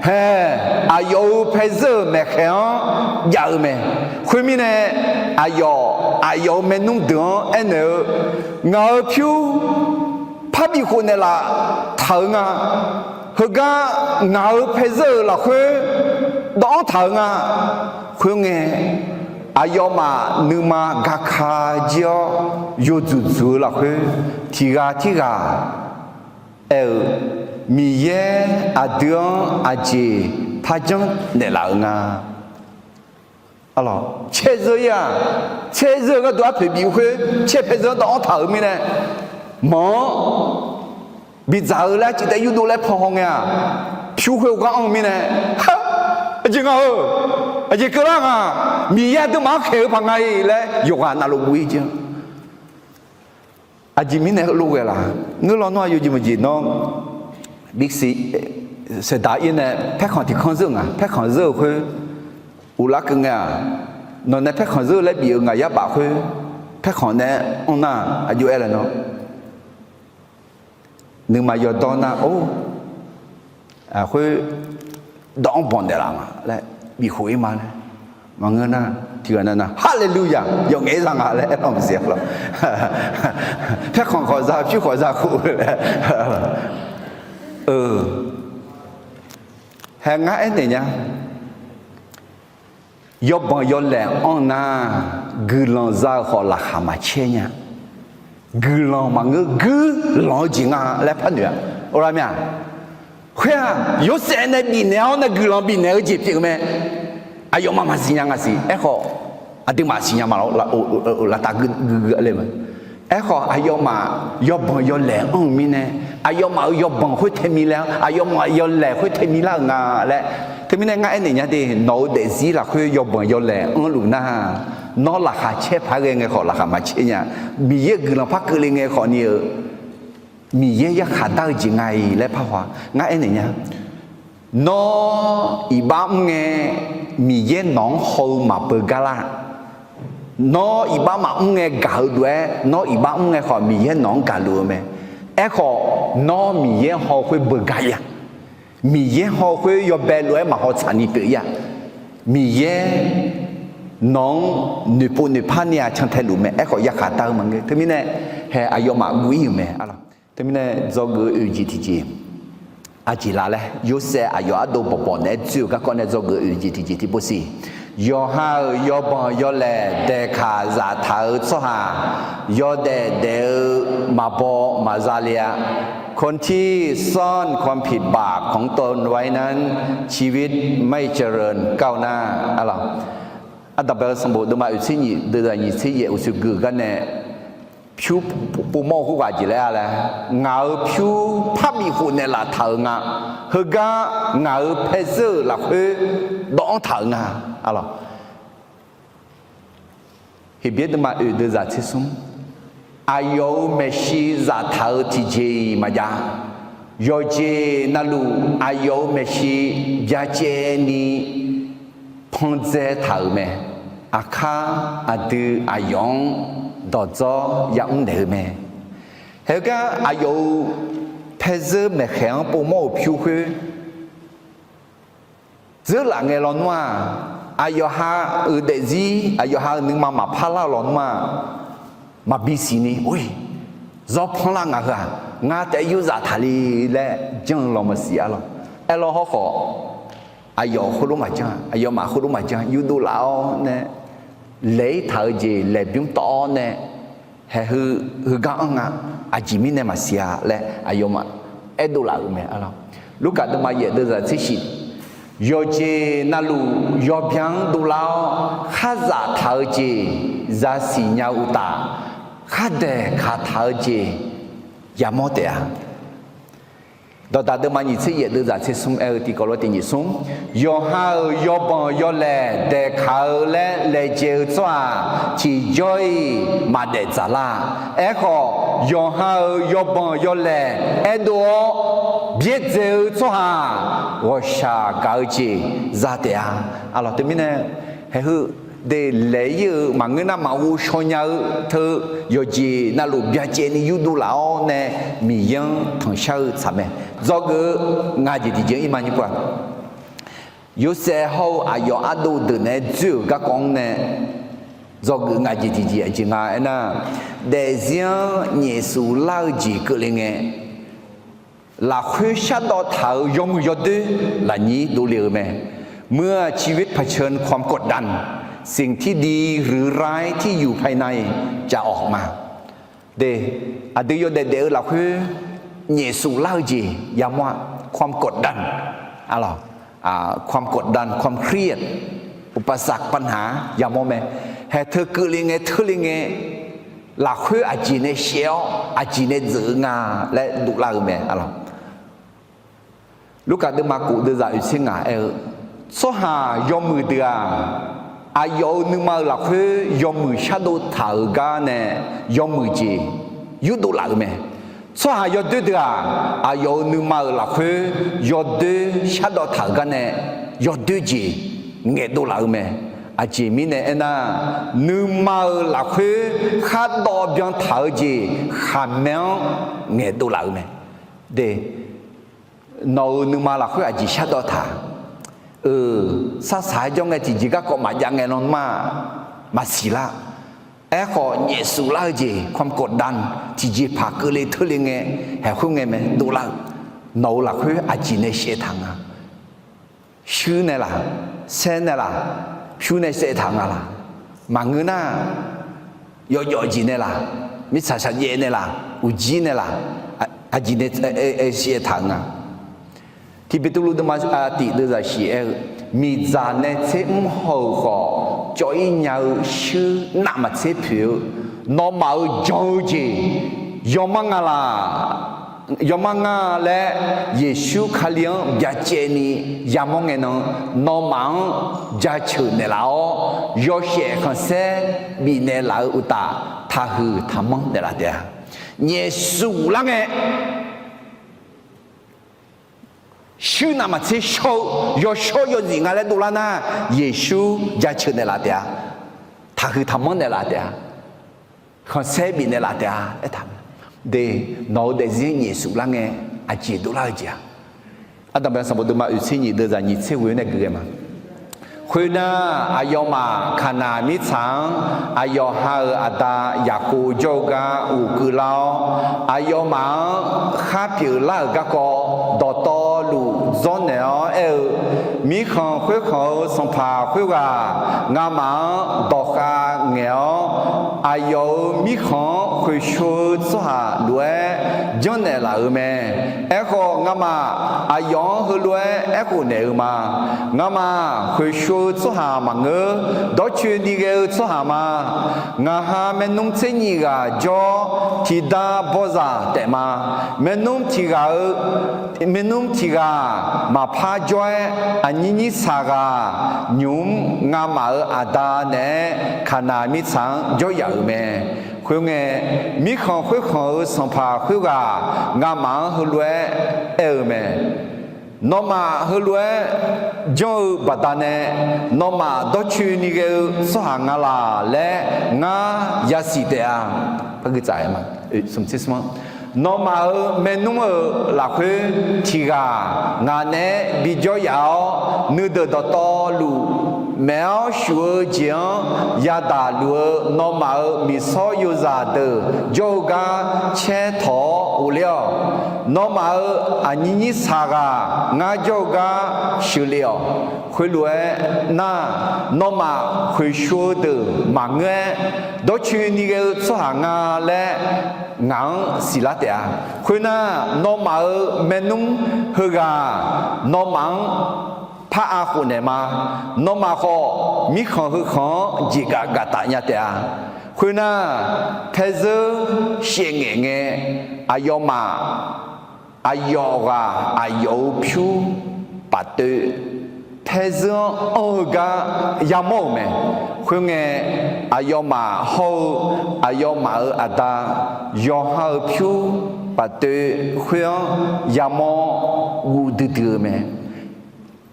Hae, aqyawf-euq paerzeur-euq maeqkhaeq-anr jav-eu mae. Khoermirnae, aqyawf, aqyawf-euq maernmr deuq-anr aernaeq-eu, Ngaq-euq pyur parbif khof naeqlaf taq-euq nga. Heugar ngaq-euq paerzeur-euq lafkhoer dawv-anr taq-euq nga. Khoerngae, aqyawfmaf nuima gaka jir-awr yawdzuq dzuq-eu lafkhoer, tiq ghaq tirghaq aer-eu, Miqyaer aqdui-anr aqjeq parjanr naeqlaf-euq nga. Arlawq, caerzeur-ir-aq, caerzeur-eu gharduq arpoeq bif-eu khoer, caer paerzeur-anr dawv-anr taq-euq mirnae, manq-anr bidzaq-eu laer arciv taef yurdov laer pan haw ngae-aq, pyur khoer gar anr-eu mirnae, Aqjeq nga-eu, aqjeq keuvlar nga, Miqyaer aqduimaf-anr khaeq-eu paq nga-iq laer yawqghaq navluf guv-ir jeq-a. Aqjeq mirnae heulof ghae laf? Ngeur lawnmr-aq yawjeq maqjeq nawr, bisiq saeqdaq-ir nae paerkhanq tiq kanr zeur-eu nga, paerkhanq zeur-eu khoer uvlar keuv ngae-aq, nawq nae paerkhanq zeur-eu laer bif-eu ngaq yar baf khoer, paerkhanq nae anr nar aqjox-aer laer nawr, nuima yawdawr nar-or, khoer dawv-anr banq naeqlaf nga laer bifkhof-ir ma laer maqngeur nar, tiq ghaq nav nav Haleluya, yawf ngaef-ir za nga laer aer-awr maqsiq arlawq. Paerkhanq khawf za, pyur khawf za khof-eu laer. Hae, ngar aernaeq nya. Yawbanq yawlaeq anr nar, guiqlanq za-eu khawf laqkhaq maqcaer nya. Guiqlanq maqngeur, guiqlanq-eu jeq nga laer par noeq-a. Or lar mir-a? Khoer-aq, yawshaef nae bifnaeq-awr nae guiqlanq bifnaeq-eu jeq pyeuf-eu mae. Aqyawfmaf maqsiq nya nga siq. Aerkhawf, aqduimaf siqnya ma lawr, laftav guiqguiq le ma. Aerkhawf, aqyawfmaf yawbanq yawlaeq anr-eu mirnae, aqyawfmaf-euq yawbanq khoer tae mi laer-anr, aqyawfmaf yawlaeq khoer tae mi lar-euq nga laer. Teumirnae ngar aernaeq nya de, nawq-euq daefzir lafkhoer yawbanq yawlaeq anrluf nar, nawr laqkhaq caer paq-aer ghae ngae khawf laqkhaq maqcaer nya. Miqyaer-euq guiqlanq par keuvle ngae khawfni-eu, Miqyaer yarkhaq dar-eu jeq nga-iq laer parhaw-a. Ngar aernaeq nya. Nawr iqbax mr ngae, Miqyaer nawq-anr haw-eu maqbeugar lar. Nawr iqbax maqmr ngae gaq-eu lof-aer, nawr iqbax mr ngae khawf Miqyaer nawq-anr gaqluf-eu mae. Aerkhawf, nawr Miqyaer haw khoer beugar-ir-a. Miqyaer haw khoer yawbae lof-aer maqhaw tsaqni pyeuf-ir-a. Miqyaer nawq-anr noeqpov noeqpar ni-aq cantae luf mae. Aerkhawf yarkhaq dar-eu maqngeur. Teumirnae hae aqyawfmaf guv-ir-euq mae. Teumirnae dzawgeuf-eu oeq jeq tiqjeq, aqjeq la laer, Yorsaev aqyawf ardov bawqbawq naeq-aer dzoer-euq garkawv nae dzawgeuf-eu oeq jeq tiqjeq tiqpov siq. Yawqha-euq yawbanq yawlaeq daeqkaq zaftaq-eu tsawrhaq, yawdaef daef-eu maqbaw maqza le-a. คนที่ซ่อนความผิดบาปของตนไว้นั้น ชีวิตไม่เจริญก้าวหน้า Aqdaqbae-eu sanqbof deuvma oeq tser nyiq deuvzaq nyiq tser yaef uqshoe gui-eu gar nae pyur povmawr-eu khoerghaq jeq laer-a laer, ngaq-euq pyur parbif khof naeqlaf taq-euq nga. Heugar ngaq-euq paerzeur-euq lafkhoer dawv-anr taq-euq nga. Aqlawq, Heqbyaer deuvma oeq deuvzaq tser smr, aqyawf-euq maeqshi zaftaq-eu tiqjeq-iq maqjav. Yawqjeq navluf aqyawf-euq maeqshi byacaevni pandzae taq-euq mae. Aqkar aqdui aqyawf-anr dawqdzawr yamr naeq-eu mae. Heugar aqyawf-euq paerzeur maeqkhaeq-anr povmawr-euq pyur khoer dzeurlaf ngae lawnmr-aq, aqyawf ha-euq daefzir, aqyawf ha-euq nuima maqpar lar-eu lawnmr-aq, maqbi siqni, or, zawr panlar ngaq heu-aq, ngar taef-aer yurzaf taqle laer janr-eu law maqsiq arlawq. Aerlawr hawrkhawf, aqyawf khoerlof maqjanr, aqyawfmaf khoerlof maqjanr, yurdov laf-awr nae laeq-ir taq-eu jeq laeqbymr tawv-awr nae, haeq heu, heugar anr nga, aqjeq mirnae maqsiq-a laer aqyawfmaf aerdov laf-euq mae arlawq. Lurkaf deuvma yaef deuvzaq tser shif, yawqjeq navluf yawbyan-anr dovlar-awr, kharzaf taq-eu jeq zaqsiq nya-eu uqtaf, khardaeq kaq taq-eu jeq yamawr taef-a. Dawqdaq deuvma nyiq tser yaef deuvzaq tser smr aer-eu tiqkawv lof tiq nyiq smr, yawqha-euq yawbanq yawlaeq daeqkaq-eu laer laejae-eu tsawrhaq tiqjawr-iq maqdaef dzaqlar. Aerkhawf, yawqha-euq yawbanq yawlaeq aerdov-awr byaerdzae-eu tsawrhaq ghawqshaq gaq-eu jeq za taef-a. Aqlawq teumirnae, haeqheu de laeq-ir-eu maqngeur nar maqghov shaw nya-eu teu yawqjeq navluf byacaevni yurdov laf-awr nae Miqyaer-anr tanqshar-eu tsaq mae. Dzawgeuf-eu ngaq jeq tiqjeq-anr ir ma nymr-aq, Yorsaev hawr-eu aqyawf ardov deuq naeq-aer dzoer-euq garkawv-anr nae dzawgeuf ngaq jeq tiqjeq aqjeq nga aernar, daefzir-anr nyaefsuf lar-eu jeq keuvle ngae, lafkhoer shardawv taq-euq yawmuiq yawdoer lafnyir dovle-euq mae. เมื่อชีวิตเผชิญความกดดัน สิ่งที่ดีหรือร้ายที่อยู่ภายในจะออกมา De, aqdui yawdaef daef-eu lafkhoer nyaefsuf lar-eu jeq yamawr-a, ความกดดัน aqlawq, ความกดดัน ความเครียด อุปสรรค ปัญหา yamawr mae. Haeq teu keuvle ngae teurle ngae, lafkhoer aqjeq nae shaev-awr aqjeq nae dzeuq-eu nga laer dovlar-eu mae aqlawq. Lurkaf deuvma kof deuvzaq oeqtser ngaq aer-eu, tsawrhaq yawmuiq deuq-aq, aqyawf-euq nuima-euq lafkhoer yawmuiq shardov taq-euq gar nae yawmuiq jeq yurdov laf-euq mae. Tsawrhaq yawdoer deuq-aq, aqyawf-euq nuima-euq lafkhoer yawdoer shardawv taq-euq gar nae yawdoer jeq ngaeqdov laf-eu mae. Aqjeq mirnae aernar, nuima-euq lafkhoer khardawv byan taq-eu jeq khaqmae-anr ngaeqdov laf-eu mae. De, nawq-euq nuima lafkhoer aqjeq shardawv taq-a? Euq, sarsaq-aer jawr ngae tiqjeq garkawv maqjav ngae lanma maqsiq lar. Aerkhawf, nyaefsuf lar-eu jeq ความกดดัน tiqjeqpaq keuvle teurle ngae, haeq khoerngae mae dovlar-eu, nawq-euq lafkhoer aqjeq nae shaev taq nga. Shuir nae laq, saer nae laq, pyur nae saev taq nga laq? Maqngeur nar, yawjawf jeq nae laq, mirtsaq shaqjaev nae laq, uqjir nae laq, aqjeq nae shaev taq-eu nga. Tiq Beqtuvluv deuvma tiq deuvzaq shiq aer-eu, miqdzaq nae tser mr haw-euq khawf cawv-ir nya-eu shuir navmaqtser poeq-eu, nawmaf-euq jan-eu jeq yawmar nga laq, yawmar nga laer Yeqsur Kali-anr byacaevni yamawr ngae nan, nawmaf-anr jaceuq naeqlaf-awr, yawshaef khanqsaer bifnaeq laf-eu uqtaf, taqhuiq taqmanr naeqlaf taef-a. Nyaefsuf lar ngae, shuir navmaqtser shawr-eu yawshawr yawzif nga laer dovlar nar, Yeqsur jaceuq naeqlaf taef-a. Taqhuiq taqmanr naeqlaf taef-a. Khanqsaer bifnaeq laf taef-a aertaq-a. De, nawq-euq daefzir nyaefsuf lar ngae, aqjeq dovlar-eu jeq-a. Ardanqbae sanqbof deuvma oeqtser nyiq deuvzaq nyiq tser ghoe-eu nae gui ghae ma. Khoernar, aqyawfmaf Kaqnaq mirtsaq-anr aqyawf ha-euq aqda Yaqkov jawr-eu gar ghofkeuv lar-awr, aqyawfmaf-anr khar pyeuflar-euq garkawv dawqtawvluf dzawrnaeq-awr aer-eu, Mirkhanq khoerkhanq-euq sanqpaq khoerghaq ngamaf-anr dawqkhav ngaeq-awr, aqyawf-euq mirkhanq-anr khoeqshov-eu tsawrhaq lof-aer janrnaeq laf-euq mae. Aerkhawf, ngamaf aqyawf-anr heulof-aer aerkhof naeq-eu ma. Ngamaf khoeqshov-eu tsawrhaq maqngeur, dawrcoeni ghae-eu tsawrhaq ma. Ngaq ha maernmr tser nyiq ghaq jawr-awr, tiqdar bawzaq taef ma. Maernmr tiq ghaq-eu, maernmr tiq ghaq maqpar jawr-aer, aqnyir nyir saq ghaq nymq-mr ngamaf-euq aqda naeq-aer Kaqnaq mirtsaq-anr jawryaf-euq mae. Khoerngae, mirkhanq khoerkhanq-euq sanqpaq khoerghaq ngamaf-anr heulof-aer aer-eu mae. Nawmaf heulof-aer janr-eu baqdanae, nawmaf dawrcoeni ghae-eu tsawrhaq nga laq laer ngar yasiq taef-a. Nawmaf-euq maernmr-euq lafkhoer tiq ghaq ngaq naeq-aer bijawr yaf-awr, nuideuq dawqtawvluf maef-awr shuf-eu jeq-anr yadaq luf-eu nawmaf-euq miqsawr yozaq deuq jawr-eu gar caer tawq-awr ghofler-awq. Nawmaf-euq aqnyir nyir saq ghaq ngar jawr-eu gar sheuqle-awq. Khoerlof-aer nar, nawmaf khoeqshov-eu deuq maqngeur-aer, dawrcoeni ghae-eu tsawrhaq nga laer ngaq-anr siqlar taef-a. Khoernar, nawmaf-euq maernmr heughaq nawmaf-anr par-a khofnaeq ma. Nawmaf khawf, mirkhanq heukhanq-anr jeqgaf gaqtaf nya taef-a. Khoernar, taerzeur shaevngaeq ngae, aqyawfmaf aqyawf ghaq aqyawf-euq pyur paf toev, taerzeur-anr anr-eu gar yamawr-euq mae. Khoerngae, aqyawfmaf hawr-eu aqyawfmaf-euq aqda yawqha-euq pyur baftoev khoer-anr yamawr guv duidui-eu mae.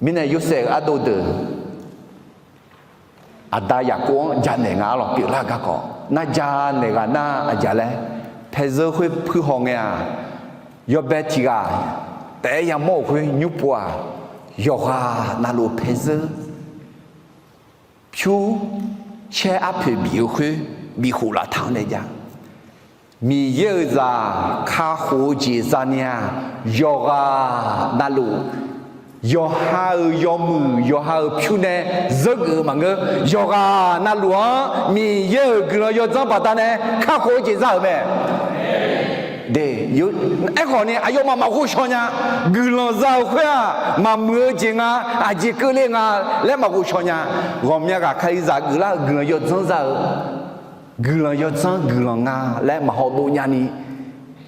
Mirnae Yorsaev-euq ardov deuq aqda Yaqkov-anr janaeq nga arlawq pyeuflar-eu garkawv nar janaeq ghaq nar aqjeq laer, paezeur khoer puihaw ngae-aq, yawbae tiq ghaq taef-aer yamawr-euq khoer nymr pov-aq, yawqghaq navluf paezeur pyur caer arpoeq bif-eu khoer bif khof laftaq-anr nae jav. Miqyaer-euq zaq kakhof-eu jeq za'ni-aq, yawqghaq navluf, yawqha-euq yawmuiq yawqha-euq pyur nae zeurgeuf-eu maqngeur. Yawqghaq navluf-anr Miqyaer-euq guiqlanq yawdzanr baqdanae kakhof-eu jeq za-euq mae. Aerkhawf ni aqyawfmaf maqghov shaw nya. Guiqlanq za-euq khoer-aq maqmuiq-eu jeq nga, aqjeq keuvle nga laer maqghov shaw nya. Ghawqmya ghaq Kalizaq geuflar-eu guiqlanq yawdzanr za-eu guiqlanq yawdzanr guiqlanq nga laer maqhaw dov nyani,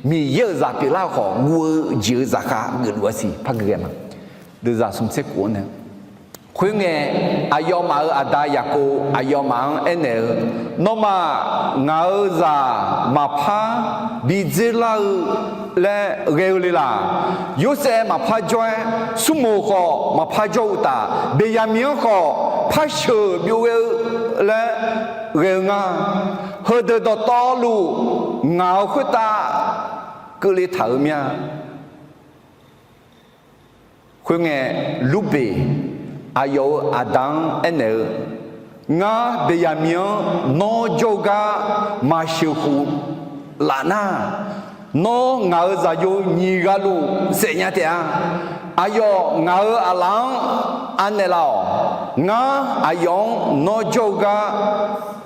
Miqyaer-euq zaq pyeuflar-eu khawf guv-eu jeq-eu zaqkhav geufluf-a siq par gui ghae ma. Deuvzaq smq tser khof-anr nae, khoerngae, aqyawfmaf-euq aqda Yaqkov aqyawfmaf-anr aernaeq-eu, Nawmaf ngaq-euq zaq maqpar bi dzerlar-eu laer ghae-eu le laq? Yorsaev maqpar jawr-aer, Smrmuq khawf maqpar jawr-eu uqtaf, Beqyaqmiq-anr khawf par sheuq byov ghae-eu laer ghae-eu nga. Heudeuq dawqtawvluf ngaq-euq khoertav keuvle taq-euq mir-a. Khoerngae, Lurbeq aqyawf-euq aqda-anr aernaeq-eu, Ngar Beqyaqmiq-anr nawr jawr-eu gar maqsheuq khof laf nar, nawr ngaq-euq zaqyo nyiq ghaq luf saef nya taef-a. Aqyawf ngaq-euq aqlaf-anr anaeq laf-awq. Ngar aqyawf-anr nawr jawr-eu gar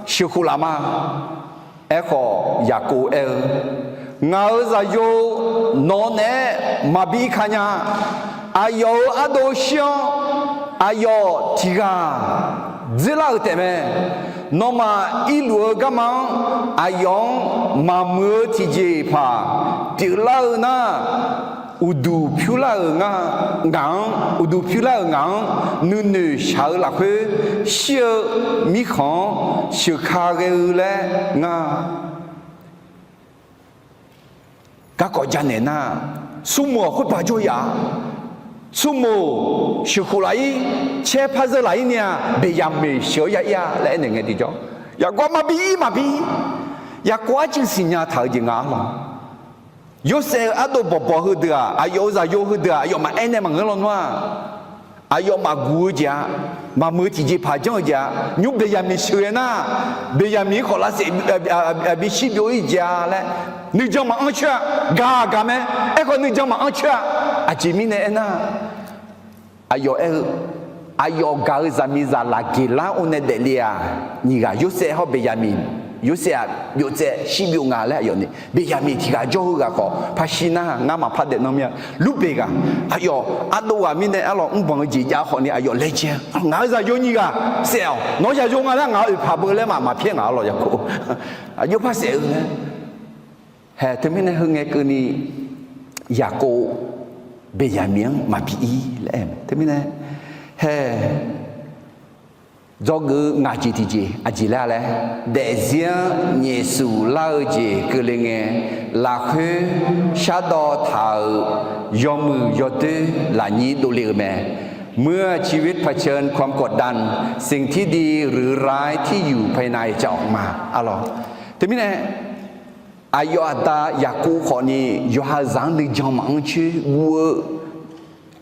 sheuq khof laf ma. Aerkhawf, Yaqkov aer-eu, Ngaq-euq zaqyo nawq-eu naeq-aer maqbi ir ka nya. Aqyawf-euq ardov shir-anr aqyawf tiq ghaq dzerlar-euq taefmae. Nawmaf irluf-eu garma-anr aqyawf-anr maqmuiq-eu tiqjeqpaq pyeuflar-eu nar, uqduq pyurlar-euq nga, ngaq-anr, uqduq pyurlar-euq ngaq-anr nuinoeq shaq-eu lafkhoer shir-eu mirkhanq-anr sheuq ka ghae-eu laer ngar. Garkawv janaeq nar, smrmuq-aq khoerpaq jawr yaf-a. Smrmuq sheuq khof laf-ir, caer par zeur laf-ir ni-aq, Beqyaqmiq sheuq-awr ya ir-a laer aernaeq ngae tiqjawr, Yaqkov maqbi ir maqbi ir. Yaqkov arcuiv siqnya taq-eu jeq nga arlawq. Yorsaev-eu ardov bawqbawq heudeuq-aq, aqyawf-euq zaqyo heudeuq-aq, aqyawfmaf aernaeq maqngeur lawnmr-aq, aqyawfmaf guq-eu jeq-a, maqmuiq-eu tiqjeqpaq janr-eu jeq-a, nymr Beqyaqmiq sheuq-aer nar, Beqyaqmiq-anr khawf lavsaef bishir byov-ir jeq-a laer, nuijan maqanr coer-a. Gaq gaq mae. Aerkhawf nuijan maqanr coer-a. Aqjeq mirnae aernar, aqyawf aer-eu, aqyawf gaq-eu zaqmiqzaq lafgeq lar-awr nae daefle-aq, nyiq ghaq Yorsaev hawr Beqyaqmiq, Yorsaev-aq byov tsaev shir byov nga laer aqyawf ni Beqyaqmiq tiq ghaq jawr-eu ghaq khawf par shir nar, ngar maqpar daef nan mir-a. Lurbeq ghaq, aqyawf ardov ghaq mirnae arlawq mrbanq-eu jeq jav khawf ni aqyawf laejae, Ngaq-euq zaqyo nyiq ghaq saef-awq. Nawq-anr zaqyo nga laer ngaq-euq oeqpaq beu laer maq maqpyaer ngaq arlawq Yaqkov. Aqjox par saef-eu laer. Hae, teumirnae heu ngae keuvni Yaqkov Beqyaqmiq-anr maqbi ir laer aer-eu mae. Teumirnae, hae, dzawgeuf-eu ngaq jeq tiqjeq aqjeq laer laer, daefzir-anr nyaefsuf lar-eu jeq keuvle ngae, lafkhoer shardawv taq-euq yawmuiq yawdoer lafnyir dovle-eu mae. เมื่อชีวิตเผชิญความกดดัน สิ่งที่ดีหรือร้ายที่อยู่ภายในจะออกมา arlawq. Teumirnae, aqyawf aqda Yaqkov khawf ni yawqha-euq zaq-anr nuijan maqanr coer guv-eu,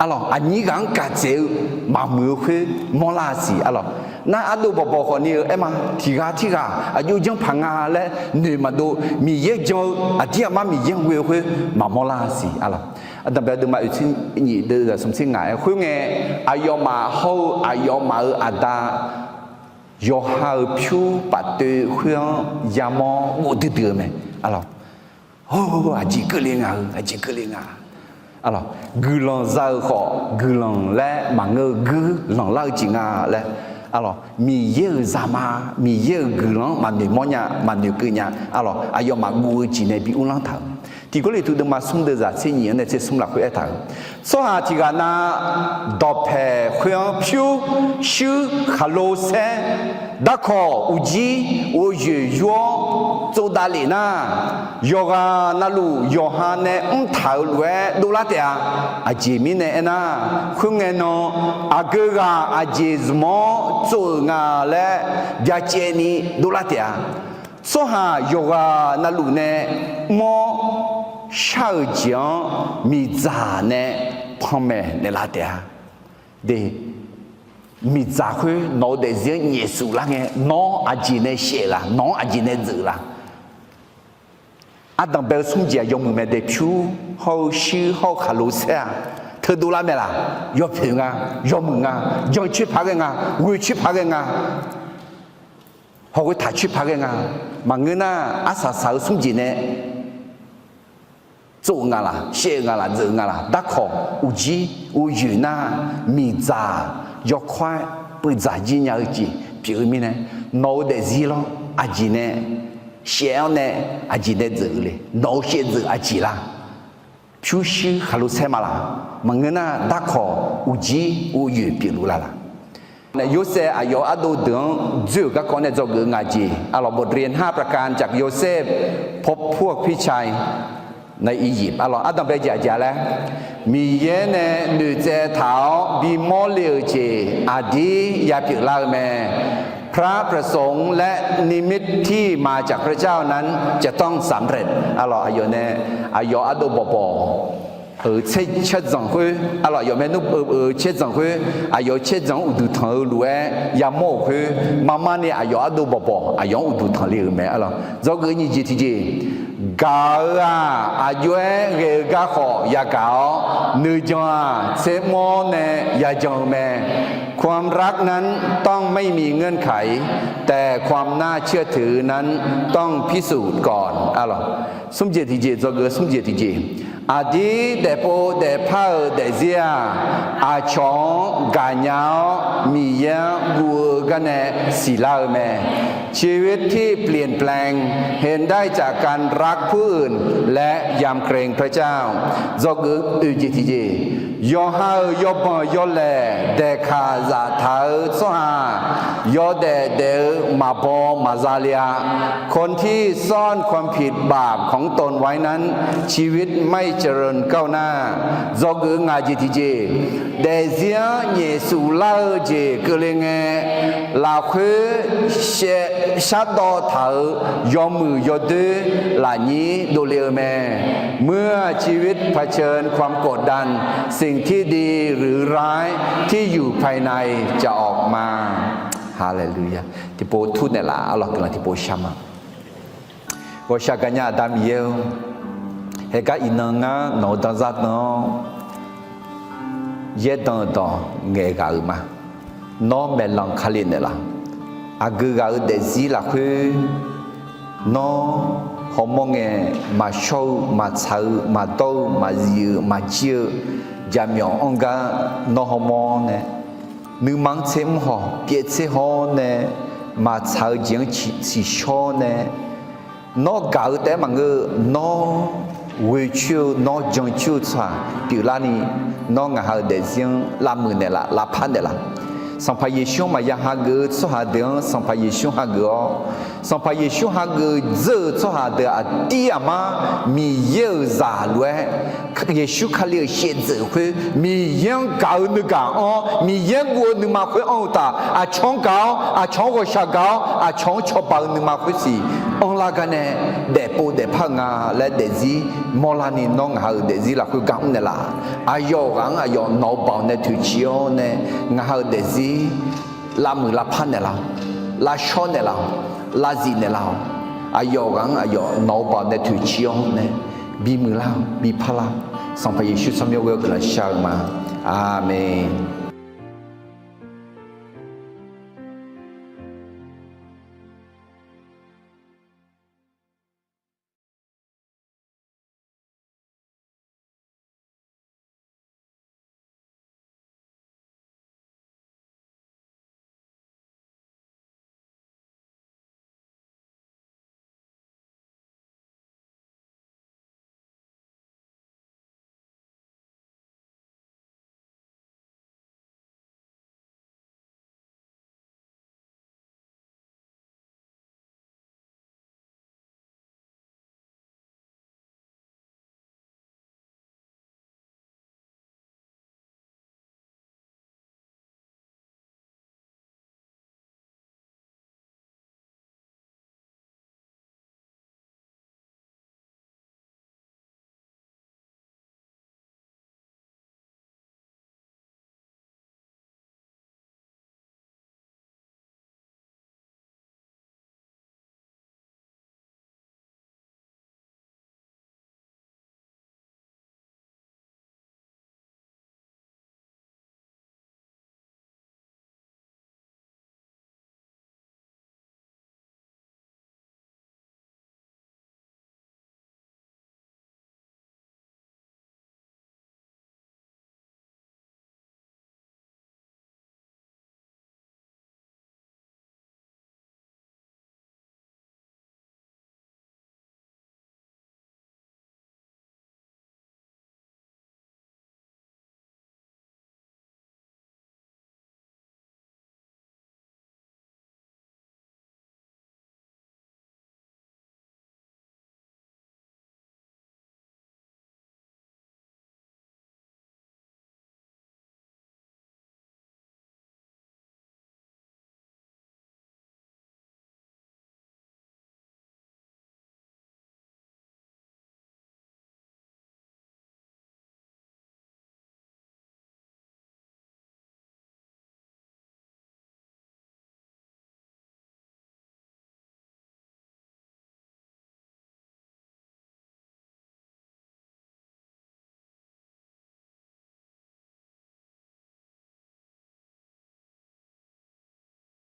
arlawq, aqnyir ghaq-anr gaq tsaev-eu maqmuiq-eu khoer mawrlar-a siq arlawq. Nar ardov bawqbawq khawf ni-eu aer ma, tiq ghaq tirghaq aqjox janr paq nga laer noeq maqdov, Miqyaer jan-eu aqdir aqmar Miqyaer-anr ghoe-eu khoer maqmawr lar-a siq arlawq. Aqdanqbae deuvma oeqtser nyif deuv zaq smq tser ngaq-aer khoerngae, aqyawfmaf hawr-eu aqyawfmaf-euq aqda yawqha-euq pyur paftoev khoer-anr yamawr ghof duidui-eu mae arlawq. Hawr, aqjeq keuvle nga-eu, aqjeq keuvle nga. Arlawq, guiqlanq za-eu khawf guiqlanq laer maqngeur-eu guiqlanq lar-eu jeq nga laer, arlawq, Miqyaer-euq zaqma, Miqyaer-euq guiqlanq-anr maqnoeq mawrnya, maqnoeq keuv nya. Arlawq, aqyawfmaf guv-eu jeq nae bi uvlanr taq-euq. Tiq Gawrliqtu deuvma smr deuvzaq tser nyiq-anr nae tser smr lafkhoer aertaq-euq, tsawrhaq tiq ghaq na dawqpaeq khoer-anr pyur, shuir, khaqlo saer, darkawq, uqjir, ghovyoeq yur-awr tsovdav lef nar, yawqghaq navluf yawqha nae mrtaq-euq lof-aer dovlar taef-a. Aqjeq mirnae aernar, khoerngae nan aqgeu ghaq aqjeq zmq-anr tsov-euq nga laer byacaevni dovlar taef-a. Tsawrhaq yawqghaq navluf nae mr-awr shar-euq jeq-anr miqdzaq nae panmaeq naeqlaf taef-a. De, miqdzaq khoer nawq-eu daefzir-anr nyaefsuf lar ngae, nawq-anr aqjeq nae shaev-euq la? Nawq-anr aqjeq nae dzeuq la? Ardanqbae-eu smr jeq-aq yawmuiq mae de, pyur hawr-eu shuir hawr-eu khaqlo saer-aq, teudov lar mae laq? Yawpoeq nga, yawmuiq nga, jan coer paq ghae nga, ghoe coer paq ghae nga, hawghoe taq coer paq ghae nga. Maqngeur nar, arsaq saq-eu smr jeq nae tsov-eu nga laq, shaev-eu nga laq, dzeuq-eu nga laq? Darkawq, uqjir, ghovyoeq nar, miqdzaq yawkawr-aer puivdzaq jir nya-eu jeq pyeuf-eu mirnae, nawq-eu daefzir lawr aqjeq nae shaev-awr nae aqjeq nae dzeuq le? Nawq-eu shaevdzeuf aqjeq la? Pyurshuir khaqlo saer ma laq? Maqngeur nar, darkawq, uqjir, ghovyoeq pyeufluf la laq? Yorsaev aqyawf ardov deuq-anr dzoer-euq garkawv nae dzawgeuf ngaq jeq, arlawq บทเรียนห้าประการจากโยเซฟ พบพวกพี่ชาย ในอียิปต์ arlawq ardanqbae jeq aqjeq laer, Miqyaer nae noeqtsaev taq-awr bimawr le-euq jeq aqdir yapyeuf lar-eu mae. พระประสงค์และนิมิตที่มาจากพระเจ้านั้นจะต้องสำเร็จ arlawq aqyawf nae, aqyawf ardov bawqbawq-euq caerzanq khoer, arlawq aqyawf maernmr euq caerzanq khoer, aqyawf-euq caerzanq-anr uqduq tanq-eu lof-aer yamawr-euq khoer, marmar ni aqyawf ardov bawqbawq aqyawf-anr uqduq tanq le-euq mae, arlawq. Dzawgeuf nyiq jeq tiqjeq, gaq-euq-aq, aqjox-aer ghae-eu garkhawf yagaq-awr, nuijan-aq, tsermr-awr nae yajan-eu mae. ความรักนั้นต้องไม่มีเงื่อนไข แต่ความน่าเชื่อถือนั้นต้องพิสูจน์ก่อน arlawq. Smr jeq tiqjeq, dzawgeuf smr jeq tiqjeq, aqdir daefpov daefpar-euq daefzir-aq, aqcawq-anr gaqnya-awr Miqyaer-anr guv-eu garnae siqlar-eu mae. ชีวิตที่เปลี่ยนแปลง เห็นได้จากการรักผู้อื่น และยำเกรงพระเจ้า Dzawgeuf oeq jeq tiqjeq, yawqha-euq yawbanq yawlaeq daeqkaq zaftaq-eu tsawrhaq, yawdaef daef-eu maqbaw maqza le-a. คนที่ซ่อนความผิดบาปของตนไว้นั้น ชีวิตไม่เจริญก้าวหน้า Dzawgeuf ngaq jeq tiqjeq, daefzir-anr nyaefsuf lar-eu jeq keuvle ngae, lafkhoer shardawv taq-euq yawmuiq yawdoer lafnyir dovle-eu mae. เมื่อชีวิตเผชิญความกดดัน สิ่งที่ดีหรือร้ายที่อยู่ภายในจะออกมา Haleluya. Tiqpov tur naeqlaf, arlawq guiqlanq tiqpov shar ma. Ghawqshaq gaqnya Aqda Miqyaer-or, haeqgar iqnan ngar nawq-eu danzar dan-awr, yaerdan dawq ngaeq ghaq-euq ma. Nawr maeqlanq kali naeqlaf. Aqgeu ghaq-euq daefzir lafkhoer, nawr hawmawr ngae, maqshawr-eu maqtsaq-eu maqdawr-eu maqzif-eu maqjir-eu jaqmyawf anr gar nawr hawmawr nae, nuima-anr tser mr haw pyaev tser haw-awr nae, maqtsaq-eu jeq-anr tsiqshawr nae, nawr gaq-eu taef-aer maqngeur-eu, nawr ghoecoer-eu nawr jancoer-eu tsawrhaq pyeuflarni, nawr ngaq ha-euq daefzir-anr lavmuiq naeqlaf, lavpar naeqlaf. Sanqpaq Yeqsur-anr maqya hageuf-eu tsawrhaq deuq-anr Sanqpaq Yeqsur hageuf-awr, Sanqpaq Yeqsur hageuf dzeur-euq tsawrhaq deuq aqdir aqmar Miqyaer-euq zaq lof-aer, Yeqsur Kali-euq shaevdzeuf khoer Miqyaer-anr gaq-eu nuigaq anr-awr, Miqyaer-anr guv-eu nuima khoer anr-eu taf, aqcawq-anr gaq-awr, aqcawq-anr ghawqshaq gaq-awr, aqcawq-anr cawba-eu nuima khoersiq anrlar garnae, daefpov daefpar-eu nga laer daefzir mawrlarni, nawr ngaq ha-euq daefzir lafkhoer gar mr naeqlaf. Aqyawf ghaq-anr aqyawf nawq-eu baoq nae toeqciv-awr nae, ngaq ha-euq daefzir lavmuiq lavpar naeqlaf-awq, lavshawr naeqlaf-awq, lavzif naeqlaf-awq. Aqyawf ghaq-anr aqyawf nawq-eu baoq nae toeqciv-awr nae, bimuiq lar-awq, bipar lar-awq. Sanqpaq Yeqsur tsawrmyanr ghoer-eu guiqlanq shar-eu ma. Aqmeq.